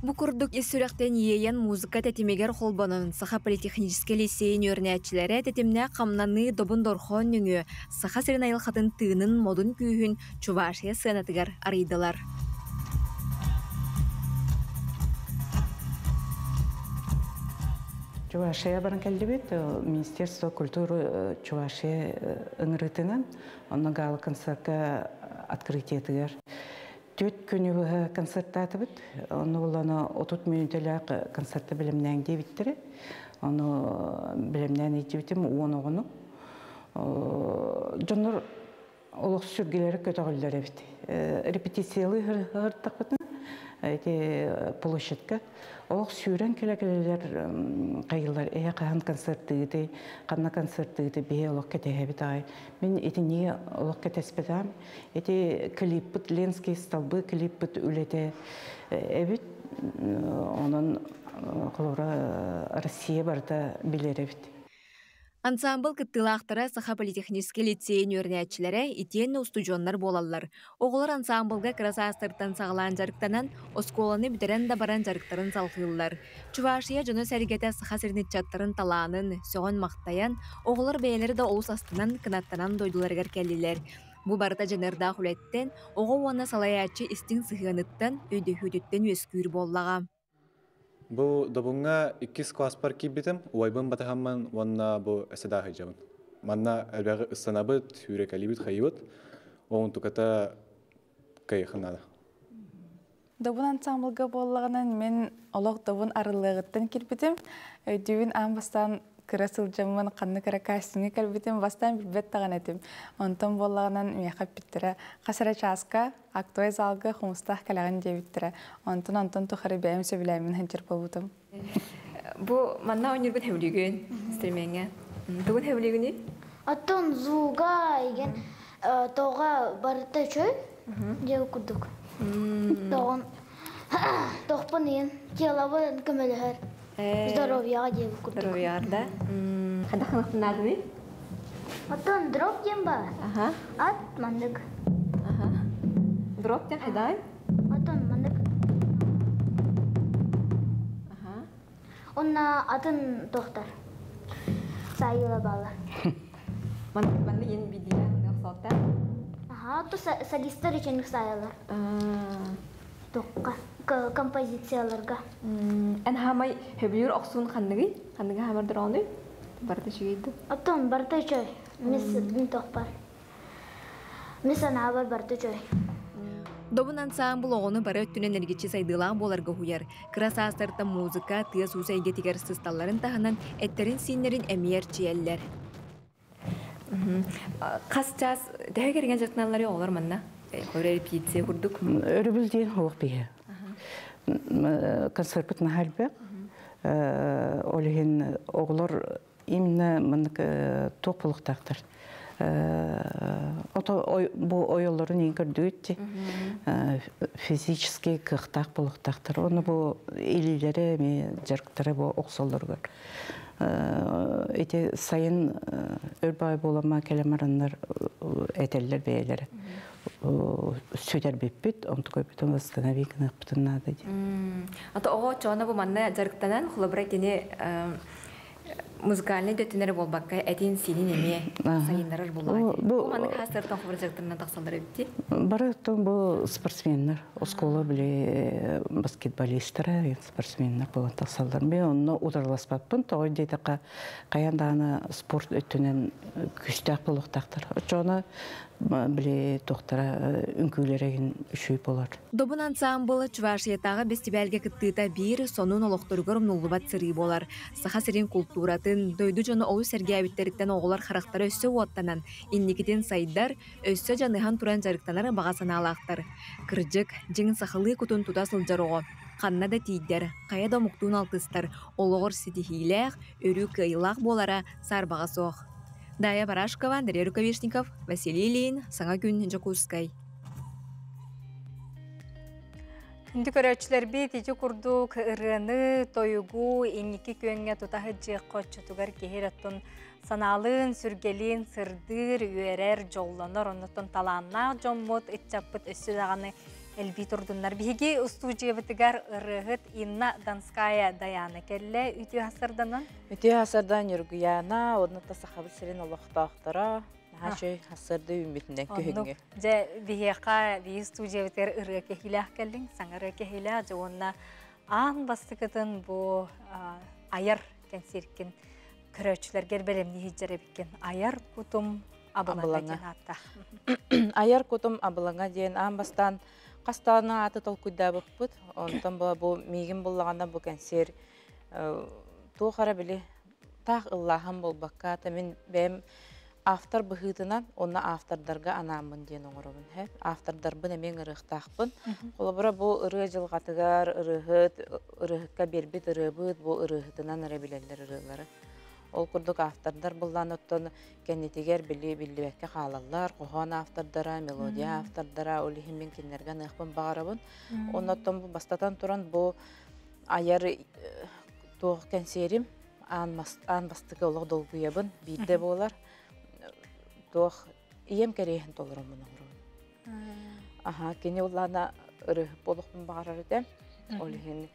Бу курдук ис сүрэхтэн иэйэн музыка тэтимигэр холбонон Саха политехническэй лиссиэйин үөрэнээччилэрэ тэтимнээх хамнаныы добун дорхоон нөҥүө Саха сирин айылҕатын тыынын модун күүһүн Чувашия сыанатыгар арыйдылар. Чувашия баран кэллибит Министерство культуры Чувашия ыҥырыытынан онно гала концертка открытиетыгар түөрт күнү быһа концерттаатыбыт. Ону булана 30 мүнүүтэлээх концертта бэлэмнээн диэбиттэрэ. Ону бэлэмнээн иитибитим уон оҕону. Дьоннор олох сүргэлэрэ көтөҕүллэр эбит. Репетициялыы ыһыртахпытына ити площадька олох сүүрэн кэлэ-кэлэлэр хайылар эһэ хаһан концертыыгытый, ханна концертыыгытый биһи олох кэтэһэбит аҕай. Мин итинниги олох кэтэспэтэҕим. Ити клиппыт Ленский столбы клиппыт үлэтэ эбит. Онон холобура Россия барыта билэр эбит. Ансаамбыл кыттыылаахтара Саха политехническэй лицейин үөрэнээччилэрэ итиэннэ устудьуоннар буолаллар. Оҕолор ансаамбылга кыра саастарыттан саҕалаан дьарыктанан, оскуоланы бүтэрэн да баран дьарыктарын салҕыыллар. Чувашия дьоно-сэргэтэ Саха сирин ыччаттарын талаанын сөҕөн-махтайан, оҕолор бэйэлэрэ да олус астынан, кынаттанан дойдуларыгар кэллилэр. Бу барыта дьаныардаах үлэттэн, оҕо уонна салайааччы истиҥ сыһыаныттан, өйдөһүүтүттэн үөскүүр буоллаҕа. Бу Добуҥҥа иккис класспар киирбитим, убайбын батыһаммын уонна бу эседа сылдьабын. Манна элбэҕи ыстанабыт, сүүрэкэлиибит, хайыбыт. Оҕунтуката кыайыахын наада. Добун ансамблга буоллаҕынан мин олох добун арыллыаҕыттан киирбитим. Өйдүүбүн аан бастаан кыра сылдьаммын ханнык эрэ кастиҥҥа кэлбитим, бастаан билбэт даҕаны этим. Онтон буоллаҕынан миэхэ эппиттэрэ хас эрэ чааска актовай залга хомустаах кэлэҕин диэбиттэрэ. Онтон онтон тухары бэйэм сөбүлээммин сылдьар буолбутум. Бу манна оонньуургун сөбүлүүгүн стримеҥҥэ. Тугун сөбүлүүгүнүй? Оттон зууга igen тоҕо барыта үчүгэй дьэ курдук. Тоҕон тохпун иин телобун көмөлөһөр. Здоровьяҕа диэбит курдук. Здоровьяҕа да. Хайдах ханахтынаатыный? Оттон дроп диэн баар. Ат маннык. Дроп диэн хайдай? Оттон маннык. Онна атын тохтар. Сайыла баалар. Манны ен бидиля охсоотта. Аха, то солисттар үчүн сайылар. Токка композицияларга. Эн хаамай хөбүлүүр охсуун ханныгый? Ханныгы хаамар дороонуй? Барыта үчүгэй Оттон барыта үчүгэй. Мис тохпар. Мис анаабар барыта үчүгэй. Добун ансаамбыл оҕону бары өттүнэн эргиччи сайдыылаах буоларга уһуйар. Кыра саастартан музыка, тыас-уус эйгэтигэр сысталларын таһынан эттэрин-сииннэрин эмиэ эрчийэллэр. Хас чаас төһө кэриҥэ дьарыктаналлар оҕолор манна? Репетиция курдук. Өрөбүл диэн суох биһи. Концертпыт наһаа элбэх. Ол иһин оҕолор именно маннык туох буолуохтаахтар. Ото бу ойоллорун иин көрдүгүт физически кыахтаах буолуохтаахтар. Оны бу илиилэри эми дьарыктара бу охсоллоругар. Ити сайын өр баай буолама кэлэн бараннар этэллэр бэйэлэрэ. Сүтэрбиппит, онтукайбытын восстанови гыныахпытын наада диэн. Ата оҕо чоона бу манна дьарыктанан, холобура кини музыкальнай дөттүнэрэ буолбакка этин-сиинин эмиэ сайыннарар буоллаҕа. Бу маннык хаастартан хобура дьарыктарынан тахсаллар эбит. Бары бу спортсменнар, оскуола били баскетболисттара, спортсменнар буолан тахсаллар. Мен онно утарыласпаппын, тоҕо диэтэххэ хайаан даҕаны спорт өттүнэн күүстээх буолуохтаахтар. Оччоҕуна били туохтара үҥкүүлэрэ үчүгэй буолар. Добун ансаамбыл Чувашиятааҕы бэстибээлгэ кыттыыта биир сонун олохторугар умнуллубат сырыы буолар. Саха сирин култууратын, дойду дьоно олус сэргээбиттэриттэн оҕолор харахтара өссө уоттанан, инникитин сайдар, өссө дьаныһан туран дьарыктанар баҕа санаалаахтар. Кырдьык, дьиҥ сахалыы кутун тута сылдьар оҕо ханна да тиийдэр, хайа да омуктуун алтыстар, олоҕор ситиһиилээх, өрүү кыайыылаах буолара саарбаҕа суох. Дая Барашкова, Андрей Рукавишников, Василий Ильин, Саҥа күн, Дьокуускай. Күндү көрөөччүлэрбит ити курдук ырыаны, тойугу инники күөҥҥэ тута сылдьыахха оччотугар киһи оттон санаалыын, сүргэлиин сырдыыр, үөрэр, дьоллонор, оннуттан талааннаах дьоммут, ыччаппыт өссө даҕаны элбии турдуннар. Биһиги устуудьуйабытыгар ырыаһыт Инна Донская Даяна кэллэ. Үтүө хасырданан. Үтүө хасырдан Ньургуяна, онно Сахабыт сирин олохтоохторо. Наһаа үчүгэй хасырды үүммүтүнэн күһүҥҥү. Дьэ, биһиэхэ биһи студиябытыгар ырыа кэһиилээх кэллиҥ, саҥа ырыа кэһиилээх, дьэ уонна аан бастакытын бу айар кэнсиэркин көрөөччүлэргэр бэлэмнии сылдьар эбиккин. Айар кутум абылаҥа диэн ааттаах. Айар кутум абылаҥа диэн аан бастаан хастааны ааты толкуйдаабыппыт. Онтон бу миигин буллаҕына бу кэнсиэр туох эрэ били таах ыллааһын буолбакка, та мин бэйэм автор быһыытынан уонна автордарга анааммын диэн оҥоробун. Автордарбын эмиэ ыҥырыахтаахпын. Холобура, бу ырыа дьылҕатыгар ырыаһыт, ырыаһыкка биэрбит ырыабыт бу ырыаһытынан эрэ билэллэр ырыалары. Ол курдук автордар буллаан оттон кэннитигэр били биллибэккэ хаалаллар. Хоһоон автордара, мелодия автордара, ол иһин мин кинилэргэ аныахпын баҕарабын. Онноттон бу бастатан туран бу айар туох кэнсиэрим. Аан бастакы олох долгуйабын, биирдэ буолар. Туох ийэм кэриэһин толороммун оҥоробун. Аха, кини улаана ырыһып буолуохпун баҕарар этэ. Ол иһин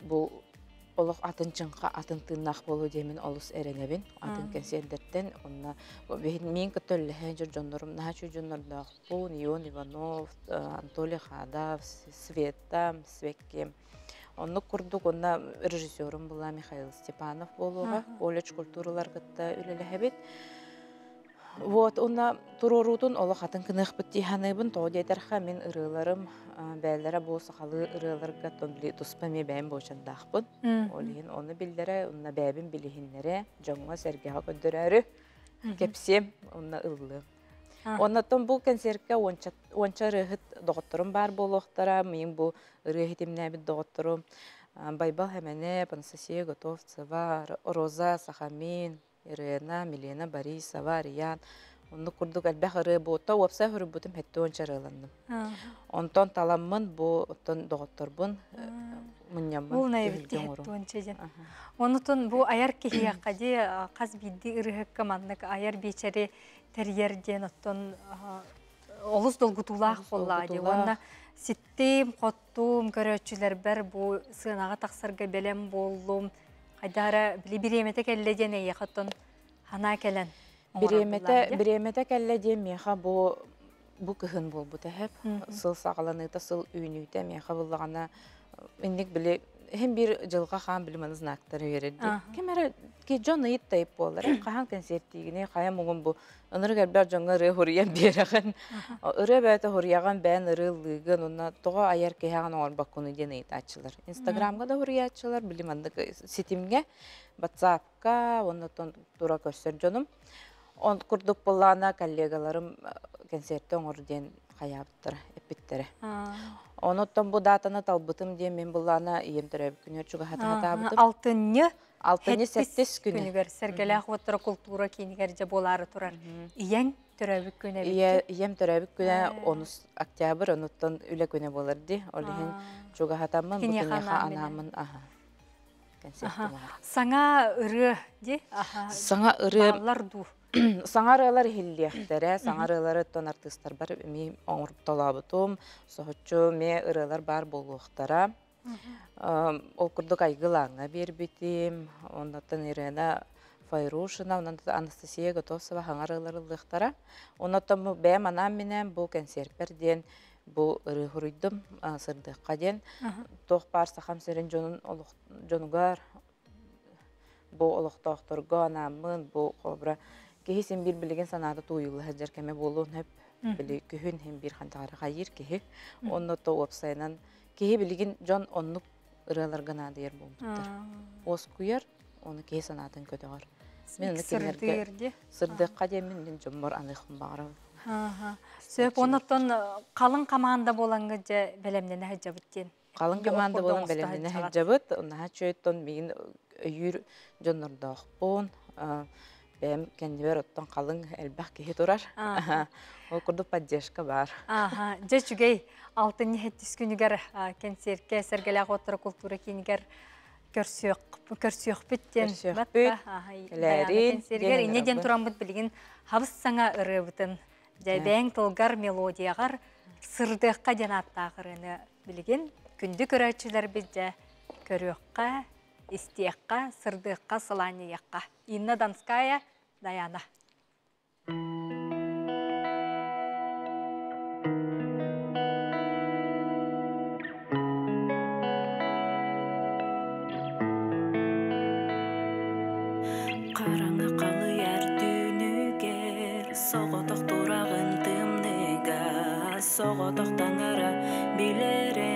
бу олох атын чыҥха, атын тыыннаах буолуо диэмин олус эрэнэбин. Атын кэнсиэрдэртэн онно миин кытта үллэһэ дьон дьоннорум наһаа үчүгэй дьоннордоохпун. Ион Иванов, Анатолий Хадав, Света, Свекки. Оннук курдук онно режиссерум была Михаил Степанов буолуоҕа. Колледж культуралар кытта үлэлэһэбит. Вот, уонна туруоруутун олох атын гыныахпыт дии саныыбын. Тоҕо диэтэххэ, мин ырыаларым бэйэлэрэ бу сахалыы ырыаларга били туспа эмиэ бэйэм буочардаахпын. Ол иһин ону биллэрэ, уонна бэйэбин билиһиннэрэ, дьоҥҥо-сэргэҕэ көрдөрөөрү кэпсиэм, уонна ыллыам. Оннуттан бу концертка уонча ырыаһыт доҕотторум баар буолуохтара. Мин бу ырыа иһитимнээбит доҕотторум Байбал Хэмэнэп, Анастасия Готовцева, Роза Сахамин, Ирена, Милена Борисова, Ариан оннук курдук элбэх ырыа буотта уопсай суруйбутум хэттэ уонча ырыаланным. Онтон таламмын бу оттон доҕотторбун мунньаммын түһүлгэ оҥорум. Онутун бу айар киһиэхэ дии хас биирдии ырыһыкка маннык айар биэчэри тэрийэр диэн оттон олус долгутуулаах буоллаҕа дии. Уонна ситтим, хоттум, көрөөччүлэрбэр бу сыанаҕа тахсарга бэлэм буоллум. Хайдара били бириэмэтэ кэллэ диэн эйиэхэ оттон ханаа кэлэн Бириэмэтэ бириэмэтэ кэллэ диэн миэхэ бу кыһын буолбута эһэп. Сыл саҕаланыыта, сыл үүнүүтэ миэхэ буллаҕына инник били иһин биир дьылҕа хаан били маны знактары үөрэрди. Ким эрэ дьон ыйыт тайып буолар. Хаһан концерттиигини, хайа муҥун бу ынырык элбэх дьоҥҥо ырыа хуруйан биэрэҕин. Ырыа бэйэтэ хуруйаҕын бэйэн ырыа ыллыыгын, уонна тоҕо айар киһиэҕин оҥорбоккуну диэн ыйытааччылар. Инстаграмҥа да хуруйааччылар, били маннык ситимҥэ, ватсапка, уонна тура көрсөр дьонум. Он курдук буоллаҕына коллегаларым концерты оҥор диэн хайаабыттара, эппиттэрэ. Онуттан бу датаны талбытым диэн мин буллаана ийэм төрөөбүт күнүгэр чугаһата сатаабытым. Алтынньы Алтынньы сэттис күнү. Күнүгэр Сэргэлээх уоттара култуура киинигэр дьэ буолаары турар. Ийэҥ төрөөбүт күнэ Ийэм төрөөбүт күнэ 10 октябрь, онуттан үлэ күнэ буолар дии. Ол иһин чугаһатаммын бу киниэхэ анааммын аха. Саҥа ырыа дии. Саҥа ырыа. Бааллар дуу. Саҥа ырыалар иһиллиэхтэрэ, саҥа ырыалары оттон артыыстарбар эмиэ оҥортолообутум, соһуччу эмиэ ырыалар баар буолуохтара. Ол курдук Айгылааҥҥа биэрбитим, оннуттан Ирена Файрушина, онон Анастасия Готовцева саҥа ырыалар ыллыахтара. Оннуттан бу бэйэм анаан-минээн бу кэнсиэрпэр диэн бу ырыа суруйдум, сырдыахха диэн. Туох баар Сахам сирин дьонун дьонугар бу олохтоохторго анааммын, бу холобура киһи син биир билигин санаата тууйулла сылдьар кэмэ буолуон сөп. Били күһүн син биир хантаҕара хайыыр киһи. Онно то уопсайынан киһи билигин дьон оннук ырыаларга наадыйар буолбуттар. Уоскуйар, ону киһи санаатын көтөҕөр. Мин ону кинилэргэ сырдыахха диэммин мин дьоммор аныахпын баҕарабын. Сөп, оннуттан халыҥ хамаанда буолаҥҥыт дьэ бэлэмнэнэ сылдьабыт диэн. Халыҥ команда буолан бэлэмнэнэ сылдьабыт. Наһаа үчүгэйтэн миигин өйүүр дьоннордоохпун. Бэйэм кэннибэр оттон халыҥ элбэх киһи турар. Ол курдук поддержка баар. Дьэ үчүгэй. Алтынньы сэттис күнүгэр кэнсиэркэ Сэргэлээх уоттара култуура киинигэр көрсүөхпүт диэн. Көрсүөхпүт. Кэлээрин. Кэнсиэригэр инньэ диэн тураммыт билигин хабыс саҥа ырыабытын дьэ тылгар мелодияҕар сырдыахха диэн ааттаах ырыаны билигин күндү көрөөччүлэрбит дьэ көрүөххэ, истиэххэ, сырдыахха, сылаанньыйыахха. Инна Донская, Даяна. Хараҥа халыйар түүнүгэр соҕотох тураҕын тымныыга соҕотох таҥара билэрэ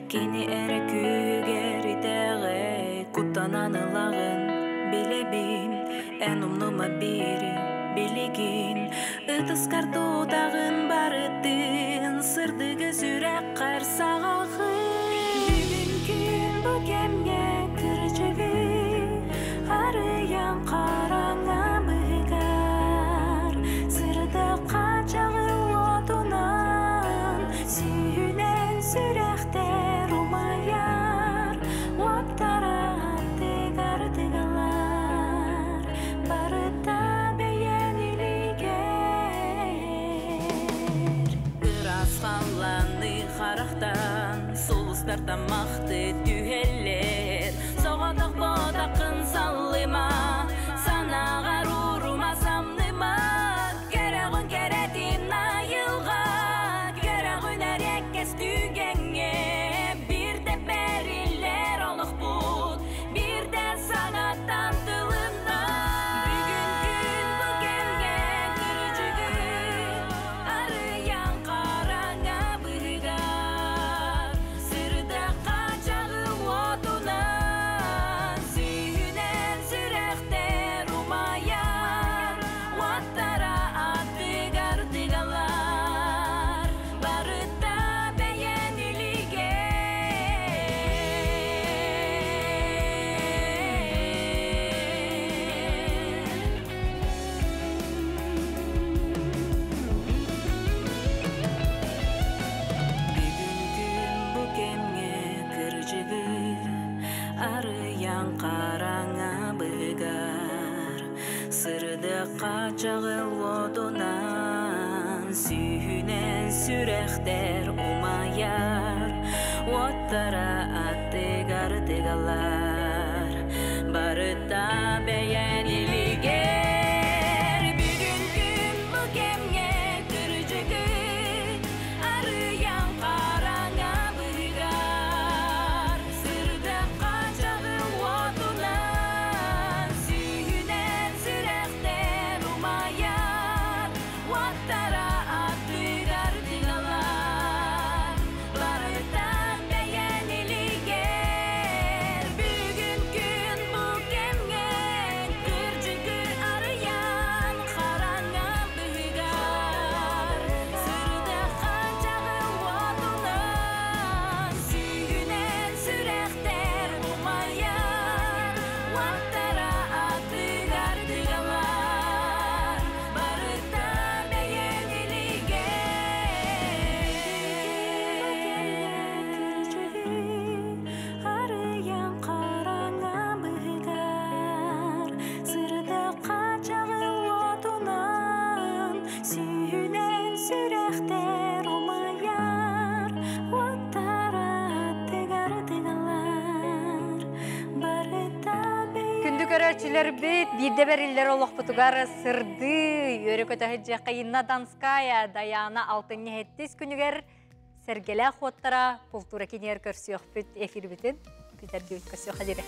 кини эрэ күүһүгэр итэҕэй куттанан ылаҕын билэбин эн умнума биири билигин ытыскар тутаҕын барытын сырдыгы сүрэххэр саҕаҕын бүгүн күн бу кэмҥэ кырдьыгы арыйан хараҥа быһыгар сырдыкка чаҕыл уотунан сүүнэн сүрэхтэр умайар уоттара тыгар тыгар. Тастар таммахты түһэллэр Соҕотох ботақын саллыма Санаҕар уурума самныма Көрөҕүн кэрэтин айылҕа Көрөҕүн эриэккэс түгэҥҥэ Биирдэ бэриллэр олохпут Биирдэ саҥаттан тылынна Бүгүн күн бу кэмҥэ кырдьыгы Арыйан хараҥа быһыгар Сырдыкка чаҕыл уотунан Сүүһүнэн сүрэхтэр умайар Уоттара аттыгар тыгалар Барыта бэйэн илиигэр. Бүгүн күн бу кэмҥэ кырдьыгы Арыйан хараҥа быгар Сырдыкка чаҕыл уотунан Сүүһүнэн сүрэхтэр умайар Уоттара аттыгар тыгалар Барыта бэйэн илигэр Бүгүн күн бу кэмҥэ кырдьыгы Арыйан хараҥа быгар Сырдыкка чаҕыл уотунан Сүүһүнэн сүрэхтэр умайар Уоттара аттыгар тыгалар Барыта бэйэн илигэр Бүгүн күн бу кэмҥэ Кырдьыгы арыйан хараҥа быһыгар Сырдыкка чаҕыл уотунан Сүүһүнэн сүрэхтэр умайар Уоттара аттыгар тыгалар Барыта бэйэн илигэр. Арыйан хараҥа быһыгар Сырдыкка чаҕыл уотунан Сүүһүнэн сүрэхтэр умайар Уоттара аттыгар тыгалар Барыта Күндү көрөөччүлэрбит, биирдэ бэриллэр олохпутугар сырдыы, үөрэ көтө сылдьыахха Инна Донская, Даяна алтынньы сэттис күнүгэр сэргэлээх уоттара култуура киинигэр көрсүөхпүт эфирбитин бүтэргибит көрсүөххэ диэри.